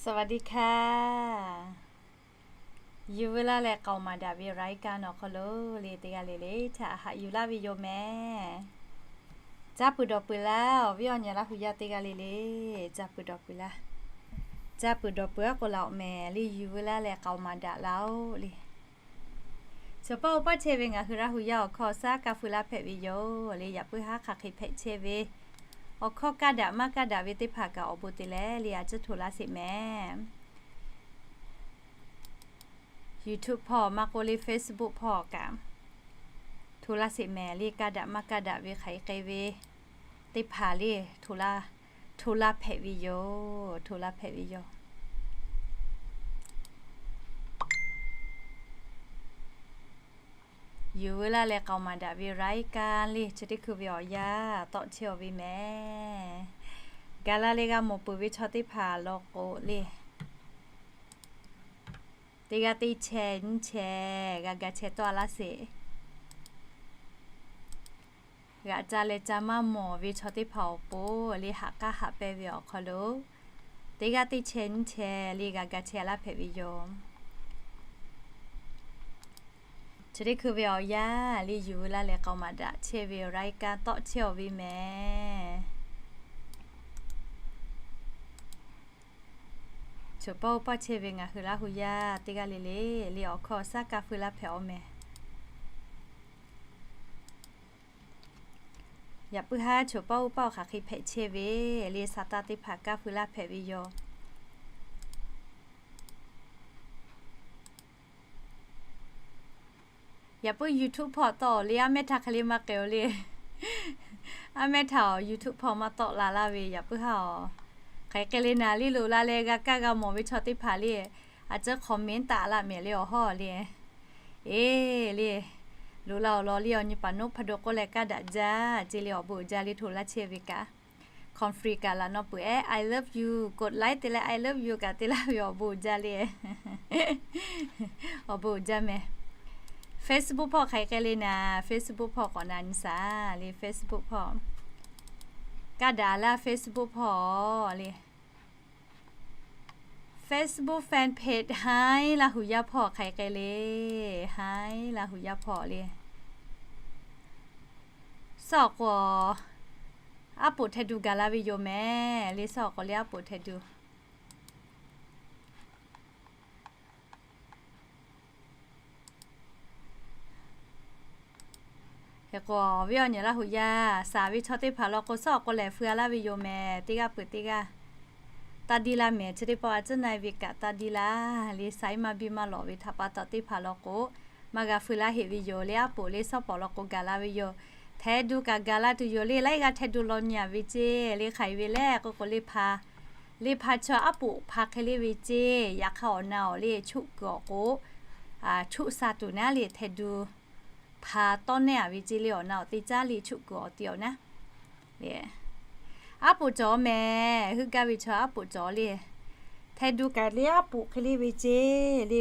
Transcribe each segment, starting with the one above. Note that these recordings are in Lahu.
สวัสดีค่ะ Yuˬ veu laˇ leh k'aoˍ maˍ daꞈ ve รายการ awˬ hk'aw lo le teˇ g'aˇ le le htaꞈ haꞈ yuˬ laˇ ve yoˬ mehˍ. Caˇ pui dawˬ pui laˇ, awˬ viˉ awˬ nyi Laˇ hu yaˇ teˇ g'aˇ le le, caˇ pui dawˬ pui laˇ. Caˇ pui dawˬ pui aˉ k'o laˬ awˬ mehˍ le, yuˬ veu laˇ leh k'aoˍ maˍ daꞈ laˇ-oˆ le. Chaw paˇ oˇ paˇ chehˇ ve ngaˬ hui Laˇ hu yaˇ awˬ hkawˇ awˬ suhˉ kaˇ feu laˇ hpehꞈ ve yoˬ le, yaꞈ puiˉ haˉ hk'aˬ hk'e hpehꞈ chehˇ ve, awˬ hkawˇ kaˇ daꞈ maˇ kaˇ daꞈ ve teˇ hpaˍ kaꞈ awˬ bon te leh le a ciˉ hto laˇ sheˍ mehˍ. YouTube hpawˇ maˇ k'oˆ le Facebook hpawˇ kaꞈ hto laˇ sheˍ mehˍ le, kaˇ daꞈ maˇ kaˇ daꞈ ve hk'aˬ hk'e ve teˇ hpaˍ le hto laˇ hpehꞈ ve yoˬ, hto laˇ hpehꞈ ve yoˬ. Yuˬ veu laˇ leh k'aoˍ maˍ daꞈ ve รายการ le chi teˇ hkui ve awˬ yanˇ tawˆ chehˇ-aw ve mehˍ. Gaˬ la le g'a mawˬ peuˬ ve chaw teˇ hpaˍ law k'o le, teˇ g'aˇ teˇ chehˇ nyiˇ chehˇ g'a ga chehˇ tawˆ-a laˇ sheˍ. G'aꞈ ca leh ca maˇ mawˬ ve chaw teˇ hpaˍ awˬ pon le haꞈ k'aˉ haꞈ pehnˇ ve awˬ hk'aw lo, teˇ g'aˇ teˇ chehˇ nyiˇ chehˇ le g'a ga chehˇ laˇ hpehꞈ ve yoˬ. Chi teˇ hkui ve awˬ yanˇ le yuˬ veu laˇ leh k'aoˍ maˍ daꞈ chehˇ ve รายการ tawˆ chehˇ-aw ve mehˍ. Chaw paˇ oˇ paˇ chehˇ ve ngaˬ hui Laˇ hu yaˇ teˇ g'aˇ le le le awˬ hkawˇ awˬ suhˉ kaˇ feu laˇ hpehꞈ-aw mehˍ. Yaꞈ puiˉ haˉ chaw paˇ oˇ paˇ awˬ hk'aˬ hk'e hpehꞈ chehˇ ve le, sa taˇ teˇ hpaˍ kaˇ feu laˇ hpehꞈ ve yoˬ. Yaꞈ puiˉ YouTube hpawˇ tawˆ le, aˉ mehˉ htaˇ hk'e le maˇ k'ai-o le. Aˉ mehˉ htaˇ awˬ YouTube hpawˇ maˇ tawˆ la laˇ ve yaꞈ puiˉ haˉ-aw. Hk'aˬ hk'e le naˍ le loꞈ la leh g'a kaˇ g'a mawˬ ve chaw teˇ hpaˍ le, a ciˉ comment taˆ laˇ mehˍ le awˬ hawˉ le. Eˬ le, loꞈ la awˬ lawn le awˬ nyi paˍ noˉ hpaˇ do k'oˆ leh kaˇ daꞈ jaˇ ce le awˬ bon uiˍ jaˇ le hto laˇ chehˇ ve kaꞈ. Confirm kaꞈ laꞈ naw peuˬ-eˬ I love you, กดไลค์ te leh I love you kaꞈ te laˇ ve awˬ bon uiˍ jaˇ le. Awˬ bon uiˍ jaˇ mehˍ. Facebook hpawˇ hk'aˬ hk'e le naˍ, Facebook hpawˇ k'awꞈ na nyi shaˍ le Facebook hpawˇ. Kaˇ daꞈ laˇ Facebook hpawˇ le. Facebook fan page Haiˉ Laˇ hu yaˇ hpawˇ hk'aˬ hk'e le, Haiˉ Laˇ hu yaˇ hpawˇ le. Suhˉ awˬ k'o, aˉ poꞈ hteh du gaˬ la ve yoˬ mehˍ le, suhˉ awˬ k'o le aˉ poꞈ hteh du. Hk'e k'o, awˬ viˉ awˬ nyi Laˇ hu yaˇ shaˍ ve chaw teˇ hpaˍ law k'o, suhˉ awˬ k'o lehˬ feu-a laˇ ve yoˬ mehˍ, teˇ g'aˇ peuˬ teˇ g'aˇ. Taˇ diˇ laˇ mehˍ, chi teˇ pawˆ a ciˉ na-e ve kaꞈ taˇ diˇ laˇ le, saiˉ maˇ biˇ maˇ lawꞈ ve htaꞈ pa taw teˇ hpaˍ law k'o, maˇ g'a feu laˇ heꞈ ve yoˬ le, aˉ poꞈ le suhˉ pawˍ law k'o gaˬ la ve yoˬ. Hteh du kaꞈ gaˬ la tuˬ yoˬ le, laiˉ g'aˇ hteh du law nyi-a ve ceˇ le, hk'aˬ hk'e ve le k'oˆ k'o le hpa le hpa chaw aˉ poꞈ hpa hk'e le ve ceˇ, yaꞈ hk'aˇ awˬ na awˬ le choˆ kuiˬ awˬ k'o, choˆ sha tuˬ naˉ le hteh du hpa tawˇ nehˉ-a ve ceˇ le, awˬ na awˬ te caˉ le choˆ kuiˬ awˬ te awˬ naˉ. Aˉ poꞈ cawˬ mehˍ, heuˆ gaˇ ve chaw aˉ poꞈ cawˬ le. Hteh du kaꞈ le aˉ poꞈ hk'e le ve ceˇ le,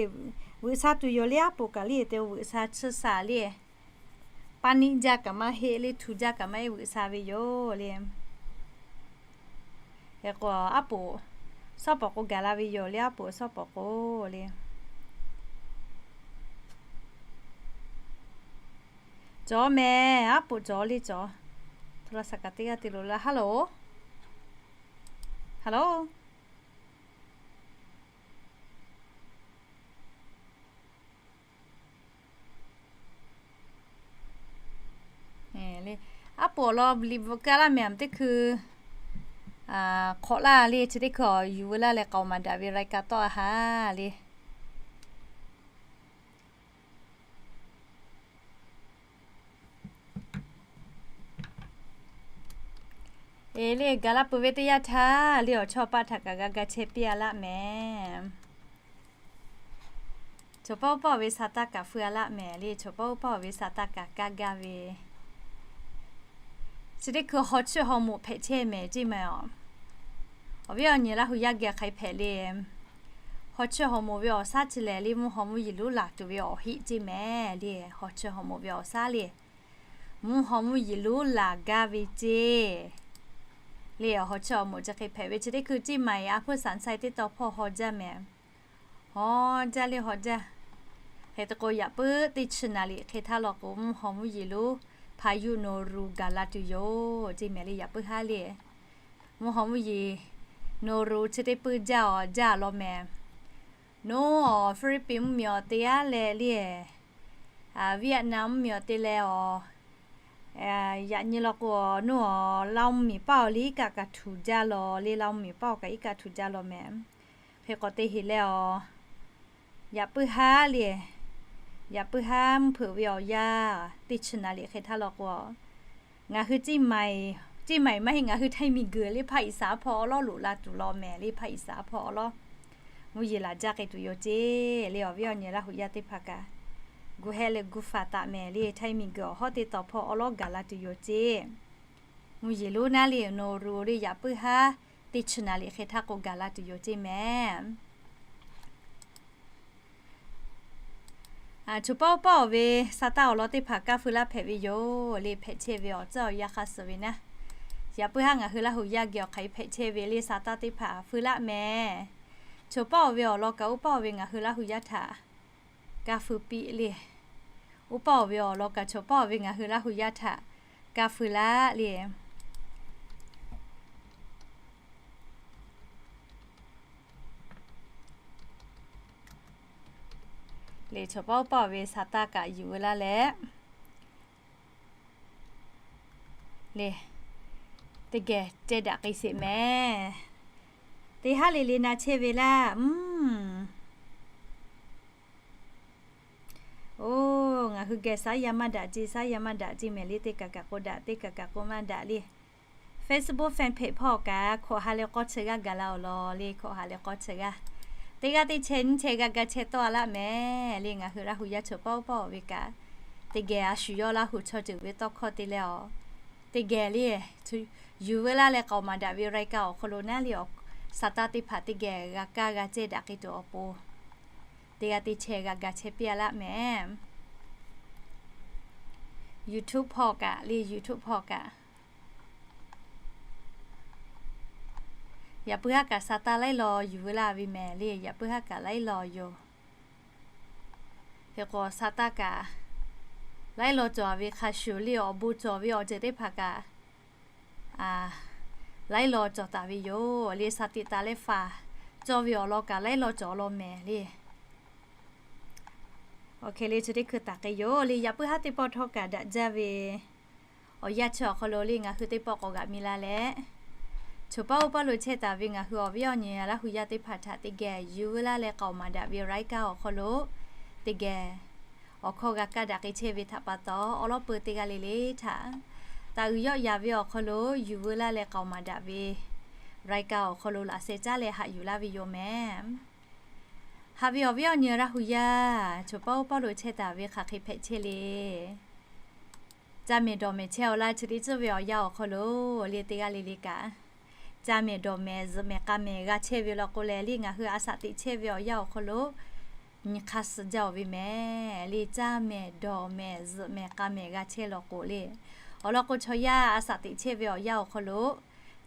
veuꞈ sha tuˬ yoˬ le, aˉ poꞈ kaꞈ le te veuꞈ sha chi sha le. Paˇ niˆ jaˇ kaꞈ maˇ heˆ le, htu jaˇ kaꞈ maˇ heˆ, veuꞈ sha ve yoˬ le. Hk'e k'o aˉ poꞈ suhˉ pawˍ k'o gaˬ la ve yoˬ le, aˉ poꞈ suhˉ pawˍ k'o le. Cawˬ mehˍ, aˉ poꞈ cawˬ le cawˬ. โทรศัพท์ kaꞈ teˇ g'aˇ te lo laˇ. Hello, hello. Aˉ poꞈ awˬ lawn liꞈ bvuhꞈ kaˇ laˇ mehˍ, teˇ hkui hk'awꞈ laˇ le, chi teˇ hkui awˬ yuˬ veu laˇ leh k'aoˍ maˍ daꞈ ve รายการ tawˆ-a haˍ le. Eˬ le, gaˬ la peuˬ ve teˇ yanˇ htaˇ le awˬ chawˇ paˆ htaꞈ kaꞈ g'a ga chehˇ piˇ-a laˇ mehˍ. Chaw paˇ oˇ paˇ awˬ ve sa taˇ kaꞈ feu-a laˇ mehˍ le, chaw paˇ oˇ paˇ awˬ ve sa taˇ kaꞈ kaˇ gaˇ ve. Chi teˇ hkui haw chiˇ haw moꞈ hpehꞈ chehˇ mehˍ ceˇ mehˍ. Awˬ viˉ awˬ nyi Laˇ hu yaˇ geh hk'aˬ hk'e hpehꞈ le. Haw chiˇ haw moꞈ ve awˬ shaˉ chi lehˬ le, mvuhˇ haw mvuhˇ yeˬ lonˉ laˬ tuˬ ve awˬ heˆ ceˇ mehˍ le. Haw chiˇ haw moꞈ ve awˬ shaˉ le, mvuhˇ haw mvuhˇ yeˬ lonˉ laˬ gaˇ ve ceˇ. Le awˬ haw chi awˬ moˍ chi hk'e hpehꞈ ve chi teˇ hkui Ciˇ maiˍ a hpuˇ saˍ saiˍ teˇ taw hpawˇ haw jaˇ mehˍ. Haw jaˇ le haw jaˇ. Hk'e te k'o yaꞈ puiˉ teˇ chi naˍ liꞈ hk'e htaˇ law k'o, mvuhˇ haw mvuhˇ yeˬ lonˉ hpaˍ yuˇ Nauru gaˬ la tuˬ yoˬ ceˇ mehˍ le. Yaꞈ puiˉ haˉ le mvuhˇ haw mvuhˇ yeˬ Nauru chi teˇ puiˉ jaˇ awˬ jaˇ law mehˍ. Naˉ awˬ Philippines mvuhˇmiˬ awˬ te aˉ leh le, Vietnam mvuhˇmiˬ awˬ te leh awˬ, yaꞈ nyi law k'o, naˉ awˬ Laˇ mvuhˇmiˬ paˇ awˬ le iˉ kaˆ kaꞈ htuꞈ jaˇ law le. Laˇ mvuhˇmiˬ paˇ awˬ kaꞈ iˉ kaˆ htuꞈ jaˇ law mehˍ. Hk'e k'awꞈ te heˍ leh awˬ, yaꞈ puiˉ haˉ le, yaꞈ puiˉ haˉ mvuhˇ hpeuꞈ ve awˬ yanˇ teˇ chi naˍ liꞈ hk'e htaˇ law k'o, ngaˬ hui Ciˇ maiˍ maˇ heˆ, ngaˬ hui Htaiˇ miˬguiˬ le hpaˇ iˍ saˍ hpawˇ awˉ lawˉ loꞈ la tuˬ law mehˍ le. Hpaˇ iˍ saˍ hpawˇ awˉ lawˉ mvuhˇ yeˬ laˬ jaˇ k'ai tuˬ yoˬ ceˇ le. Awˬ viˉ awˬ nyi Laˇ huˍ yaˇ teˇ hpaˍ kaꞈ gu hehˆ leh gu faˍ taˍ mehˍ le. Htaiˇ miˬguiˬ awˬ hawˉ teˇ taw hpawˇ awˉ lawˉ gaˬ la tuˬ yoˬ ceˇ. Mvuhˇ yeˬ lonˉ naˉ le Nauru le yaꞈ puiˉ haˉ teˇ chi naˍ liꞈ hk'e htaˇ k'o gaˬ la tuˬ yoˬ ceˇ mehˍ. Choˬ paˆ uˉ paˆ awˬ ve sa taˇ awˬ lawn teˇ hpaˍ kaˇ feu laˇ hpehꞈ ve yoˬ le. Hpehꞈ chehˇ ve awˬ tcuhˉ awˬ yanˇ hk'a suh ve naˉ, yaꞈ puiˉ haˉ ngaˬ hui Laˇ huˍ yaˇ geh awˬ hk'aˬ hk'e hpehꞈ chehˇ ve le sa taˇ teˇ hpaˍ feu laˇ mehˍ. Choˬ paˆ awˬ ve awˬ lawn kaꞈ uˉ paˆ awˬ ve ngaˬ hui Laˇ huˍ yaˇ htaꞈ kaˇ feu piˇ le. Uˉ paˆ awˬ ve awˬ lawn kaꞈ choˬ paˆ awˬ ve ngaˬ hui Laˇ huˍ yaˇ htaꞈ kaˇ feu laˇ le. Le choˬ paˆ uˉ paˆ awˬ ve sa taˇ kaꞈ yuˬ veu laˇ leh le, teˇ geh ceh daꞈ k'ai sheˍ mehˍ. Teˇ haˉ le le na chehˇ ve laˇ. Oˇ, ngaˬ hui geh saˉ yaˇ maˇ daꞈ ceˇ, saˉ yaˇ maˇ daꞈ ceˇ mehˍ le. Teˇ kaꞈ kaꞈ k'o daꞈ, teˇ kaꞈ kaꞈ k'o maˇ daꞈ le. Facebook fan page hpawˇ kaꞈ hkawꞈ ha leh k'awˇ chi g'aˇ gaˬ la awˬ lawn le. Hkawꞈ ha leh k'awˇ chi g'aˇ, teˇ g'aˇ teˇ chehˇ nyiˇ chehˇ g'aˇ gaˇ chehˇ tawˆ a laˇ mehˍ le. Ngaˬ hui Laˇ huˍ yaˇ choˬ paˆ uˉ paˆ awˬ ve kaꞈ teˇ geh a shu yawˇ Laˇ huˍ chaw ceuˬ ve tawˇ hkawˇ te leh awˬ, teˇ geh le yuˬ veu laˇ leh k'aoˍ maˍ daꞈ ve รายการ awˬ hk'aw lo naˉ le awˬ, sa taˇ teˇ hpaˍ teˇ geh g'a kaˇ g'a cehˇ daꞈ k'ai tuˬ awˬ pon, teˇ g'aˇ teˇ chehˇ g'a ga chehˇ piˇ a laˇ mehˍ. YouTube hpawˇ kaꞈ le, YouTube hpawˇ kaꞈ yaꞈ puiˉ haˉ kaꞈ sa taˇ laiˉ law yuˬ veu laˇ ve mehˍ le. Yaꞈ puiˉ haˉ kaꞈ laiˉ law yoˬ. Hk'e k'o sa taˇ kaꞈ laiˉ law cawˬ ve hk'a shuˍ le awˬ bon cawˬ ve awˬ ceuˬ teˇ hpaˍ kaꞈ laiˉ law cawˬ taˍ ve yoˬ le. Sa tiꞈ taˍ leh faˍ cawˬ ve awˬ lawn kaꞈ laiˉ law cawˬ law mehˍ le. Awˬ hk'e le chi teˇ hkui taˍ k'ai yoˬ le. Yaꞈ puiˉ haˉ teˇ pawˆ htawˇ kaꞈ daꞈ jaˇ ve awˬ yanˇ chi awˬ hk'aw lo le ngaˬ hui teˇ pawˆ k'awꞈ g'aꞈ mi la leh, choˬ paˆ uˉ paˆ lo chehˇ taˍ ve ngaˬ hui awˬ viˉ awˬ nyi Laˇ huˍ yaˇ teˇ hpaˍ htaꞈ teˇ geh yuˬ veu laˇ leh k'aoˍ maˍ daꞈ ve รายการ awˬ hk'aw lo teˇ geh awˬ hkawˇ g'a kaˇ daꞈ k'ai chehˇ ve htaꞈ pa taw, awˬ lawn peu teˇ g'aˇ le le htaꞈ taˍ uiˍ yawˆ yaˍ ve awˬ hk'aw lo yuˬ veu laˇ leh k'aoˍ maˍ daꞈ ve รายการ awˬ hk'aw lo laꞈ sheh caˉ leh haꞈ yuˬ laˇ ve yoˬ mehˍ. Haꞈ ve awˬ viˉ awˬ nyi Laˇ huˍ yaˇ, choˬ paˆ uˉ paˆ lo chehˇ taˍ ve hk'aˬ hk'e hpehꞈ chehˇ le. Caˇ mehˍ dawˬ mehˍ chehˇ awˬ laˇ chi teˇ tcuhˉ ve awˬ yanˇ awˬ hk'aw lo le teˇ g'aˇ le le kaꞈ, caˇ mehˍ dawˬ mehˍ zuhꞈ mehˍ k'a mehˍ g'a chehˇ ve law k'o leh le ngaˬ hui a shaꞈ teꞈ chehˇ ve awˬ yanˇ awˬ hk'aw lo nyi hk'aˇ suh jaˇ-oˬ ve mehˍ le. Caˇ mehˍ dawˬ mehˍ zuhꞈ mehˍ k'a mehˍ g'a chehˇ law k'o le, awˬ lawn k'o chaw yaˇ a shaꞈ teꞈ chehˇ ve awˬ yanˇ awˬ hk'aw lo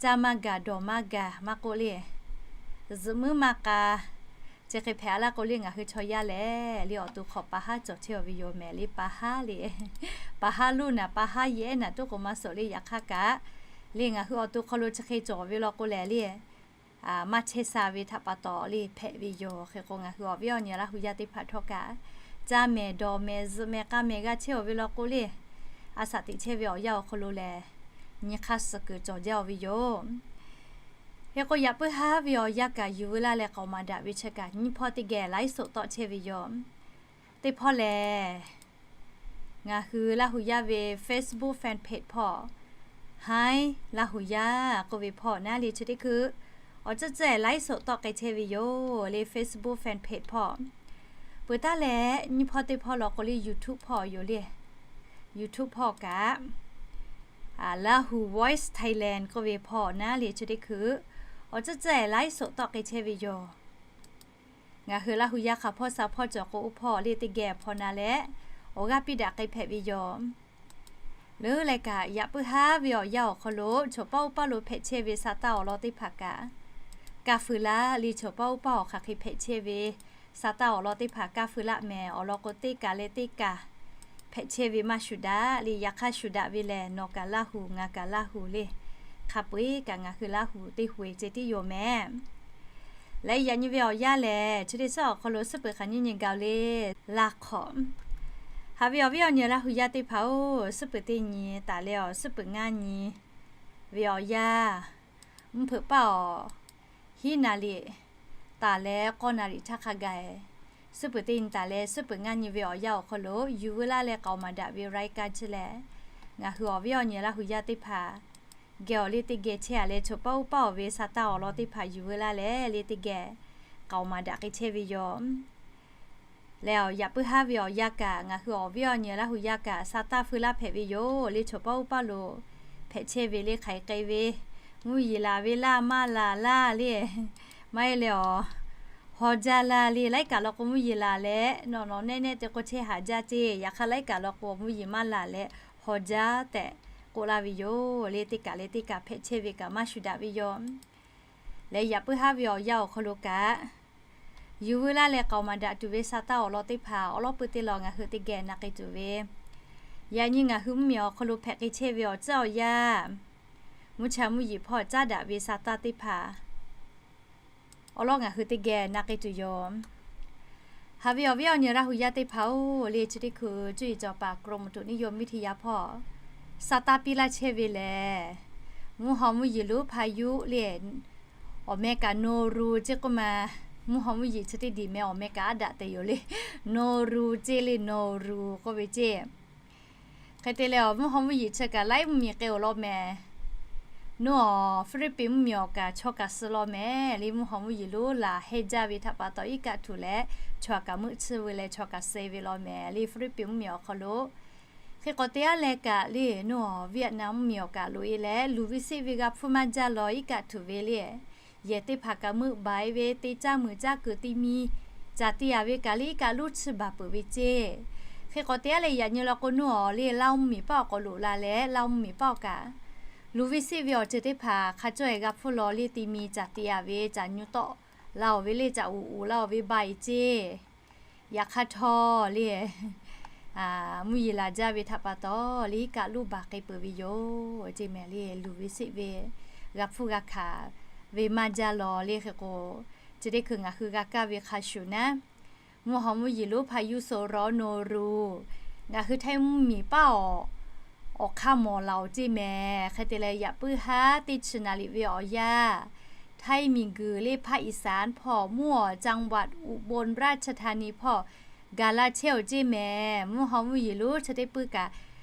caˇ maˇ gaˬ dawˬ maˇ gaˬ maˇ k'oˆ le, zuhꞈ muiˉ maˇ k'a chi hk'e hpehꞈ a laˇ k'o le ngaˬ hui chaw yaˇ lehˬ le awˬ to hk'awꞈ pa haˉ cawˬ chehˇ-oˬ ve yoˬ mehˍ le. Pa haˉ le, pa haˉ luˇ naˍ pa haˉ yehˉ naˍ tuˉ k'o maˇ suhˍ le. Yaꞈ hk'aˇ kaꞈ le ngaˬ hui awˬ to hk'aw lo chi hk'e cawˬ ve law k'o lehˬ le maˇ chehˇ sha ve htaꞈ pa taw le hpehꞈ ve yoˬ. Hk'e k'o ngaˬ hui awˬ viˉ awˬ nyi Laˇ huˍ yaˇ teˇ hpaˍ htawˇ kaꞈ caˇ mehˍ dawˬ mehˍ zuhꞈ mehˍ k'a mehˍ g'a chehˇ-oˬ ve law k'o le, a shaꞈ teꞈ chehˇ ve awˬ yanˇ awˬ hk'aw lo lehˬ nyi hk'aˇ suh kuiˬ cawˬ jaˇ-oˬ ve yoˬ. Hk'e k'o yaꞈ puiˉ haˉ ve awˬ yanˇ kaꞈ yuˬ veu laˇ leh k'aoˍ maˍ daꞈ ve chi kaꞈ nyiˇ hpawˇ teˇ geh laiˉ soꞈ tawˆ chehˇ ve yoˬ. Teˇ hpawˇ lehˬ, ngaˬ hui Laˇ huˍ yaˇ ve Facebook fan page hpawˇ, Hi Laˇ huˍ yaˇ k'oˆ ve hpawˇ naˉ le chi teˇ hkui awˬ tcuhˉ tcuhˉ laiˉ soꞈ tawˆ k'ai chehˇ ve yoˬ le. Facebook fan page hpawˇ peuˬ taˉ leh nyiˇ hpawˇ teˇ hpawˇ law k'o le YouTube hpawˇ yoˬ le. YouTube hpawˇ kaꞈ Lahu Voice Thailand k'oˆ ve hpawˇ naˉ le chi teˇ hkui awˬ tcuhˉ tcuhˉ laiˉ soꞈ tawˆ k'ai chehˇ ve yoˬ. Ngaˬ hui Laˇ huˍ yaˇ hk'aˬ hpawˇ sha hpawˇ cawˬ k'o oˇ hpawˇ le teˇ geh hpawˇ na leh awˬ g'aˇ piˇ daꞈ k'ai hpehꞈ ve yoˬ. Leuˉ leh kaꞈ, yaꞈ puiˉ haˉ ve awˬ yanˇ awˬ hk'aw lo choˬ paˇ uˉ paˇ lo hpehꞈ chehˇ ve sa taˇ awˬ lawn teˇ hpaˍ kaꞈ, kaˇ feu laˇ le. Choˬ paˇ uˉ paˇ awˬ hk'aˬ hk'e hpehꞈ chehˇ ve sa taˇ awˬ lawn teˇ hpaˍ kaˇ feu laˇ mehˍ. Awˬ lawn k'o, teˇ kaˬ leh teˇ kaˬ hpehꞈ chehˇ ve maˇ shuˍ daꞈ le. Yaꞈ hk'aˇ shuˍ daꞈ ve lehˬ, nawˬ kaꞈ Laˇ huˍ, ngaˬ kaꞈ Laˇ huˍ le. Hk'a peu-eˬ kaꞈ ngaˬ hui Laˇ huˍ teˇ hui ceh tiˉ yoˬ mehˍ. Leh yaꞈ nyi ve awˬ yanˇ lehˬ, chi teˇ suhˉ awˬ hk'aw lo suhˉ peuˬ hk'aˬ nyiˇ nyi gaˬ le. Laˇ hk'awꞈ. Haꞈ ve awˬ viˉ awˬ nyi Laˇ huˍ yaˇ teˇ hpaˍ-oˬ, suhˉ peuˬ teˇ nyi taˍ leh awˬ suhˉ peuˬ ngaˇ nyi ve awˬ yanˇ, mvuhˇ hpeuꞈ paˇ awˬ hiˉ naˍ riˍ taˍ leh k'awˇ naˍ riˍ htaˇ hk'a gaˬ, suhˉ peuˬ teˇ nyi taˍ leh suhˉ peuˬ ngaˇ nyi ve awˬ yanˇ awˬ hk'aw lo yuˬ veu laˇ leh k'aoˍ maˍ daꞈ ve รายการ chi lehˬ, ngaˬ hui awˬ viˉ awˬ nyi Laˇ huˍ yaˇ teˇ hpaˍ geh awˬ liˇ teˇ geh chehˇ-a leh, choˬ paˇ uˉ paˇ awˬ ve sa taˇ awˬ lawn teˇ hpaˍ yuˬ veu laˇ leh liˇ teˇ geh k'aoˍ maˍ daꞈ k'ai chehˇ ve yoˬ. Leh awˬ yaꞈ puiˉ haˉ ve awˬ yanˇ kaꞈ, ngaˬ hui awˬ viˉ awˬ nyi Laˇ huˍ yaˇ kaꞈ sa taˇ feu laˇ hpehꞈ ve yoˬ le. Choˬ paˇ uˉ paˇ lo hpehꞈ chehˇ ve le hk'aiˬ k'ai ve, mvuhˇ yeˬ laˬ ve laˇ maˇ laˬ laˇ le. Maˇ heˆ leh awˬ haw jaˇ laˇ le. Laiˉ kaꞈ law k'o mvuhˇ yeˬ laˬ leh nawˬ nawˬ nehˆ nehˆ te k'o chehˇ haˍ jaˇ ceˇ. Yaꞈ hk'aˇ laiˉ kaꞈ law k'o mvuhˇ yeˬ maˇ laˬ leh haw jaˇ tehꞈ k'oˆ laˇ ve yoˬ le. Teˇ kaˬ leh teˇ kaˬ hpehꞈ chehˇ ve kaꞈ maˇ shuˍ daꞈ ve yoˬ. Leh yaꞈ puiˉ haˉ ve awˬ yanˇ awˬ hk'aw lo kaꞈ, yuˬ veu laˇ leh k'aoˍ maˍ daꞈ tuˬ ve sa taˇ awˬ lawn teˇ hpaˍ awˬ lawˉ peuˇ teˇ law ngaˬ hui teˇ geh na k'ai tuˬ ve, yaꞈ nyi ngaˬ hui mvuhˇ miˬ awˬ hk'aw lo hpehꞈ k'ai chehˇ ve awˬ tcuhˉ awˬ yanˇ, mvuhˇ cha mvuhˇ yeˬ hpawˇ caˉ daꞈ ve sa taˇ teˇ hpaˍ awˬ lawn ngaˬ hui teˇ geh na k'ai tuˬ yoˬ. Haꞈ ve awˬ viˉ awˬ nyi Laˇ huˍ yaˇ teˇ hpaˍ-oˬ le, chi teˇ hkui cuˇ yiˍ cawˬ paˍ กรมอุตุนิยมวิทยา hpawˇ sa taˇ piˇ laˇ chehˇ ve lehˬ, mvuhˇ haw mvuhˇ yeˬ lonˉ พายุ le, awˬ meh kaꞈ โนรู ceˇ k'oˆ ma. Mvuhˇ haw mvuhˇ yeˬ chi teˇ diˬ meh awˬ meh kaꞈ aˉ daꞈ te yoˬ le. โนรู ceˇ le, โนรู k'oˆ ve ceˇ. Hk'e te leh awˬ mvuhˇ haw mvuhˇ yeˬ chi kaꞈ laiˉ mvuhˇ miˬ k'ai-oˬ law mehˍ. Nawˬ awˬ Hpiˇliˇpiˆ mvuhˇ miˬ awˬ kaꞈ chaw kaꞈ suh law mehˍ le. Mvuhˇ haw mvuhˇ yeˬ lonˉ laˬ heh jaˇ ve htaꞈ pa taw iˉ kaˆ htuꞈ leh chaw kaꞈ meuˆ tsuhˇ ve leh chaw kaꞈ suh ve law mehˍ le. Hpiˇliˇpiˆ mvuhˇ miˬ awˬ hk'aw lo hk'e k'awꞈ te-a leh kaꞈ le, nawˬ awˬ Vietnam mvuhˇ miˬ awˬ kaꞈ loꞈ-e leh luˬ ve seˆ ve g'a hpfuhˇ maˇ jaˇ law iˉ kaˆ htuꞈ ve le. Yehˬ teˇ hpaˍ kaꞈ meuˆ baˬ-e ve, te caˇ muiˬ caˇ kuiˬ te mi caˬ te-a ve kaꞈ le iˉ kaˆ lonˉ tsuhˇ baˬ peuˬ ve ceˇ. Hk'e k'awꞈ te-a leh yaꞈ nyi law k'o nawˬ awˬ le Laˇ mvuhˇ miˬ paˆ awˬ k'awꞈ loꞈ la leh Laˇ mvuhˇ miˬ paˆ awˬ kaꞈ luˬ ve seˆ ve awˬ ceuˬ teˇ hpaˍ hk'a cawˇ-e g'a hpfuhˇ law le te mi caˬ te-a ve, caˬ nyu tawˆ la-oˬ ve le, caˬ uˍ uˍ la-oˬ ve ba-e ceˇ. Yaꞈ hk'aˇ htawˇ le, mvuhˇ yeˬ laˬ jaˇ ve htaꞈ pa taw le iˉ kaˆ lonˉ baˬ k'ai peuˬ ve yoˬ ceˇ mehˍ le. Luˬ ve seˆ ve g'a hpfuhˇ g'a hkanˍ ve maˇ jaˇ law le. Hk'e k'o, chi teˇ hkui ngaˬ hui g'a kaˇ ve hk'a shuˍ naˉ, mvuhˇ haw mvuhˇ yeˬ lonˉ พายุโซนร้อนโนรู ngaˬ hui Htaiˇ mvuhˇ miˬ paˆ awˬ awˬ hk'aˇ mawˬ laˬ-oˬ ceˇ mehˍ. Hk'e te leh yaꞈ puiˉ haˉ teˇ chi naˍ riˍ ve awˬ yanˇ, Htaiˇ miˬguiˬ le ภาคอีสาน hpawˇ mvuhˇ awˬ จังหวัดอุบลราชธานี hpawˇ gaˬ la chehˇ-oˬ ceˇ mehˍ. Mvuhˇ haw mvuhˇ yeˬ lonˉ chi teˇ puiˉ kaꞈ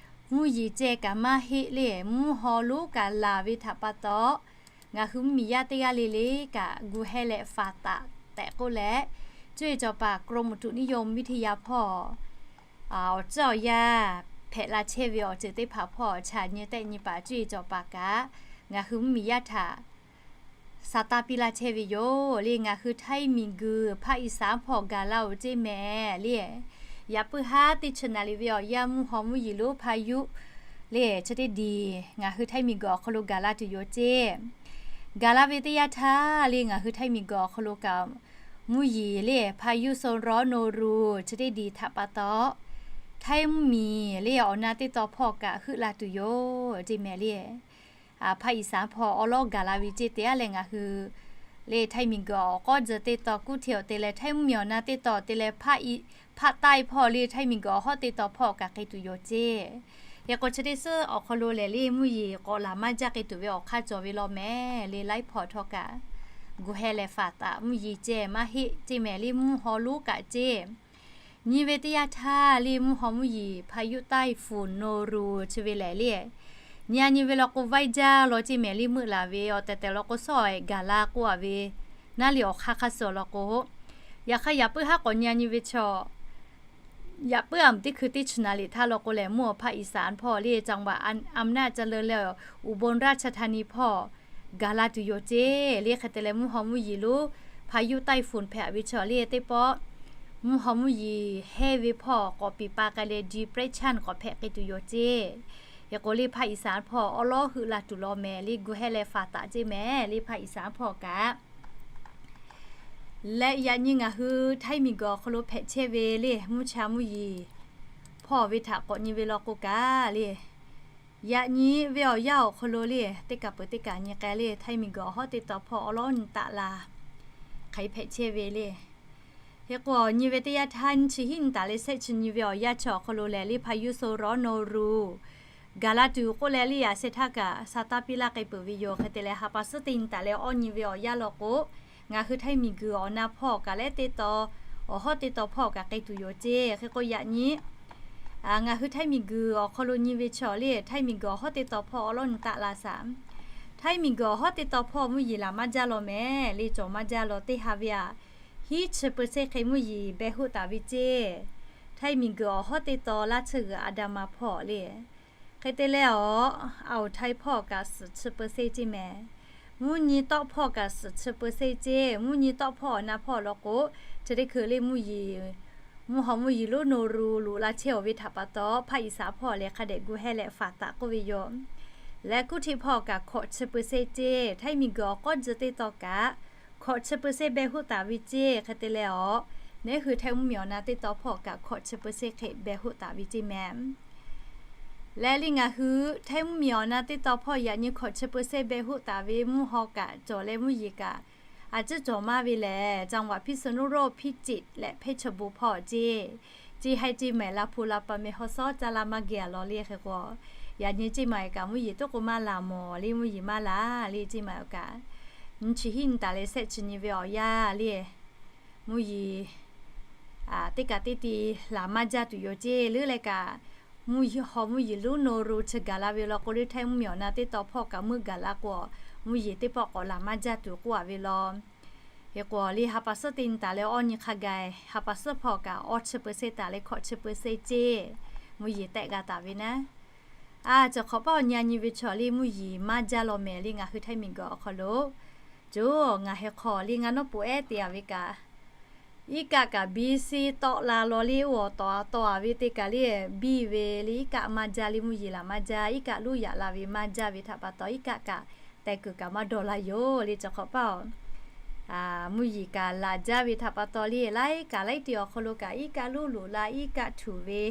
mvuhˇ yeˬ ceh kaꞈ maˇ heˆ le. Mvuhˇ haw lonˉ kaꞈ laˬ ve htaꞈ pa taw, ngaˬ hui mvuhˇ miˬ yaˇ teˇ g'aˇ le le kaꞈ gu heh leh faˍ taˍ tehꞈ k'oˆ leh, cuˇ yiˍ cawˬ paˍ กรมอุตุนิยมวิทยา hpawˇ awˬ tcuhˉ awˬ yanˇ hpehꞈ la chehˇ ve awˬ ceuˬ teˇ hpaˍ hpawˇ chaꞈ nyi tehˆ nyi paˍ cuˇ yiˍ cawˬ paˍ kaꞈ ngaˬ hui mvuhˇ miˬ yaˇ htaꞈ sa taˇ piˇ laˇ chehˇ ve yoˬ le. Ngaˬ hui Htaiˇ miˬguiˬ ภาคอีสาน hpawˇ gaˬ la-oˬ ceˇ mehˍ le. Yaꞈ puiˉ haˉ teˇ chi naˍ riˍ ve awˬ yanˇ mvuhˇ haw mvuhˇ yeˬ lonˉ พายุ le chi teˇ diˬ ngaˬ hui Htaiˇ miˬguiˬ awˬ hk'aw lo gaˬ la tuˬ yoˬ ceˇ. Gaˬ la ve teˇ yanˇ htaˇ le ngaˬ hui Htaiˇ miˬguiˬ awˬ hk'aw lo kaꞈ mvuhˇ yeˬ le พายุโซนร้อนโนรู chi teˇ diˬ htaꞈ pa taw, Htaiˇ mvuhˇ miˬ le awˬ na teˇ taw hpawˇ kaꞈ heuˆ la tuˬ yoˬ ceˇ mehˍ le. ภาคอีสาน hpawˇ awˉ lawˉ gaˬ la ve ceˇ te-a leh ngaˬ hui le Htaiˇ miˬguiˬ awˬ k'awˉ tcuh teˇ taw kuˉ hteꞈ-oˬ te leh Htaiˇ mvuhˇ miˬ awˬ na teˇ taw te leh ภาคใต้ hpawˇ le Htaiˇ miˬguiˬ awˬ hawˉ teˇ taw hpawˇ kaꞈ k'ai tuˬ yoˬ ceˇ. Hk'e k'o chi teˇ suhˉ awˬ hk'aw lo lehˬ le mvuhˇ yeˬ k'awꞈ laˬ maˇ jaˇ k'ai tuˬ ve awˬ hk'aˇ cawˬ ve law mehˍ le. Laiˉ hpawˇ htawˇ kaꞈ gu heh leh faˍ taˍ mvuhˇ yeˬ ceh maˇ heˆ ceˇ mehˍ le. Mvuhˇ haw lonˉ kaꞈ ceˇ nyi ve teˇ yanˇ htaˇ le mvuhˇ haw mvuhˇ yeˬ พายุใต้ฝุ่นโนรู chi ve lehˬ le, nyi-a nyi ve law k'o vaiˇ jaˇ law ceˇ mehˍ le. Meuˆ laˬ ve awˬ tehˬ tehˬ law k'o sawˉ-e gaˬ la k'oˆ-a ve naˉ le awˬ hk'aˇ hk'aˇ suh law k'o, yaꞈ hk'aˇ yaꞈ puiˉ haˉ k'awꞈ nyi-a nyi ve chaw, yaꞈ puiˉ aˬ mvuhˬ teˇ hkui teˇ chi naˍ riˍ htaˇ law k'o lehˬ mvuhˇ awˬ ภาคอีสาน hpawˇ le จังหวัดอำนาจเจริญ le อุบลราชธานี hpawˇ gaˬ la tuˬ yoˬ ceˇ le. Hk'e te leh mvuhˇ haw mvuhˇ yeˬ lonˉ พายุใต้ฝุ่น hpehꞈ ve chaw le teˇ pawˆ mvuhˇ haw mvuhˇ yeˬ hehnˇ ve hpawˇ k'awꞈ piˍ pa k'ai leh depression k'awꞈ hpehꞈ k'ai tuˬ yoˬ ceˇ. Hk'e k'o le ภาคอีสาน hpawˇ awˉ lawˉ heuˆ la tuˬ law mehˍ le, gu hehˉ leh faˍ taˍ ceˇ mehˍ le ภาคอีสาน hpawˇ kaꞈ. Leh yaꞈ nyi ngaˬ hui Htaiˇ miˬguiˬ awˬ hk'aw lo hpehꞈ chehˇ ve le mvuhˇ cha mvuhˇ yeˬ hpawˇ ve htaꞈ k'awꞈ nyi ve law k'o kaꞈ le, yaꞈ nyi ve awˬ yanˇ awˬ hk'aw lo le teˇ kaˬ peuˬ teˇ kaˬ nyi k'ai le Htaiˇ miˬguiˬ awˬ hawˉ teˇ taw hpawˇ awˉ lawˉ nyi taˆ la hk'aˬ hpehꞈ chehˇ ve le. Hk'e k'o nyi ve teˇ yanˇ htaˇ nyi chi hiˉ nyi taˍ leh shehˆ chi nyi ve awˬ yanˇ chi awˬ hk'aw lo lehˬ le พายุโซนร้อนโนรู gaˬ la tuˬ k'oˆ leh le yaꞈ sheh htaˇ kaꞈ sa taˇ piˇ laˇ k'ai peuˬ ve yoˬ. Hk'e te leh ha pa suhˉ teˇ nyi taˍ leh awˇ nyi ve awˬ yanˇ law k'o, ngaˬ hui Htaiˇ miˬguiˬ awˬ na hpawˇ kaꞈ leh teˇ taw, awˬ hawˉ teˇ taw hpawˇ kaꞈ k'ai tuˬ yoˬ ceˇ. Hk'e k'o yaꞈ nyi ngaˬ hui Htaiˇ miˬguiˬ awˬ hk'aw lo nyi ve chaw le Htaiˇ miˬguiˬ awˬ hawˉ teˇ taw hpawˇ awˉ lawˉ nyi taˆ la shaˍ. Htaiˇ miˬguiˬ awˬ hawˉ teˇ taw hpawˇ mvuhˇ yeˬ laˬ maˇ jaˇ law mehˍ le cawˬ maˇ jaˇ law teˇ ha ve aꞈ hiˉ chi เปอร์เซ็นต์ hk'e mvuhˇ yeˬ beh hoˆ taˍ ve ceˇ. Htaiˇ miˬguiˬ awˬ hawˉ teˇ taw laˇ tsuhˇ g'uiˬ a da ma hpawˇ le. Hk'e te leh awˬ, a oˍ Htaiˇ hpawˇ kaꞈ suhˍ chi เปอร์เซ็นต์ ceˇ mehˍ. Mvuhˇ nyi tawˆ hpawˇ kaꞈ suhˍ chi เปอร์เซ็นต์ ceˇ. Mvuhˇ nyi tawˆ hpawˇ awˬ na hpawˇ law k'o, chi teˇ hkui le mvuhˇ yeˬ, mvuhˇ haw mvuhˇ yeˬ lonˉ โนรู loꞈ la chehˇ awˬ ve htaꞈ pa taw ภาคอีสาน hpawˇ lehˬ hk'a dehꞈ gu hehˉ leh faˍ taˍ k'oˆ ve yoˬ. Leh kuˇ htiˆ hpawˇ kaꞈ hkawꞈ chi เปอร์เซ็นต์ ceˇ. Htaiˇ miˬguiˬ awˬ k'awˇ ji teˇ taw kaꞈ hkawꞈ chi เปอร์เซ็นต์ beh hoˆ taˍ ve ceˇ. Hk'e te leh awˬ, neˉ hui Htaiˇ mvuhˇmiˬ awˬ na teˇ taw hpawˇ kaꞈ hkawꞈ chi เปอร์เซ็นต์ hk'e beh hoˆ taˍ ve ceˇ mehˍ. Leh le ngaˬ hui Htaiˇ mvuhˇmiˬ awˬ na teˇ taw hpawˇ yaꞈ nyi hkawꞈ chi เปอร์เซ็นต์ beh hoˆ taˍ ve mvuhˇ haw kaꞈ cawˬ leh mvuhˇ yeˬ kaꞈ a ciˉ cawˬ maˇ ve lehˬ จังหวัดพิษณุโลก พิจิตร leh เพชรบูรณ์ hpawˇ ceˇ. Ceˇ haiˉ ceˇ mehˍ la hpu la pa meh haw sawˉ caˇ la maˇ geh a law le hk'e k'o, yaꞈ nyi ceˇ maˬ kaꞈ mvuhˇ yeˬ toˉ k'o maˇ laˬ mawˬ le mvuhˇ yeˬ maˇ laˬ le ceˇ maˬ kaꞈ. Nyi chi hiˉ nyi taˍ leh shehˆ chi nyi ve awˬ yanˇ le mvuhˇ yeˬ teˇ kaꞈ teˇ ti laˬ maˇ jaˇ tuˬ yoˬ ceˇ. Leuˉ leh kaꞈ mvuhˇ haw mvuhˇ yeˬ lonˉ โนรู chi gaˬ la ve law k'o le Htaiˇ mvuhˇmiˬ awˬ na teˇ taw hpawˇ kaꞈ meuˆ gaˬ la k'o, mvuhˇ yeˬ teˇ pawˆ k'awꞈ laˬ maˇ jaˇ tuˬ k'oˆ a ve law. Hk'e k'o le ha pa suhˉ teˇ nyi taˍ leh awˇ nyi hk'a gaˬ ha pa suhˉ hpawˇ kaꞈ awˇ chi เปอร์เซ็นต์ taˍ leh hkawꞈ chi เปอร์เซ็นต์ ceˇ. Mvuhˇ yeˬ tehˆ g'a taˍ ve naˉ. A, cawˬ hk'awꞈ paˇ awˬ nyi a nyi ve chaw le mvuhˇ yeˬ maˇ jaˇ law mehˍ le ngaˬ hui Htaiˇ miˬguiˬ awˬ hk'aw lo. Coˬ ngaˬ heh hk'aw le ngaˬ nawˉ poꞈ ehˉ te a ve kaꞈ, iˉ kaˆ kaꞈ biˇ siˉ tawˆ la law le oˇ awˬ tawˍ a tawˍ a ve te kaꞈ le biˇ ve le iˉ kaˆ maˇ jaˇ le mvuhˇ yeˬ laˬ maˇ jaˇ. Iˉ kaˆ luˇ yaꞈ la ve maˇ jaˇ ve htaꞈ pa taw iˉ kaˆ kaꞈ teh kuiˬ kaꞈ maˇ dawˬ la yoˬ le cawˬ hk'awꞈ paˇ awˬ mvuhˇ yeˬ kaꞈ laˬ jaˇ ve htaꞈ pa taw le laiˉ kaꞈ laiˉ ti awˬ hk'aw lo kaꞈ iˉ kaˆ luˇ loꞈ la iˉ kaˆ htuꞈ ve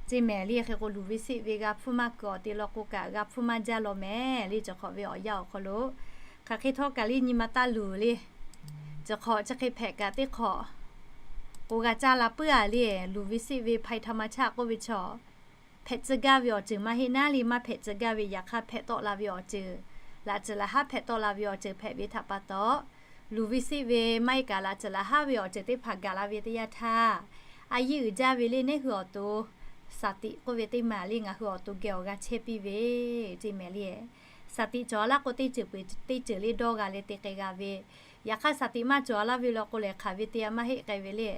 ceˇ mehˍ le. Hk'e k'o luˬ ve seˆ ve g'a hpfuhˇ maˇ kuiˬ awˬ te law k'o kaꞈ g'a hpfuhˇ maˇ jaˇ law mehˍ le cawˬ hk'awꞈ ve awˬ yanˇ awˬ hk'aw lo. Hk'aˬ hk'e htawˇ kaꞈ le nyi ma taˇ luˬ le. Cawˬ hk'awꞈ chi hk'e hpehꞈ kaꞈ teˇ hk'awꞈ k'o g'a caˇ la puiˉ a le. Luˬ ve seˆ ve ภัยธรรมชาติ k'oˆ ve chaw hpehꞈ tcuh gaˇ ve awˬ ceuˬ maˇ heˆ naˉ le maˇ hpehꞈ tcuh gaˇ ve yaꞈ hk'aˇ hpehꞈ tawˆ la ve awˬ ceuˬ, laꞈ ceuˬ laꞈ haˉ hpehꞈ tawˆ la ve awˬ ceuˬ hpehꞈ ve htaꞈ pa taw, luˬ ve seˆ ve maˇ heˆ kaꞈ laꞈ ceuˬ laꞈ haˉ ve awˬ ceuˬ teˇ hpaˍ gaˬ la ve teˇ yanˇ htaˇ, a yiˇ uiˍ jaˇ ve le neˉ hui awˬ to สติ k'oˆ ve teˇ maˬ le ngaˬ hui awˬ to geh awˬ g'a chehˇ piˇ ve ceˇ mehˍ le. สติ cawˬ laˇ k'o teˇ ceuˬ peuˬ teˇ ceuˬ le dawˇ g'a leh te k'ai g'a ve. Yaꞈ hk'aˇ สติ maˇ cawˬ laˇ ve law k'o lehˬ hk'aˬ ve te a maˇ heˆ k'ai ve le.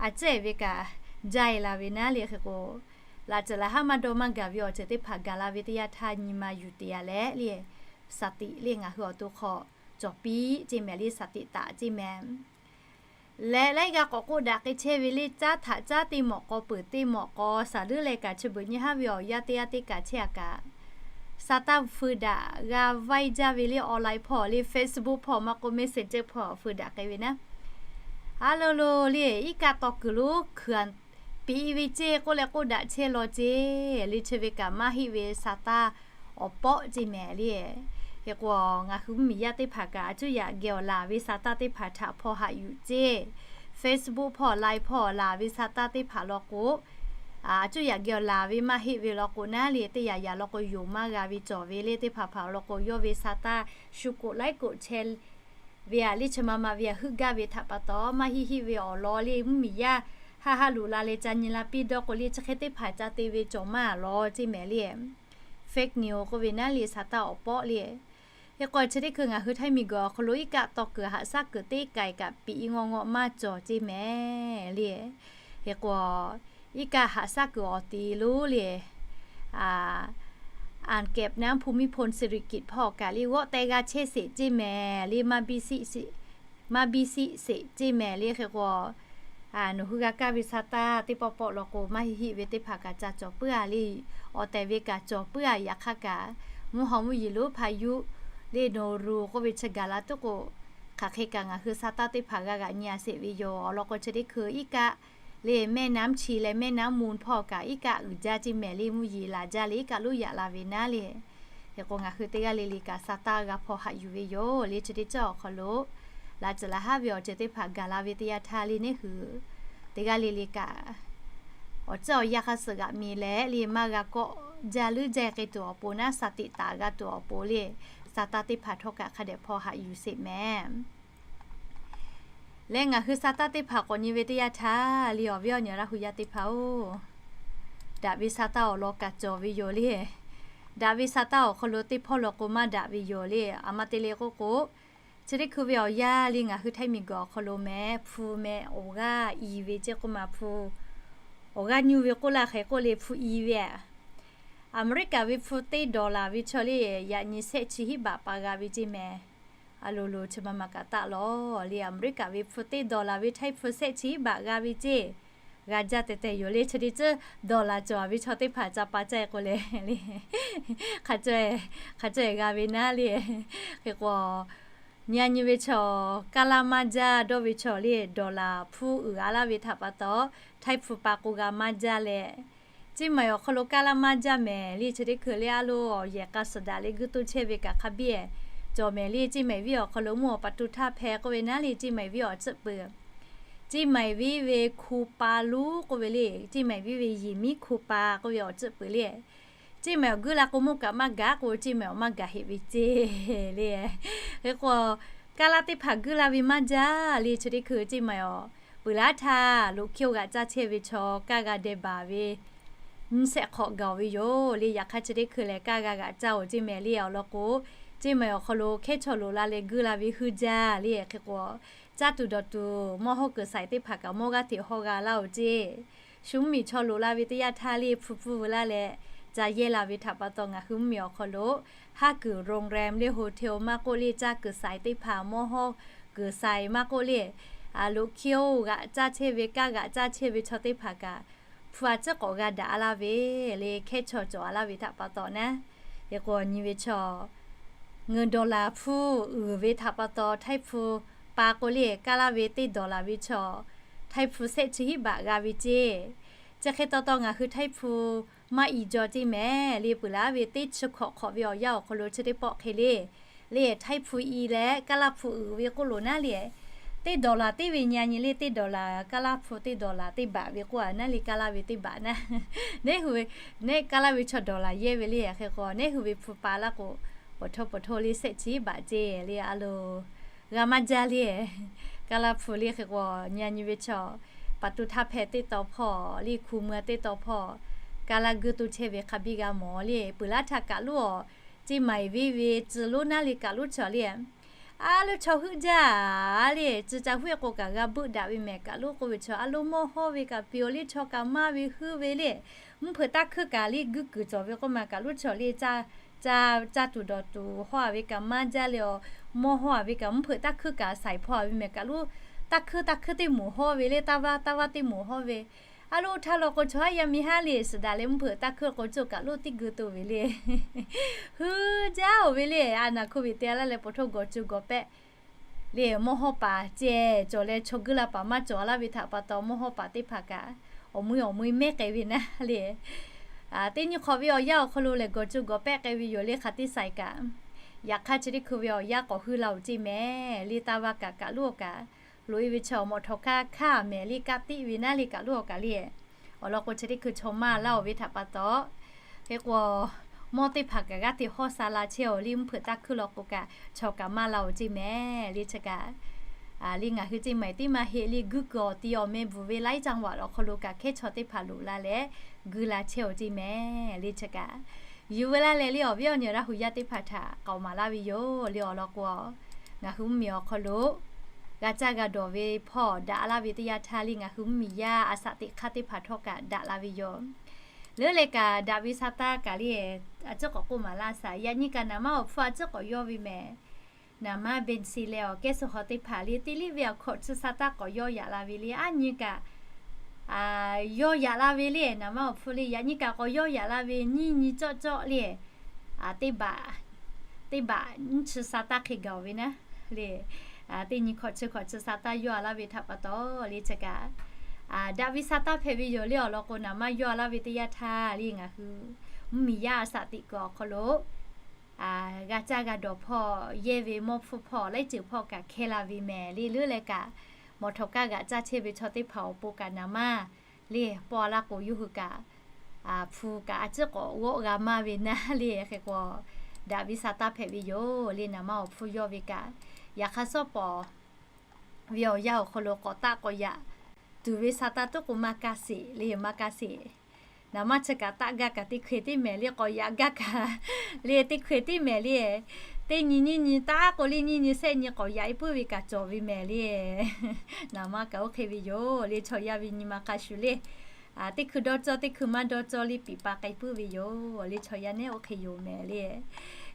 A ciˉ ehˍ ve kaꞈ jaˇ e la ve naˉ le hk'e k'o, laꞈ ceuˬ laꞈ haˉ maˇ dawˇ maˇ gaˬ ve awˬ ceuˬ teˇ hpaˍ gaˬ la ve teˇ yanˇ htaˇ nyi ma yuˬ te a leh le, สติ le ngaˬ hui awˬ to hk'aw cawˬ piˇ ceˇ mehˍ le สติ taꞈ ceˇ mehˍ. Leh laiˉ g'aˇ k'awꞈ k'oˆ daꞈ k'ai chehˇ ve le caˉ htaꞈ caˉ teˇ mawꞈ k'aw peuˬ teˇ mawꞈ k'aw saˍ leuˉ leh kaꞈ chi beuꞈ nyi haˉ ve awˬ yanˇ teˇ yanˇ teˇ kaꞈ chehˇ a kaꞈ, sa taˇ feu daꞈ g'a vaiˇ jaˇ ve le online hpawˇ le Facebook hpawˇ maˇ k'oˆ Messenger hpawˇ feu daꞈ k'ai ve naˉ. A lo lo le iˉ kaˆ taw kuiˬ lo hkui a piꞈ ve ceˇ k'oˆ leh k'oˆ daꞈ chehˇ law ceˇ le chi ve kaꞈ maˇ heˆ ve sa taˇ awˬ pawˆ ceˇ mehˍ le. Hk'e k'o ngaˬ hui mvuhˇmiˬ yaˇ teˇ hpaˍ kaꞈ a cuˇ yaꞈ geh awˬ laˬ ve sa taˇ teˇ hpaˍ htaꞈ hpawˇ haꞈ yuˬ ceˇ. Facebook hpawˇ online hpawˇ laˬ ve sa taˇ teˇ hpaˍ law k'o, a cuˇ yaꞈ geh awˬ laˬ ve maˇ heˆ ve law k'o naˉ le teˇ yaꞈ yaꞈ law k'o yonˍ maˇ g'a ve cawˬ ve le teˇ hpaˍ hpaˍ law k'o yawˇ ve sa taˇ shu koꞈ laiˉ koꞈ chehˇ ve a le chi ma ma ve a heuˆ gaˇ ve htaꞈ pa taw maˇ heˆ heˆ ve awˬ lawn le mvuhˇmiˬ yaˇ haˆ haˆ loꞈ la leh ca nyi la piˇ dawˇ k'o le chi hk'e teˇ hpaˍ ca te ve cawˬ maˇ a law ceˇ mehˍ le. Fake news k'oˆ ve naˉ le sa taˇ awˬ pawˆ le. Hk'e k'o chi teˇ hkui ngaˬ hui Htaiˇ miˬguiˬ awˬ hk'aw lo iˉ kaˆ taw kuiˬ haꞈ shaˉ kuiˬ teˇ kaiˬ kaꞈ piꞈ ngaw ngaw maˇ cawˬ ceˇ mehˍ le. Hk'e k'o iˉ kaˆ haꞈ shaˉ kuiˬ awˬ te lo le อ่านเก็บน้ำภูมิพลสิริกิติ์ hpawˇ kaꞈ le g'awˆ teh g'a chehˇ sheˍ ceˇ mehˍ le maˇ biˇ shiˆ sheˍ ceˇ mehˍ le hk'e k'o Nawˬ hui g'a kaˇ ve sa taˇ teˇ pawˆ pawˆ law k'o, maˇ heˆ heˆ ve teˇ hpaˍ kaꞈ ca cawˬ puiˉ a le. Awˬ tehˬ ve kaꞈ cawˬ puiˉ a. Yaꞈ hk'aˇ kaꞈ mvuhˇ haw mvuhˇ yeˬ lonˉ hpaˇ yuˇ le, Nauru k'oˆ ve chi gaˬ la tuˉ k'o, hk'aˬ hk'e kaꞈ ngaˬ hui sa taˇ teˇ hpaˍ g'a g'aꞈ nyi a sheˍ ve yoˬ. Awˬ lawn k'o, chi teˇ hkui iˉ kaˆ le, แม่น้ำชี leh แม่น้ำมูล hpawˇ kaꞈ iˉ kaˆ uiˍ jaˇ ceˇ mehˍ le, mvuhˇ yeˬ laˬ jaˇ le, iˉ kaˆ lonˉ yaꞈ la ve naˉ le. Hk'e k'o, ngaˬ hui teˇ g'aˇ le le kaꞈ sa taˇ g'a hpaw haꞈ yuˬ ve yoˬ le. Chi teˇ ceuˬ awˬ hk'aw lo laꞈ cuhˬ laꞈ haˉ ve awˬ ceuˬ teˇ hpaˍ gaˬ la ve teˇ yanˇ htaˇ le, neˇ hui teˇ g'aˇ le le kaꞈ awˬ ceuˬ awˬ yanˇ hk'a suhˍ g'aꞈ mi leh le, maˇ g'a kawˆ jaˇ leuˉ jaˇ k'ai tuˬ awˬ pon naˉ, sa tiꞈ taˍ g'a tuˬ awˬ pon le, sa taˇ teˇ hpaˍ htawˇ kaꞈ hk'a dehꞈ hpaw haꞈ yuˬ sheˍ mehˍ. Leh ngaˬ hui sa taˇ teˇ hpaˍ k'awꞈ nyi ve teˇ yanˇ htaˇ le, awˬ viˉ awˬ nyi Laˇ hu yaˇ teˇ hpaˍ-oˬ, daꞈ ve sa taˇ awˬ lawn kaꞈ cawˬ ve yoˬ le. Daꞈ ve sa taˇ awˬ hk'aw lo teˇ hpawˇ law k'o maˇ daꞈ ve yoˬ le. A ma te le k'oˆ k'o, chi teˇ hkui ve awˬ yanˇ le, ngaˬ hui Htaiˇ miˬguiˬ awˬ hk'aw lo mehˍ, hpu mehˍ awˬ g'aˇ i ve ceˇ k'oˆ ma, hpu awˬ g'aˇ nyu ve k'oˆ laˇ hk'e k'oˆ le, hpu i ve. Aˍmeˍriˆkaˍ ve hpu teˇ dollar ve chaw le, yaꞈ nyi shehˆ chi hiˉ baꞈ pa g'a ve ceˇ mehˍ. A lo lo chi ma ma kaꞈ taˆ lawˬ le, Aˍmeˍriˆkaˍ ve hpu teˇ dollar ve Htaiˇ hpu shehˆ chi hiˉ baꞈ g'a ve ceˇ, g'a jaˇ tehꞈ tehꞈ yoˬ le. Chi teˇ ceuˬ dollar cawˬ ve chaw teˇ hpaˍ ca pa caˇ k'o le, hk'a caw e g'a ve naˉ le. Hk'e k'o, nyi a nyi ve chaw, kaˇ laˇ maˇ jaˇ dawˇ ve chaw le, dollar hpu uiˍ a laˇ ve htaꞈ pa taw, Htaiˇ hpu pa k'o g'a maˇ jaˇ leh, Ceˇ maiˍ awˬ hk'aw lo kaˇ laˇ maˇ jaˇ mehˍ le. Chi teˇ hkui le a lo awˬ yehˬ k'a suhˍ daꞈ le guˇ toˇ chehˇ ve kaꞈ hk'a biˇ cawˬ mehˍ le. Ceˇ maiˍ viˉ awˬ hk'aw lo mvuhˇ awˬ pa tu htaˇ hpehꞈ k'oˆ ve naˉ le, ceˇ maiˍ viˉ awˬ tcuhˆ peuˬ. Ceˇ maiˍ viˉ ve hku pa lonˉ k'oˆ ve le, ceˇ maiˍ viˉ ve yehˬ miˉ hku pa k'oˆ ve awˬ tcuhˆ peuˬ le. Ceˇ maiˍ awˬ guˇ la k'o mawˇ kaꞈ maˇ gaˬ k'o, ceˇ maiˍ awˬ maˇ gaˬ heꞈ ve ceˇ le. Hk'e k'o, kaˇ laˇ teˇ hpaˍ guˇ la ve maˇ jaˇ le. Chi teˇ hkui ceˇ maiˍ awˬ peuˬ laˇ htaˇ loꞈ hkiˇ-oˆ g'aꞈ caˇ chehˇ ve chaw kaˇ g'a deh baˬ ve nyiˇ shehˆ hk'awꞈ gaˬ-oˬ ve yoˬ le. Yaꞈ hk'aˇ chi teˇ hkui lehˬ kaˇ g'a g'aꞈ caˇ-oˬ ceˇ mehˍ le. Awˬ lawn k'o, ceˇ maiˍ awˬ hk'aw lo hkehˉ chaw loꞈ la leh guˇ la ve heuˆ jaˇ le. Hk'e k'o, caˇ tuˬ dawˬ tuˬ mawˇ hawˇ kuiˬ shaiˍ teˇ hpaˍ kaꞈ mawˇ g'aˇ hteꞈ hawˇ g'a laˇ-oˬ ceˇ. Shu mvuhˇmiˬ chaw loꞈ la ve teˇ yanˇ htaˇ le hpu pfuhˇ veu laˇ leh, ca yehˇ la ve htaꞈ pa taw ngaˬ hui mvuhˇmiˬ awˬ hk'aw lo haˉ kuiˬ โรงแรม le, hotel maˇ k'oˆ le, caˇ kuiˬ shaiˍ teˇ hpaˍ, mawˇ hawˇ kuiˬ shaiˍ maˇ k'oˆ le, loꞈ hkiˇ-oˆ g'aꞈ caˇ chehˇ ve, kaˇ g'aꞈ caˇ chehˇ ve chaw teˇ hpaˍ kaꞈ, hpu a ciˉ k'awꞈ g'a daꞈ a laˇ ve le, hkehˉ chaw cawˬ a laˇ ve htaꞈ pa taw naˉ. Hk'e k'o, nyi ve chaw, เงินดอลลาร์ hpu uiˍ ve htaꞈ pa taw Htaiˇ hpu pa k'oˆ le, kaˇ laˇ ve teˇ dollar ve chaw, Htaiˇ hpu shehˆ chi hiˉ baꞈ g'a ve ceˇ. Chi hk'e taw taw ngaˬ hui Htaiˇ hpu maˇ i jaw ceˇ mehˍ le. Peuˬ laˇ ve teˇ chi hkawꞈ hk'awꞈ ve awˬ yanˇ awˬ hk'aw lo chi teˇ pawˆ hk'e le, le Htaiˇ hpu i leh kaˇ laˇ hpu uiˍ ve k'oˆ loˬ naˉ le, teˇ dollar teˇ ve nyi a nyi le, teˇ dollar kaˇ laˇ hpu teˇ dollar teˇ baꞈ ve k'oˆ a naˉ le, kaˇ laˇ ve teˇ baꞈ naˉ. Neˇ hui ve, neˇ kaˇ laˇ ve chaw dollar yehˇ ve le. Hk'e k'o, neˇ hui ve hpu pa laˇ k'o, pawˬ htawˇ pawˬ htawˇ le shehˆ chi baꞈ ceˇ le a lo g'a maˇ jaˇ le. Kaˇ laˇ hpu le hk'e k'o, nyi a nyi ve chaw, pa tu htaˇ hpehꞈ teˇ taw hpawˇ le, hku mui teˇ taw hpawˇ, kaˇ laˇ guˇ toˇ chehˇ ve hk'a biˇ g'a mawˬ le. Peuˬ laˇ htaˇ kaꞈ loˉ awˬ, ceˇ maiˍ viˉ ve tcuh lonˉ naˉ le kaꞈ loˉ chaw le, a loˉ chaw heuˆ jaˇ le. Tcuh ca huˉ k'o kaꞈ g'a beuˆ daꞈ ve mehˍ kaꞈ loˉ k'oˆ ve chaw, a loˉ mawˇ hawˇ ve kaꞈ piˍ-oˬ le, chaw kaꞈ maˇ ve heuˆ ve le. Mvuhˇ hpeuꞈ taˇ hkuiˇ kaꞈ le guˇ kuiˬ cawˬ ve k'oˆ ma kaꞈ loˉ chaw le, caˇ tuˬ dawˬ tuˬ hawˇ a ve kaꞈ maˇ jaˇ le, awˬ mawˇ hawˇ a ve kaꞈ mvuhˇ hpeuꞈ taˇ hkuiˇ kaꞈ shaiˍ hpawˇ a ve mehˍ kaꞈ loˉ, taˇ hkuiˇ taˇ hkuiˇ teˇ moˍ hawˇ ve le, taˇ vaˇ taˇ vaˇ teˇ moˍ hawˇ ve. A loˉ htaˇ law k'o chaw haˉ yaˇ miˇ haˉ le suhˍ daꞈ leh mvuhˇ hpeuꞈ taˇ hkuiˇ k'o cawˬ kaꞈ loˉ teˇ geu to ve le. Heuˆ jaˇ-oˬ ve le. A naˬ hku ve te a laˇ leh pawˬ htawˇ gawˬ cu gawˬ pehˆ le, mawˇ hawˇ paˍ ceh cawˬ leh chaw guˇ la paˍ maˇ cawˬ a laˇ ve htaꞈ pa taw mawˇ hawˇ paˍ teˇ hpaˍ kaꞈ awˬ mui awˬ mui mehˉ k'ai ve naˉ le. Teˇ nyi hk'awꞈ ve awˬ yanˇ awˬ hk'aw lo lehˬ gawˬ cu gawˬ pehˆ k'ai ve yoˬ le, hk'aˬ teˇ saiˍ kaꞈ. Yaꞈ hk'aˇ chi teˇ hkui ve awˬ yanˇ k'awꞈ heuˆ la-oˬ ceˇ mehˍ le. Taˇ vaˇ kaꞈ kaꞈ loˉ awˬ kaꞈ loꞈ e ve chaw mawꞈ htawꞈ hkaˇ hkaˇ mehˍ le, kaˇ tiˆ ve naˉ le kaꞈ loˉ awˬ kaꞈ le. Awˬ lawn k'o chi teˇ hkui chaw maˇ laˇ-oˬ ve htaꞈ pa taw, hk'e k'o, mawˇ teˇ hpaˍ kaꞈ g'aˇ hteꞈ hawˇ sha la chehˇ-oˬ le, mvuhˇ hpeuꞈ taˇ hkuiˇ law k'o kaꞈ chaw kaꞈ maˇ laˇ-oˬ ceˇ mehˍ le. Chi kaꞈ le ngaˬ hui ceˇ maiˍ tiˉ maˇ heˆ le, guˇ kuiˬ awˬ ti awˬ meh bvuhˬ ve laiˉ caˇ vaꞈ awˬ hk'aw lo kaꞈ hkehˉ chaw teˇ hpaˍ loꞈ la leh guˇ la chehˇ-oˬ ceˇ mehˍ le. Chi kaꞈ yuˬ veu laˇ leh le awˬ viˉ awˬ nyi Laˇ hu yaˇ teˇ hpaˍ htaꞈ k'aoˍ maˍ laˇ ve yoˬ le. Awˬ lawn k'o, ngaˬ hui mvuhˇmiˬ awˬ hk'aw lo g'a caˇ g'a dawˬ ve hpawˇ daꞈ laˇ ve teˇ yanˇ htaˇ le ngaˬ hui mvuhˇmiˬ yaˇ a shaꞈ teꞈ hk'aˇ teˇ hpaˍ htawˇ kaꞈ daꞈ la ve yoˬ. Leuˉ leh kaꞈ daꞈ ve sa taˇ kaꞈ le, a ciˉ k'awꞈ k'oˆ maˍ laˇ shaˍ. Yaꞈ nyi kaꞈ naˍ maˇ awˬ hpfuhˇ a ciˉ k'awꞈ yawˇ ve mehˍ. naˍ maˇ benz leh awˬ kehˉ suh hk'aw teˇ hpaˍ le, teˇ liˇ ve awˬ hkawꞈ chi sa taˇ k'awꞈ yawˇ yaꞈ la ve le, aˉ nyi kaꞈ yawˇ yaꞈ la ve le, naˍ maˇ awˬ hpfuhˇ le, yaꞈ nyi kaꞈ k'awꞈ yawˇ yaꞈ la ve nyiˇ nyi cawˆ cawˆ le, teˇ baꞈ, teˇ baꞈ nyiˇ chi sa taˇ hk'e gaˬ ve naˉ le. Teˇ nyi hkawꞈ chi hkawꞈ chi sa taˇ yawˇ a laˇ ve htaꞈ pa taw le, chi kaꞈ daꞈ ve sa taˇ hpehꞈ ve yoˬ le. Awˬ lawn k'o, naˍ maˇ yawˇ a laˇ ve teˇ yanˇ htaˇ le, ngaˬ hui mvuhˇmiˬ yaˇ a saꞈ teꞈ kuiˬ awˬ hk'aw lo g'a caˇ g'a dawˬ hpawˇ, yehˇ ve mawˇ hpfuhˇ hpawˇ laiˉ ceuˬ hpawˇ kaꞈ hkehˇ la ve mehˍ le. Leuˉ leh kaꞈ, mawˬ htawꞈ kaˇ g'aꞈ caˇ chehˇ ve chaw teˇ hpaˍ awˬ pon kaꞈ naˍ maˇ le pawˆ a laˇ k'o, yawˇ hui kaꞈ hpu kaꞈ a ciˉ k'awꞈ g'awˆ g'a maˇ ve naˉ le. Hk'e k'o, daꞈ ve sa taˇ hpehꞈ ve yoˬ le. Naˍ maˇ awˬ hpfuhˇ yawˇ ve kaꞈ, yaꞈ hk'aˇ suhˉ pawˍ ve awˬ yanˇ awˬ hk'aw lo k'awꞈ taˆ k'awꞈ yaꞈ tuˬ ve sa taˇ tuˉ k'o maˇ kaˇ sheˍ le, maˇ kaˇ sheˍ. Naˍ maˇ chi kaꞈ taˆ gaˇ kaꞈ teˇ hkui teˇ mehˍ le, k'awꞈ yaꞈ gaˇ kaꞈ le teˇ hkui teˇ mehˍ le. Teˇ nyi nyiˇ nyi taˉ k'o le, nyiˇ nyi shehˆ nyi k'awꞈ yaꞈ e puiˉ ve kaꞈ cawˬ ve mehˍ le. Naˍ maˇ kaꞈ oˇ hk'e ve yoˬ le. Chaw yaˇ ve nyi ma hk'a shuˍ le, teˇ hkui dawˇ cawˇ teˇ hkui maˇ dawˇ cawˇ le, piˍ pa k'ai puiˉ ve yoˬ le. Chaw yaˇ nehˉ oˇ hk'e yoˬ mehˍ le.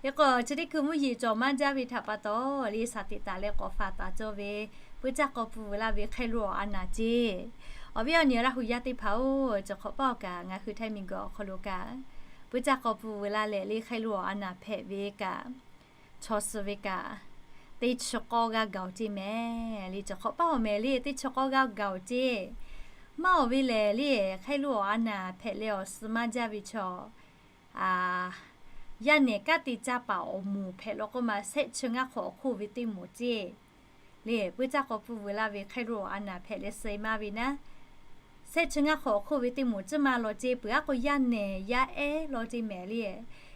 Hk'e k'o, chi teˇ hkui mvuhˇ yeˬ cawˬ maˇ jaˇ ve htaꞈ pa taw le, saˍ teꞈ taˍ leh k'awꞈ faˍ taˍ cawˇ ve, puiˉ caˇ k'aw pui vuiˬ laˇ ve hk'aˇ lo awˬ a naˍ ceˇ. Awˬ viˉ awˬ nyi Laˇ hu yaˇ teˇ hpaˍ-oˬ, cawˬ hk'awꞈ paˇ awˬ kaꞈ ngaˬ hui Htaiˇ miˬguiˬ awˬ hk'aw lo kaꞈ, puiˉ caˇ k'aw pui vuiˬ laˇ leh le hk'aˇ lo awˬ a naˍ hpehꞈ ve kaꞈ, chaw suh ve kaꞈ, teˇ chi k'awˇ g'aˇ gaˬ-oˬ ceˇ mehˍ le. Cawˬ hk'awꞈ paˇ awˬ mehˍ le, teˇ chi k'awˇ g'aˇ gaˬ-oˬ ceˇ. Maˇ awˬ ve lehˬ le, hk'aˇ lo awˬ a naˍ hpehꞈ leh awˬ suh maˇ jaˇ ve chaw yaˇ nehˬ kanˉ te caˇ paˍ awˬ moˍ hpehꞈ law k'oˆ ma, shehˆ chi ngaˇ hk'awꞈ awˬ hk'oˆ ve teˇ moˍ ceˇ. Le, puiˉ caˇ k'aw pui vuiˬ laˇ ve hk'aˇ lo awˬ a naˍ hpehꞈ leh suh maˇ ve naˉ, shehˆ chi ngaˇ hk'awꞈ awˬ hk'oˆ ve teˇ moˍ ciˉ maˇ law ceˇ. Peuˬ aˉ k'o yaˇ nehˬ yaˇ ehˉ law ceˇ mehˍ le.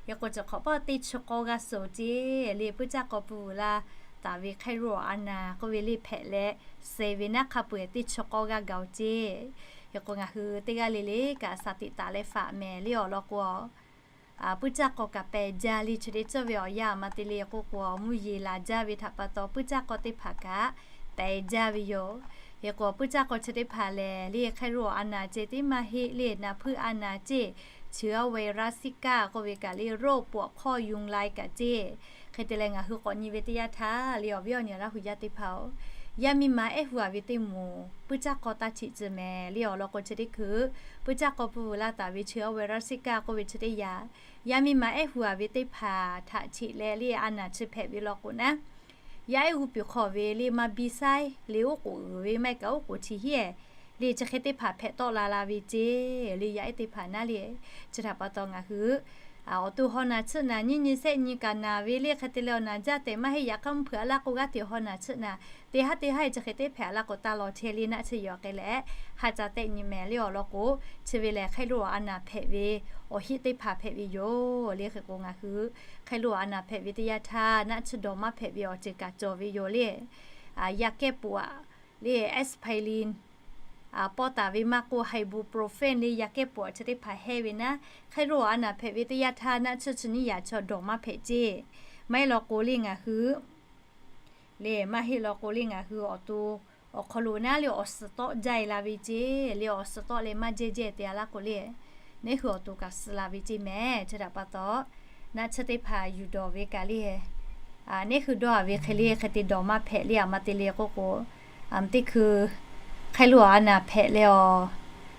Hk'e k'o, cawˬ hk'awꞈ paˇ teˇ chi k'awˇ g'aˇ suh ceˇ le. Puiˉ caˇ k'aw pui vuiˬ laˇ taˍ ve hk'aˇ lo awˬ a naˍ k'oˆ ve le hpehꞈ leh suh ve naˉ, hk'a peu-eˬ teˇ chi k'awˇ g'aˇ gaˬ-oˬ ceˇ. Hk'e k'o, ngaˬ hui teˇ g'aˇ le le kaꞈ saˍ teꞈ taˍ leh faˍ mehˍ le. Awˬ lawn k'o, puiˉ caˇ k'aw kaꞈ pehˬ jaˇ le. Chi teˇ ceuˬ ve awˬ yanˇ ma te le k'oˆ k'o, mvuhˇ yeˬ laˬ jaˇ ve htaꞈ pa taw puiˉ caˇ k'aw teˇ hpaˍ kaꞈ pehˬ jaˇ ve yoˬ. Hk'e k'o, puiˉ caˇ k'aw chi teˇ hpaˍ lehˬ le, hk'aˇ lo awˬ a naˍ ceh tiˉ maˇ heˆ le, naˍ hpuiˇ a naˍ ceˇ, เชื้อไวรัสซิก้า k'oˆ ve kaꞈ le, โรคปวดข้อยุงลาย kaꞈ ceˇ. Hk'e te leh ngaˬ hui k'awꞈ nyi ve teˇ yanˇ htaˇ le, awˬ viˉ awˬ nyi Laˇ hu yaˇ teˇ hpaˍ-oˬ, yaˇ miˇ ma ehˉ hu a ve teˇ moˍ puiˉ caˇ k'aw taˇ htiꞈ tcuh mehˍ le. Awˬ lawn k'o, chi teˇ hkui puiˉ caˇ k'aw pui vuiˬ laˇ taˍ ve เชื้อไวรัสซิก้า k'oˆ ve chi teˇ yanˇ, yaˇ miˇ ma ehˉ hu a ve teˇ hpaˍ htaꞈ htiꞈ leh le a naˍ chi hpehꞈ ve law k'o naˉ, yaˇ ehˉ g'uˇ piˍ hk'aw ve le maˇ biˇ saiˉ le, oˉ k'oˍ uiˍ ve maˇ heˆ kaꞈ oˉ k'oˍ chi hiˉ le, chi hk'e teˇ hpaˍ hpehꞈ tawˆ la la ve ceˇ le. Yaˇ ehˉ teˇ hpaˍ naˉ le, chi htaꞈ pa taw ngaˬ hui awˬ to haw naˍ tsuhˆ naˍ nyiˇ nyi shehˆ nyi kaꞈ naˍ ve le, hk'e te leh awˬ naˍ jaˇ tehꞈ maˇ heˆ. Yaꞈ hk'aˇ mvuhˇ hpeuꞈ a laˇ k'o g'aˇ hteꞈ haw naˍ tsuhˆ naˍ, teˇ haˉ teˇ haˉ e chi hk'e teˇ hpehꞈ a laˇ k'o taˇ law chehˇ le. Naˆ tsuhˆ yaw k'ai leh haˆ ca tehˆ nyi mehˍ le. Awˬ lawn k'o, chi ve lehˬ hk'aˇ lo awˬ a naˍ hpehꞈ ve awˬ heˆ teˇ hpaˍ hpehꞈ ve yoˬ le. Hk'e k'o, ngaˬ hui hk'aˇ lo awˬ a naˍ hpehꞈ ve teˇ yanˇ htaˇ naˆ tsuhˆ dawˬ maˇ hpehꞈ ve awˬ ceuˬ kaꞈ cawˬ ve yoˬ le. Yaˇ kehˉ poꞈ le, aspirin pawˆ taˍ ve maˇ k'oˆ, ibuprofen le yaˇ kehˉ poꞈ chi teˇ hpaˍ hehˇ ve naˉ, hk'aˇ lo awˬ a naˍ hpehꞈ ve teˇ yanˇ htaˇ naˆ tsuhˆ chi nyiˇ yaꞈ chaw dawˬ maˇ hpehꞈ ceˇ. Maˇ heˆ law k'o le, ngaˬ hui le, maˇ heˆ law k'o le, ngaˬ hui awˬ to awˬ hk'aw lo naˉ le awˬ suhˍ tawˆ jaˇ e la ve ceˇ le. Awˬ suhˍ tawˆ leh maˇ jehˇ jehˇ te a laˇ k'o le, neˉ hui awˬ to kaꞈ suh la ve ceˇ mehˍ. Chi htaꞈ pa taw, naˆ tsuhˆ teˇ hpaˍ yuˬ dawˬ ve kaꞈ le, neˉ hui dawˇ a ve hk'e le hk'e te dawˬ maˇ hpehꞈ le. A ma te le k'oˆ k'o, teˇ hkui hk'aˇ lo awˬ a naˍ hpehꞈ leh awˬ